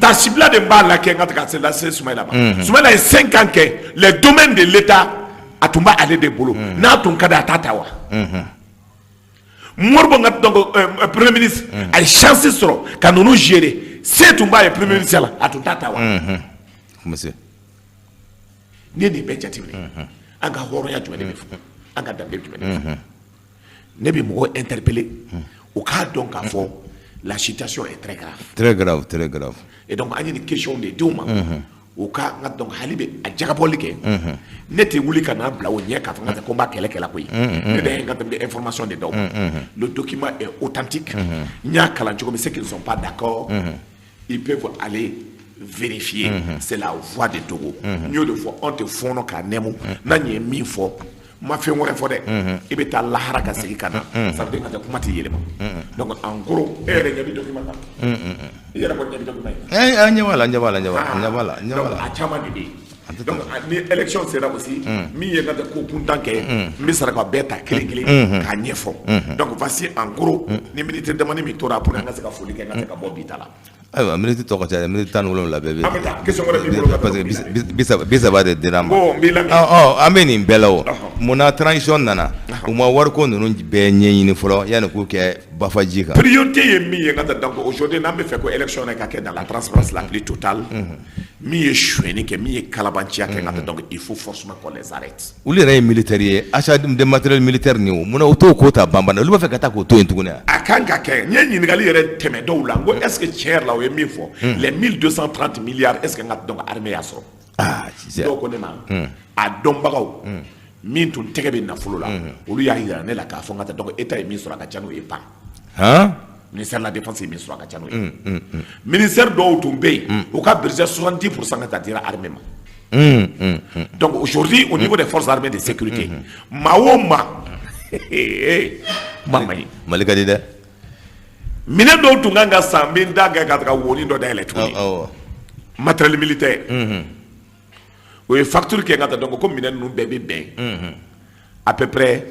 Tasibila de b'a la kɛ n ka ka se lase Sumayila ma. Sumayila ye 5 ans kɛ, les domaines de l'État, a tun b'ale de bolo. N'a tun ka di, a t'a ta wa? Modibo ka, donc premier ministre, a ye chance sɔrɔ ka ninnu gérer, se tun b'a ye premier ministre la, a tun t'a ta wa? Kun bɛ se. N'i ye nin bɛɛ jateminɛ, an ka hɔrɔnya jumɛn de bɛ fɔ? An ka danbe jumɛn de bɛ fɔ? Ne bɛ mɔgɔw interpeller u k'a dɔn k'a fɔ la situation est très grave. Très grave, très grave. Et donc an ye nin question de d'u ma, u ka n ka, donc hali bɛ a jagabɔli kɛ. Ne tɛ wuli ka n'a bila o ɲɛ k'a fɔ n ka ko n b'a kɛlɛ kɛla koyi. Ne de ye n ka tɛmɛ information de d'aw ma. Le document est authentique. N y'a kalan cogo min, ceux qui ne sont pas d'accord, ils peuvent aller vérifier. C'est la Voix de Togo. N y'o de fɔ, anw tɛ fɔɔnɔ k'a nɛmu. N'an ye min fɔ, n ma fɛn wɛrɛ fɔ dɛ. I bɛ taa lahara ka segin ka na, ça veut dire ka kuma tɛ yɛlɛma. Donc en gros, e yɛrɛ ɲɛ bɛ document kan, i yɛrɛ kɔni ɲɛ bɛ document ye. Eh, an ɲɛ b'a la, an ɲɛ b'a la, an ɲɛ b'a la, an ɲɛ b'a la, an ɲɛ b'a Donc la. a caman de bɛ yen. Donc ni élection sera aussi, min ye n ka ko kuntan kɛ, n bɛ sɔrɔ ka bɛɛ ta kelen kelen k'a ɲɛfɔ. Donc voici en gros, ni minute damani min tora pour an ka se ka foli kɛ, n ka se ka bɔ bi ta la. Ayiwa, minute tɔ ka ca dɛ, minute 17 bɛɛ bɛ. An bɛ taa question wɛrɛ b'i bolo ka Parce que 30 de dira n ma. Bon, n b'i lamɛn. Ɔ ɔ, an bɛ nin bɛɛ la o. Munna transition nana, u ma wariko ninnu bɛɛ ɲɛɲini fɔlɔ yanni k'u kɛ bafaji kan? Priorité ye min ye n ka taa, donc aujourd'hui, n'an bɛ fɛ ko élection yɛrɛ ka kɛ dans la transparence la plus totale, min ye sonyɛni kɛ, min ye kalabanciya kɛ, n ka taa, donc il faut forcément qu'on les arrête. Olu yɛrɛ ye militaire ye, achat de matériel militaire nin o, munna u t'o ko ta banban? Olu b'a fɛ ka taa k'o to yen tuguni wa? A kan ka kɛ. N ye ɲininkali yɛrɛ tɛmɛ dɔw la, n ko est ce que tiɲɛ yɛrɛ la, o ye min fɔ, les 1230 milliards, est ce que n ka, donc armée y'a sɔrɔ? Ah, sisan. Dɔw ko ne ma, a dɔnbagaw min tun tɛgɛ bɛ nafolo la, olu y'a yira ne la k'a fɔ n ka taa, donc état ye min sɔrɔ, a ka ca n'o ye pan. Han. Ministère de la Défense ye min sɔrɔ, a ka ca n'o ye. Ministère dɔw tun bɛ yen, u ka budget 70 % ka taa dira armée ma. Donc aujourd'hui, au niveau des forces armées de sécurité, maa o maa, kuma ma ɲi. Mali ka di dɛ. Minɛn dɔw tun kan ka san, n bɛ n da kɛ ka taga wonin dɔ dayɛlɛ tuguni, matériel militaire, o ye facture kɛ ka taa. Donc ko minɛn ninnu bɛɛ bɛ bɛn à peu près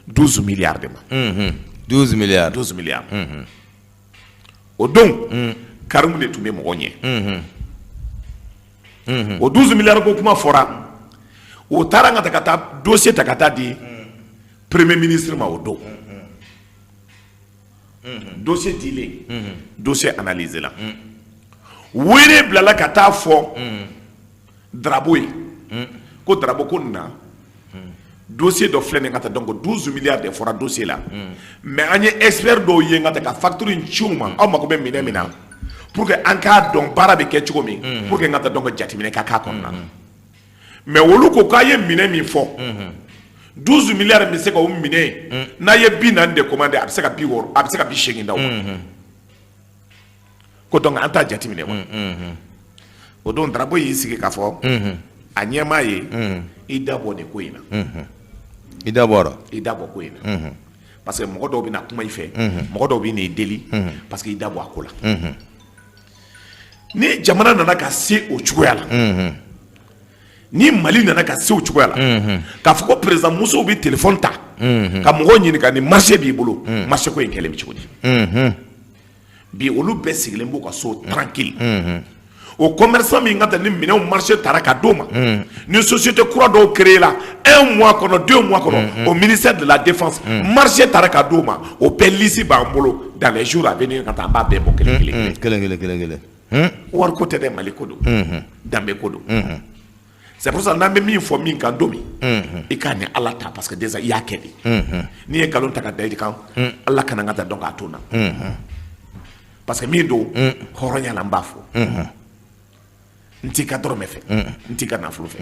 12 milliards de ma. 12 milliards. 12 milliards. O don, Karimu de tun bɛ mɔgɔ ɲɛ. O 12 milliards ko kuma fɔra, o taara ka taa dossier ta ka taa di premier ministre ma. O don, dossier dilen, dossier analysé la, wele bilala ka taa fɔ Darabo ye ko Darabo, ko na dossier dɔ filɛ nin ka taa. Donc 12 milliards de fɔra dossier la, mais an ye expert dɔw ye ka taa ka facture in ci u ma. Aw mako bɛ minɛn min na, pour que an k'a dɔn baara bɛ kɛ cogo min, pour que n ka taa donc jateminɛ ka k'a kɔnɔna na. Mais olu ko k'a ye minɛn min fɔ, 12 milliards bɛ se ka o minɛ, n'a ye 40 de commandé, a bɛ se ka 60, a bɛ se ka 80 d'aw ma. Ko donc an t'a jateminɛ wa? O don, Darabo y'i sigi k'a fɔ a ɲɛmaa ye: i da bɔ nin ko in na. I da bɔra. I da bɔ ko in na, parce que mɔgɔ dɔw bɛ na kuma i fɛ, mɔgɔ dɔw bɛ n'i deli, parce que i da bɔ a ko la. Ni jamana nana ka se o cogoya la, ni Mali nana ka se o cogoya la, k'a fɔ ko président musow bɛ téléphone ta ka mɔgɔw ɲininka ni marché b'i bolo, marché ko in kɛlen bɛ cogo di? Bi, olu bɛɛ sigilen b'u ka so tranquille. O commerçant min ka taa ni minɛnw marché taara ka d'o ma, ni société kura dɔw créé la un mois kɔnɔ, 2 mois kɔnɔ, au ministère de la Défense, marché taara ka d'o ma, o bɛɛ liste b'an bolo. Dans les jours à venir, ka taa, an b'a bɛɛ bɔ kelen kelen. Kelen kelen, kelen kelen. Wariko tɛ dɛ, Mali ko don, danbe ko don. C'est pour ça n'an bɛ min fɔ min kan don min, i k'a ni Ala ta, parce que déjà i y'a kɛ de. N'i ye nkalon ta ka da i kan, Ala kana n ka taa dɔn k'a to n na, parce que min don, hɔrɔnya la, n b'a fɔ, n t'i ka dɔrɔmɛ fɛ, n t'i ka nafolo fɛ,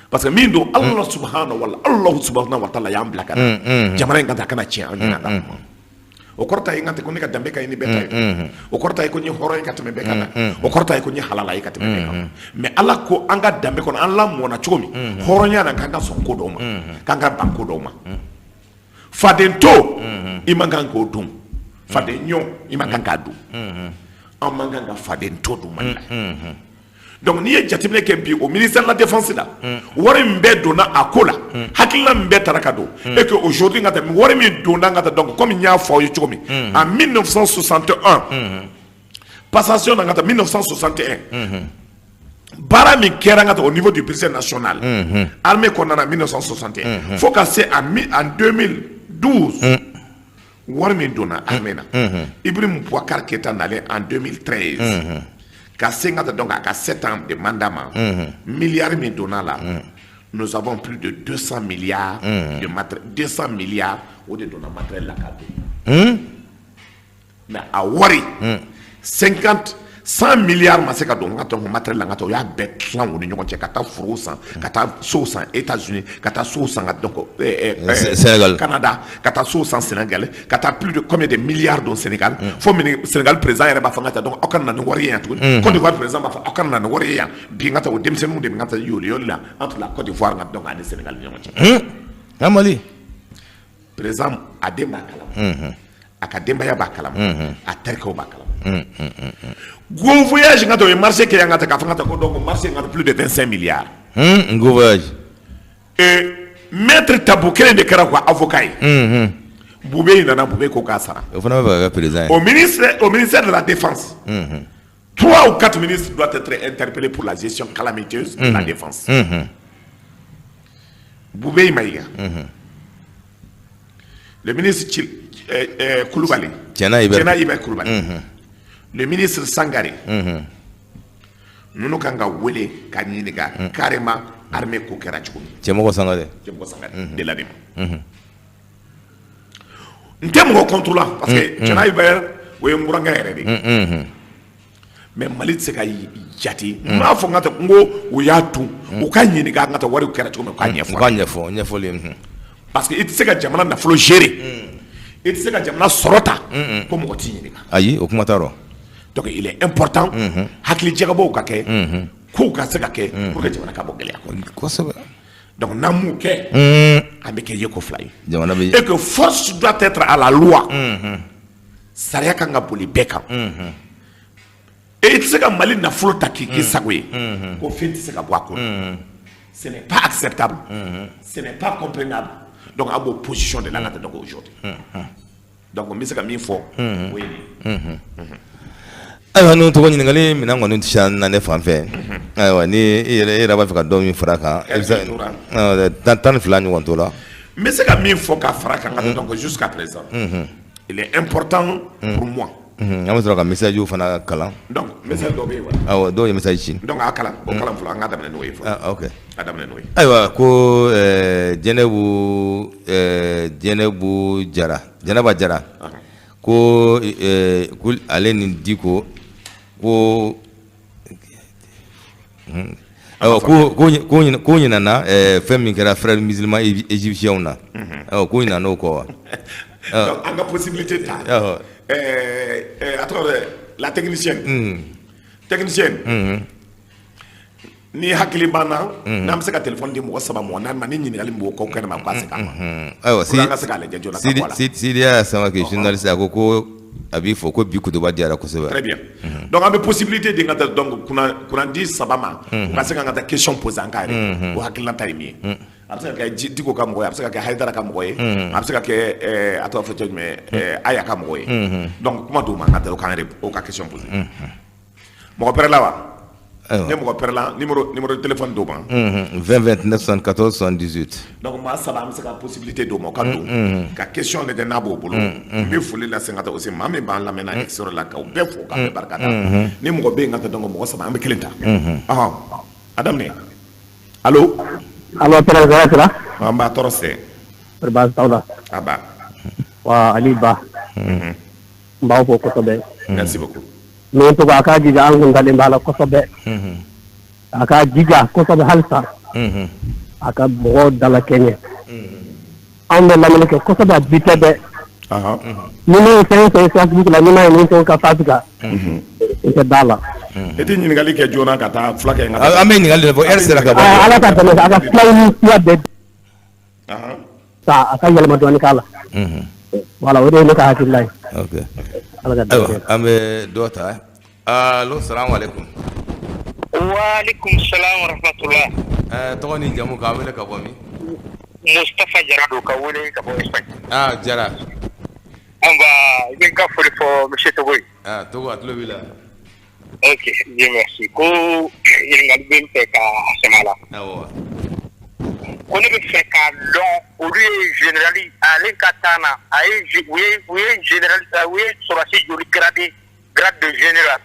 parce que min don, Allah subhanahu wa Allah subhanahu wa ta'ala y'an bila ka na jamana in ka taa, a kana tiɲɛ an ɲɛna ka kuma. O kɔrɔ ta ye n ka tɛ ko ne ka danbe ka ɲi ni bɛɛ ta ye. O kɔrɔ ta ye ko n ye hɔrɔn ye ka tɛmɛ bɛɛ kan. O kɔrɔ ta ye ko n ye halala ye ka tɛmɛ bɛɛ kan. Mais Ala ko an ka danbe kɔnɔ, an lamɔnna cogo min hɔrɔnya na, k'an ka sɔn ko dɔw ma, k'an ka ban ko dɔw ma. Faden to, i man kan k'o dun. Faden ɲɔ, i man kan k'a dun. An man kan ka faden to dun Mali la. Donc n'i ye jateminɛ kɛ bi, au ministère de la Défense la, wari min bɛɛ donna a ko la, hakilina min bɛɛ taara ka don, et que aujourd'hui ka tɛmɛ wari min donna ka taa, donc comme n y'a fɔ aw ye cogo min, en 1961, passation na ka taa 1961, baara min kɛra ka taa au niveau du budget national, armée kɔnɔna na, 1961 fo ka se en 2012, wari min donna armée na, Ibrahim Boubacar Keïta nalen en 2013 ka se ka taa donc a ka 7 ans de mandat ma, milliards min donna la, nous avons plus de 200 milliards de matériel. 200 milliards, o de donna matériel la ka don. Mais a wari, 50, 100 milliards ma se ka don n ka donc matériel la. N ka taa, o y'a bɛɛ tilan u ni ɲɔgɔn cɛ, ka taa forow san, ka taa sow san États-Unis, ka taa sow san ka donc Sénégal. Canada, ka taa sow san Sénégal, ka taa plus de combien de milliards don Sénégal, fo mini Sénégal président yɛrɛ b'a fɔ n ka taa donc aw kana na ni wari ye yan tuguni. Côte d'Ivoire président b'a fɔ aw kana na ni wari ye yan. Bi, n ka taa, o denmisɛnninw de bɛ n ka taa yoli yoli la entre la Côte d'Ivoire nka donc ani Sénégal ni ɲɔgɔn cɛ. An Mali. Président a den b'a kalama, a ka denbaya b'a kalama, a terikɛw b'a kalama. Go Voyage, n ka taa, o ye marché kɛ yan ka taa k'a fɔ n ka taa ko donc marché n ka taa plus de 25 milliards. Go Voyage. Et maître Tabu kelen de kɛra quoi avocat ye. Boubé nana, Boubé ko k'a sara. O fana bɛ fɛ ka kɛ président ye. Au ministère de la Défense, trois ou quatre ministres doivent être interpellés pour la gestion calamiteuse de la Défense. Boubé Maïga, le ministre Koulibaly, Tiɲɛna Hubert. Tiɲɛna Hubert Koulibaly, le ministre Sangaré, ninnu kan ka wele ka ɲininka carrément armée ko kɛra cogo min. Cɛmɔgɔ Sangare. Cɛmɔgɔ Sangaré de la de ma, n tɛ mɔgɔ contre la, parce que Tiɲɛna Hubert, o ye n burankɛ yɛrɛ de ye. Mais Mali tɛ se ka jate. N m'a fɔ n ka taa n ko o y'a dun, u ka ɲininka n ka taa wariw kɛra cogo min, u k'a ɲɛfɔ. U k'a ɲɛfɔ, ɲɛfɔli. Parce que i tɛ se ka jamana nafolo gérer, i tɛ se ka jamana sɔrɔ ta ko mɔgɔ t'i ɲininka. Ayi, o kuma t'a rɔ. Donc il est important hakili jagabɔw ka kɛ, kow ka se ka kɛ pour que jamana ka bɔ gɛlɛya kɔnɔ. Donc n'an m'o kɛ, an bɛ kɛ yeko fila ye. Jamana bɛ. Et que force doit être à la loi. Sariya kan ka boli bɛɛ kan. E tɛ se ka Mali nafolo ta k'i k'i sago ye, ko fɛn tɛ se ka bɔ a kɔnɔ. Ce n'est pas acceptable, ce n'est pas comprenable. Donc an b'o position de la ka taa. Donc aujourd'hui, donc n bɛ se ka min fɔ, o ye nin ye. Ayiwa, n'o tɔgɔ ɲininkali minɛn kɔni tɛ na ne fan fɛ. Ayiwa, ni i yɛrɛ b'a fɛ ka dɔ min fara a kan, e bɛ se 12 ɲɔgɔn to la. N bɛ se ka min fɔ ka fara kan ka taa, donc jusqu'à présent, il est important pour moi. An bɛ sɔrɔ ka message fana kalan. Donc message dɔ bɛ yen wa? Awɔ, dɔw ye message ci. Donc a kalan, o kalan fɔlɔ, an ka daminɛ n'o ye fɔlɔ. Ah, ok. A daminɛ n'o ye. Ayiwa, ko Jɛnɛbu Jara, Jɛnɛba Jara, ko ale ni Diko ko, ayiwa, ko ɲinana fɛn min kɛra Frères musulmans égyptiens na. Awɔ, ko ɲinana o kɔ wa? Donc an ka possibilité ta. A tɔgɔ dɛ, la technicienne, technicienne, ni hakili b'an na, n'an bɛ se ka téléphone di mɔgɔ saba, mɔgɔ naani ma, ni ɲininkali min b'o kɔ kɛnɛ ma, k'a se k'a ma. Ayiwa. Pour an ka se k'a lajɛ joona ka bɔ a la. Sidiya Samake, journaliste, a ko a b'i fɔ ko bi kutuba diyara kosɛbɛ. Très bien. Donc an bɛ possibilité di ka taa, donc kunnandi saba ma, u ka se ka taa question poser an ka yɛrɛ o hakilinata ye min ye. A bɛ se ka kɛ Diko ka mɔgɔ ye, a bɛ se ka kɛ Hayidara ka mɔgɔ ye, a bɛ se ka kɛ a tɔgɔ fɔ cɛ jumɛn, Aya ka mɔgɔ ye. Donc kuma d'u ma, an ka taa o k'an yɛrɛ o ka question poser. Mɔgɔ pɛrɛla wa? Ayiwa. Ni mɔgɔ pɛrɛla, numéro de téléphone d'o ma. 20 29 74 78. Donc maa saba, an bɛ se ka possibilité d'o ma, o ka don ka question lajɛ n'a b'o bolo. N bɛ foli lase ka taa aussi maa min b'an lamɛn na extérieur la, k'aw bɛɛ fo, k'aw bɛɛ barika da. Ni mɔgɔ bɛ yen ka taa, donc mɔgɔ saba, an bɛ kelen ta. Ɔhɔn, a daminɛ. Allo? Allo, tɔɔrɔ sira. An b'a tɔɔrɔ sɛ. Kɔri baasi t'aw la? A ba. Wa Ali Ba, n b'aw fo kosɛbɛ. Merci beaucoup. Min tɔgɔ, a k'a jija, an kun dalen b'a la kosɛbɛ. A k'a jija kosɛbɛ halisa, a ka mɔgɔw dala kɛɲɛ. Anw bɛ lamɛnni kɛ kosɛbɛ, a bi tɛ dɛ. Ni ne ye fɛn o fɛn ye Facebook la, ni ma ye min fɛn ka page kan, n tɛ da la. E tɛ ɲininkali kɛ joona ka taa fila kɛ. An bɛ ɲininkali de fɔ, heure sera ka ban. Ala ka dɛmɛ, a ka filaw ni siya bɛɛ ta, a ka yɛlɛma dɔɔni k'a la. Voilà, o de ye ne ka hakilina ye. Ok. Ala ka Ayiwa, dɛmɛ. an bɛ dɔ ta. Allo, salamu aleykum. Waaleykum salam wa rahmatullah. Tɔgɔ ni jamu, k'an wele ka bɔ min? Mustafa Jara don, ka wele ka bɔ Espagne. Ah, Jara. An ba, i bɛ n ka foli fɔ monsieur Togo ye. Ah, Togo, a tulo b'i la. Ok, Dieu merci. Ko ɲininkali bɛ n fɛ ka sɛmɛ a la. Awɔ. Ko ne bɛ fɛ k'a dɔn, olu ye général ale ka temps na, a ye u ye général, u ye sɔrɔdasi joli gradé grade de général?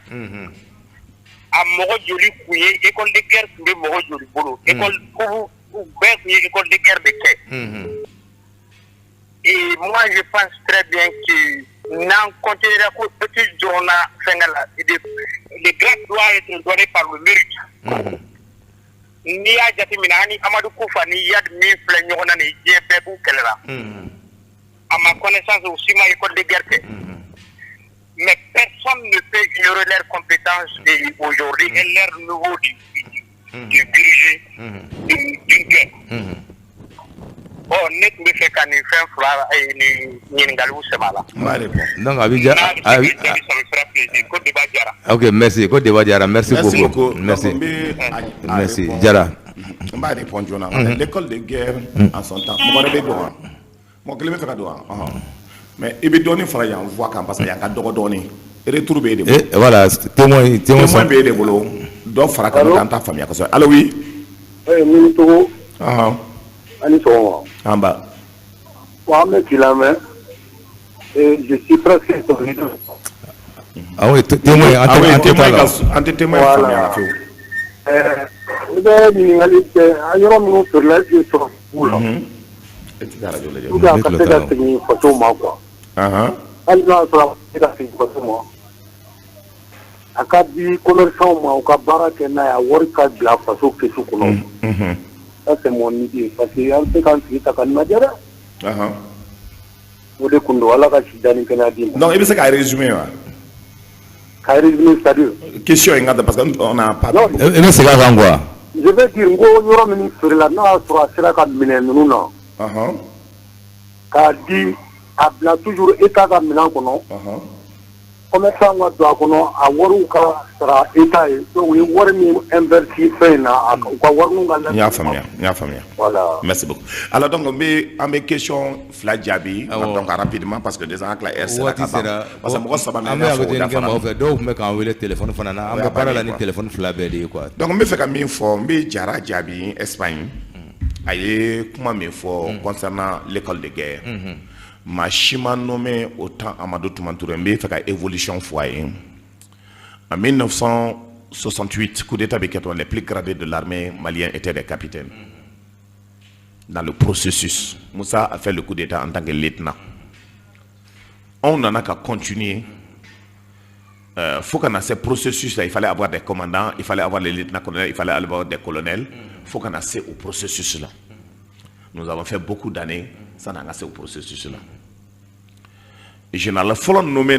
A mɔgɔ joli tun ye école de guerre, tun bɛ mɔgɔ joli bolo école, u bɛɛ tun ye école de guerre de kɛ? Et moi, je pense très bien que n'an continuera ko petit dɔrɔn na fɛnkɛ la, le grade doit être donné par le mérite. N'i y'a jateminɛ, an ni Amadu Kufa ni Iyad min filɛ ɲɔgɔn na nin, diɲɛ bɛɛ b'u kɛlɛ la. À ma connaissance, aussi ma école de guerre kɛ. Mais personne ne peut ignorer leurs compétences et aujourd'hui et leur niveau de diriger une guerre. Bon, ne tun bɛ fɛ ka nin fɛn fila nin ɲininkaliw sɛmɛ a la. N b'a répondre. Donc a bɛ ja. N'a bɛ se k'i jaabi, ça me fera plaisir. Ko débat diyara. Ok, merci, ko débat diyara, merci Merci beaucoup. beaucoup. Merci. Donc, n bɛ a Merci répondre. Jara. N b'a répondre joona. L'école de guerre en son temps, mɔgɔ wɛrɛ bɛ don wa? Mɔgɔ kelen bɛ fɛ ka don wa? Ɔhɔn. Mais i bɛ dɔɔnin fara yan voix kan, parce que yan ka dɔgɔ dɔɔnin. Retour bɛ e de bolo. Et voilà, témoin témoin. Témoin bɛ e de bolo. Dɔ fara kan, an t'a faamuya kosɛbɛ. Allo, oui. Min Togo. Ɔhɔn. Ani sɔgɔma. An ba. Bon, an bɛ k'i lamɛn et je suis presque étonné. Ah oui, témoin, an Ah oui, tɛ an tɛ témoin t'a la. ka an tɛ témoin Voilà. faamuya la fewu. Ne bɛ ɲininkali kɛ, a yɔrɔ minnu feerela, est-ce que sɔrɔ b'u la? E tɛ ka radio lajɛ. Pour que a Ne ka tulo se t'a ka la. segin faso ma quoi. Hali n'a y'a sɔrɔ a ma se ka segin faso ma, a ka di commerçant ma, u ka baara kɛ n'a ye, a wari ka bila faso caisse kɔnɔ. Ça, c'est mon idée, parce que an tɛ se k'an sigi ta ka lajɛ dɛ. O de kun don. Ala ka si da ni kɛnɛya d'i ma. Donc i bɛ se k'a résumer wa? Ka résumer, c'est-à-dire? Question in ka parce que on n'a pas. Non. I bɛ segin a kan quoi. Je vais dire n ko yɔrɔ min feerela, n'a y'a sɔrɔ a sera ka minɛ ninnu na, k'a di, a bila toujours État ka minɛn kɔnɔ. Commerçant ka don a kɔnɔ, a wariw ka sara État ye. Donc u ye wari min investi fɛn in na, u ka warininw ka N y'a faamuya, n y'a faamuya. Voilà. Merci beaucoup. Alors donc n bɛ an bɛ question fila jaabi donc rapidement, parce que déjà an tila heure sera Waati ka ban. sera. Parce que mɔgɔ saba min An bɛ y'a fɔ, o hakɛ kɛ dafara. maaw fɛ, dɔw tun bɛ k'an wele téléphone fana na. An O y'a bɛ baara la bannen ni quoi. téléphone fila bɛɛ de ye quoi. Donc n bɛ fɛ ka min fɔ, n bɛ Jara jaabi Espagne. A ye kuma min fɔ concernant l'école de guerre, maa si ma nommé au temps Amadou Toumani Touré. N bɛ fɛ ka évolution fɔ a ye. En 1968, coup d'état bɛ kɛ tuma, les plus gradés de l'armée malienne étaient des capitaines. Dans le processus, Moussa a fait le coup d'état en tant que lieutenant. On nana ka continuer faut qu'on a ce processus-là, il fallait avoir des commandants, il fallait avoir les lieutenants-colonels, il fallait avoir des colonels. Il faut qu'on a au processus-là. Nous avons fait beaucoup d'années sans en au processus-là. Général fɔlɔ nommé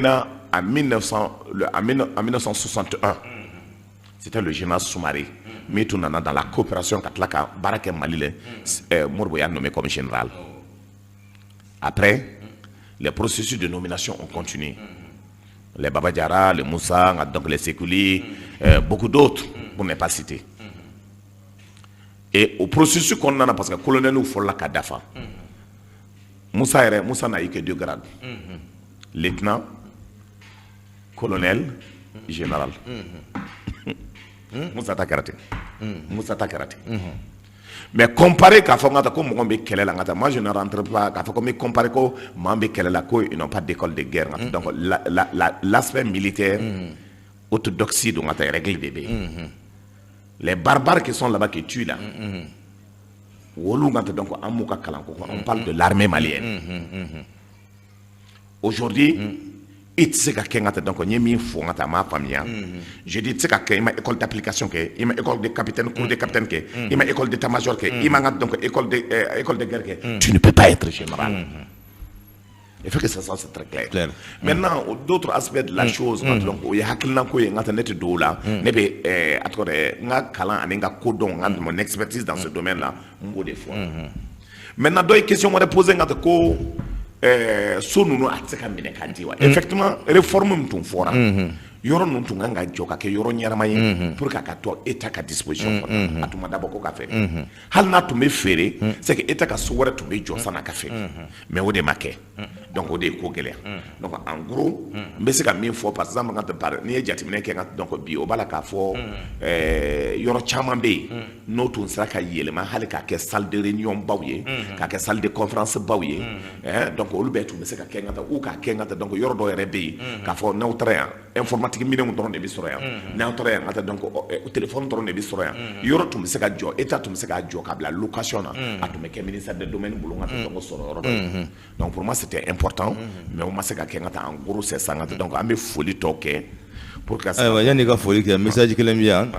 en 1900, en 1961, c'était le général Soumaré. Mais tout nana dans la coopération ka tila ka baara kɛ Mali la, Modibo y'a nommé comme général. Après, les processus de nomination ont continué. Les Baba Diarra, les Moussa, donc les Sekouli, beaucoup d'autres, pour ne pas citer. Et au processus qu'on a, parce que colonel nous fɔlɔla ka dafa. Moussa yɛrɛ, Moussa n'a eu que deux grades. Lieutenant, colonel, général. Moussa ta kɛra ten. Moussa ta kɛra ten. Mais comparé k'a fɔ n ka taa ko mɔgɔ bɛ kɛlɛ la n ka taa, moi je ne rentre pas k'a fɔ ko n bɛ comparer ko maa bɛ kɛlɛ la ko ils n'ont pas d'école de guerre. Donc l'aspect militaire, orthodoxie don, ka taa règle de bɛ yen. Les barbares qui sont là-bas, qui tuent là, olu ka taa, donc an m'u ka kalan ko, on parle de l'armée malienne. Aujourd'hui, i tɛ se ka kɛ n ka taa, donc n ye min fɔ n ka taa, a m'a faamuya. Je dis i tɛ se ka kɛ, i ma école d'application kɛ, i ma école de capitaine, cours de capitaine kɛ, i ma école d'état-major kɛ, i ma n ka donc école de guerre kɛ, tu ne peux pas être général. Il faut que ça soit très clair. Clair. Maintenant, d'autres aspects de la chose, donc o ye hakilina ko ye, n ka taa ne tɛ don o la. Ne bɛ a tɔgɔ dɛ, n ka kalan ani n ka kodɔn, n ka mon expertise dans ce domaine là, n b'o de fɔ. Maintenant, dɔ ye question wɛrɛ posé n ka taa ko so ninnu a tɛ se ka minɛ ka di wa. Effectivement, réforme min tun fɔra, yɔrɔ ninnu tun kan ka jɔ ka kɛ yɔrɔ ɲɛnama ye pour que a ka to État ka disposition kɔnɔ. A tun ma dabɔ ko ka fɛ, hali n'a tun bɛ feere, c'est que État ka so wɛrɛ tun bɛ jɔ san'a ka feere, mais o de ma kɛ. Donc o de ye ko gɛlɛya. Donc en gros, n bɛ se ka min fɔ, par exemple, n ka par n'i ye jateminɛ kɛ n ka, donc bi o b'a la k'a fɔ yɔrɔ caman bɛ yen n'o tun sera ka yɛlɛma hali k'a kɛ salle de réunion baw ye, k'a kɛ salle de conférence baw ye, donc olu bɛɛ tun bɛ se ka kɛ n ka taa ou k'a kɛ n ka taa, donc yɔrɔ dɔw yɛrɛ bɛ yen k'a fɔ n'aw taara yan, informatique minɛnw dɔrɔn de bɛ sɔrɔ yan, n'aw taara yan n ka taa, donc téléphone dɔrɔn de bɛ sɔrɔ yan. Yɔrɔ tun bɛ se ka jɔ, État tun bɛ se k'a jɔ ka bila location na, a tun bɛ kɛ ministère des domaines bolo n ka taa, donc sɔrɔ yɔrɔ dɔ ye. Donc pour moi c'était important, mais o ma se ka kɛ n ka taa. En gros c'est ça n ka taa. Donc an bɛ foli tɔ kɛ pour que Ayiwa, yanni i ka foli kɛ, message kelen bɛ yan.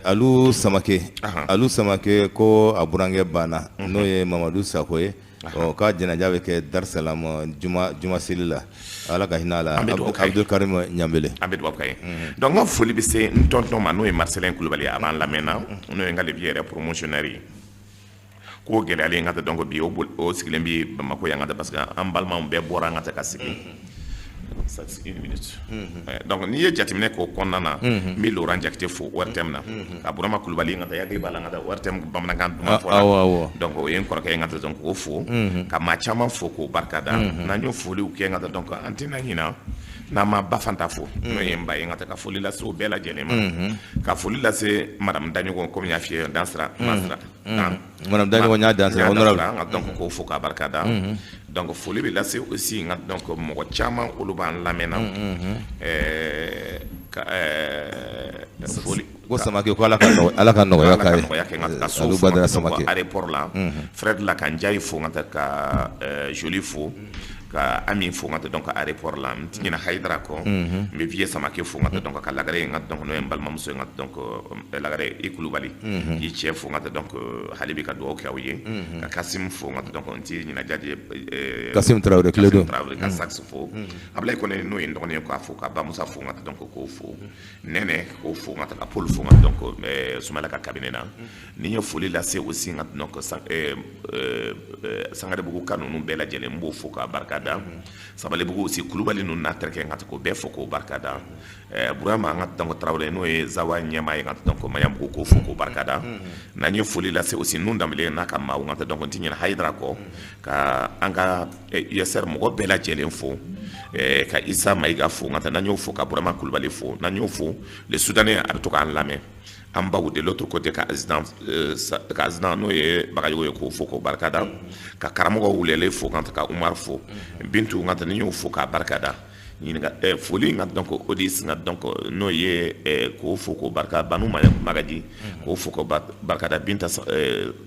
Alu Samake, Alu Samake ko a burankɛ banna, n'o ye Mamadu Sako ye. Ɔ k'a jɛnɛja bɛ kɛ Dar Salam juma seli la. Ala ka hinɛ a la. An bɛ dugawu k'a ye. Abdul Karim Ɲanbele. An bɛ dugawu k'a ye. Donc n ka foli bɛ se n tɔntɔn ma, n'o ye Marcelin Kulubali ye, a b'an lamɛn na, n'o ye n ka levier yɛrɛ promotionnaire ye. Ko gɛlɛyalen n ka taa, donc bi o sigilen bi Bamakɔ yan n ka taa, parce que an balimaw bɛɛ bɔra an ka taa ka sigi. Ça, c'est une minute. Donc n'i ye jateminɛ k'o kɔnɔna na, n bɛ Laurent Jakite fo ORTM na, ka Burama Kulubali n ka taa hakili b'a la n ka taa ORTM bamanankan duman fɔ la. Awɔ, awɔ. Donc o ye n kɔrɔkɛ ye n ka taa, donc k'o fo, ka maa caman fo k'o barika da. N'an y'o foliw kɛ n ka taa, donc an tɛna ɲina n'an ma Bafanta fo, n'o ye n ba ye n ka taa, ka foli lase o bɛɛ lajɛlen ma, ka foli lase madame Daɲɔgɔn, komi n y'a f'i ye Dansira Masira. Madame Daɲɔgɔn, n y'a Dansira, honorable. Nka donc k'o fo k'a barika da. Donc foli bɛ lase aussi n ka, donc mɔgɔ caman olu b'an lamɛn na. Ka foli Ko Samake ko Ala ka nɔgɔya Ala k'a ka ye. nɔgɔya kɛ n ka ka so Alu fo Badara n ka donc Samake. Aéroport la, Fred la, ka Njayi fo n ka taa, ka Joli fo, ka Ami fo n ka taa, donc aéroport la. N ti ɲinɛ Hayidara kɔ. N bɛ Vieux Samake fo n ka taa, donc ka Lagare n ka, donc n'o ye n balimamuso ye n ka, donc Lagare i Kulubali k'i cɛ fo n ka taa, donc hali bi ka dugawu kɛ aw ye, ka Kasim fo n ka taa, donc n ti ɲinɛ Jaje Kasim Traoré, Kiledo. Kasim Traoré, ka Sax fo, Ablaye Kone n'o ye n dɔgɔnin ye k'a fo, ka Bamusa fo n ka taa, donc k'o fo, Nɛnɛ k'o fo n ka taa, ka Paul fo n ka taa, donc Sumala ka cabinet na. Ni n ye foli lase aussi n ka, donc Sangarebugu ka ninnu bɛɛ lajɛlen, n b'o fo k'a barika. barikada. Sabalibugu aussi, Kulubali ninnu n'a terikɛ, n ka k'o bɛɛ fo k'o barikada. Burama, an ka donc Tarawele, n'o ye Zawa ɲɛmaa ye, n ka donc Maɲanbugu, k'o fo k'o barikada. N'an ye foli lase aussi Nun Danbele n'a ka maaw, n ka donc n ti ɲinɛ Hayidara kɔ, ka an ka USR mɔgɔ bɛɛ lajɛlen fo, ka Isa Mayiga fo, n ka n'an y'o fo, ka Burama Kulubali fo, n'an y'o fo, le Soudanais, a bɛ to k'an lamɛn, an baw de l'autre côté, ka accident n'o ye Bagayogo ye, k'o fo k'o barikada, ka karamɔgɔ wulele fo, ka Umar fo, Bintu, n ka ni y'o fo k'a barikada. Ɲininka foli, n ka donc Odis, n ka donc n'o ye k'o fo k'o barika, Banu Magaji, k'o fo k'o barikada, Binta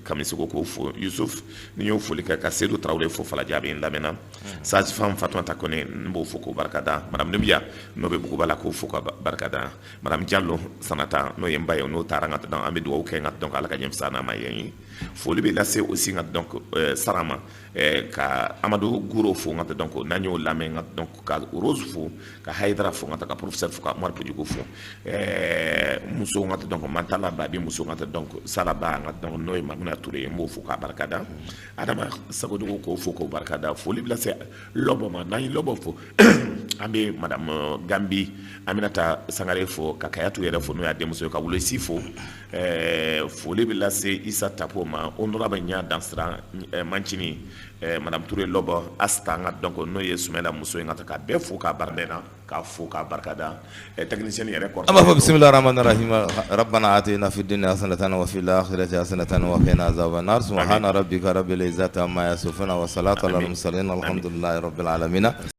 Kamisogo, k'o fo, Yusuf, ni y'o foli kɛ, ka Sedu Tarawele fo Falajɛ, a bɛ n lamɛnna, sage femme Fatumata Kone, n b'o fo k'o barikada, madame Dunbiya, n'o bɛ Buguba la, k'o fo ka barikada, madame Diallo Sanata, n'o ye n ba ye, n'o taara, n ka donc an bɛ dugawu kɛ, n ka donc Ala ka ɲɛfisa n'a ma yen. Foli bɛ lase aussi, n ka donc Sara ma, ka Amadu Guro fo, n ka donc n'an y'o lamɛn, n ka donc ka Rose fo, ka Hayidara fo, n ka professeur fo, ka Umar Pujugu fo, muso, n ka donc Mantala Babi muso, n ka donc Salaba, n ka donc n'o ye Mamuna Ture ye, n b'o fo k'a barikada, Adama Sagodogo, k'o fo k'o barikada. Foli bɛ lase Lɔbɔ ma, n'an ye Lɔbɔ fo, an bɛ madame Gambi Aminata Sangare fo, ka Kayatu yɛrɛ fo, n'o y'a denmuso ye, ka Wolosi fo. Foli bɛ lase Isa Tapo ma, honorable Ɲa Dansira Mancini, madame Touré Lɔbɔ Asta, n ka donc n'o ye Sumayila muso ye, n ka ka bɛɛ fo k'a barika k'a fo k'a barikada. Technicien yɛrɛ kɔrɔ. An b'a fɔ bisimilahi rahmani rahim, rabbana atina fid dunya hasanatan wa fil akhirati hasanatan wa qina azaban nar, subhana rabbika rabbil izzati amma yasifuna wa salatu alal mursalin, alhamdulillahi rabbil alamin.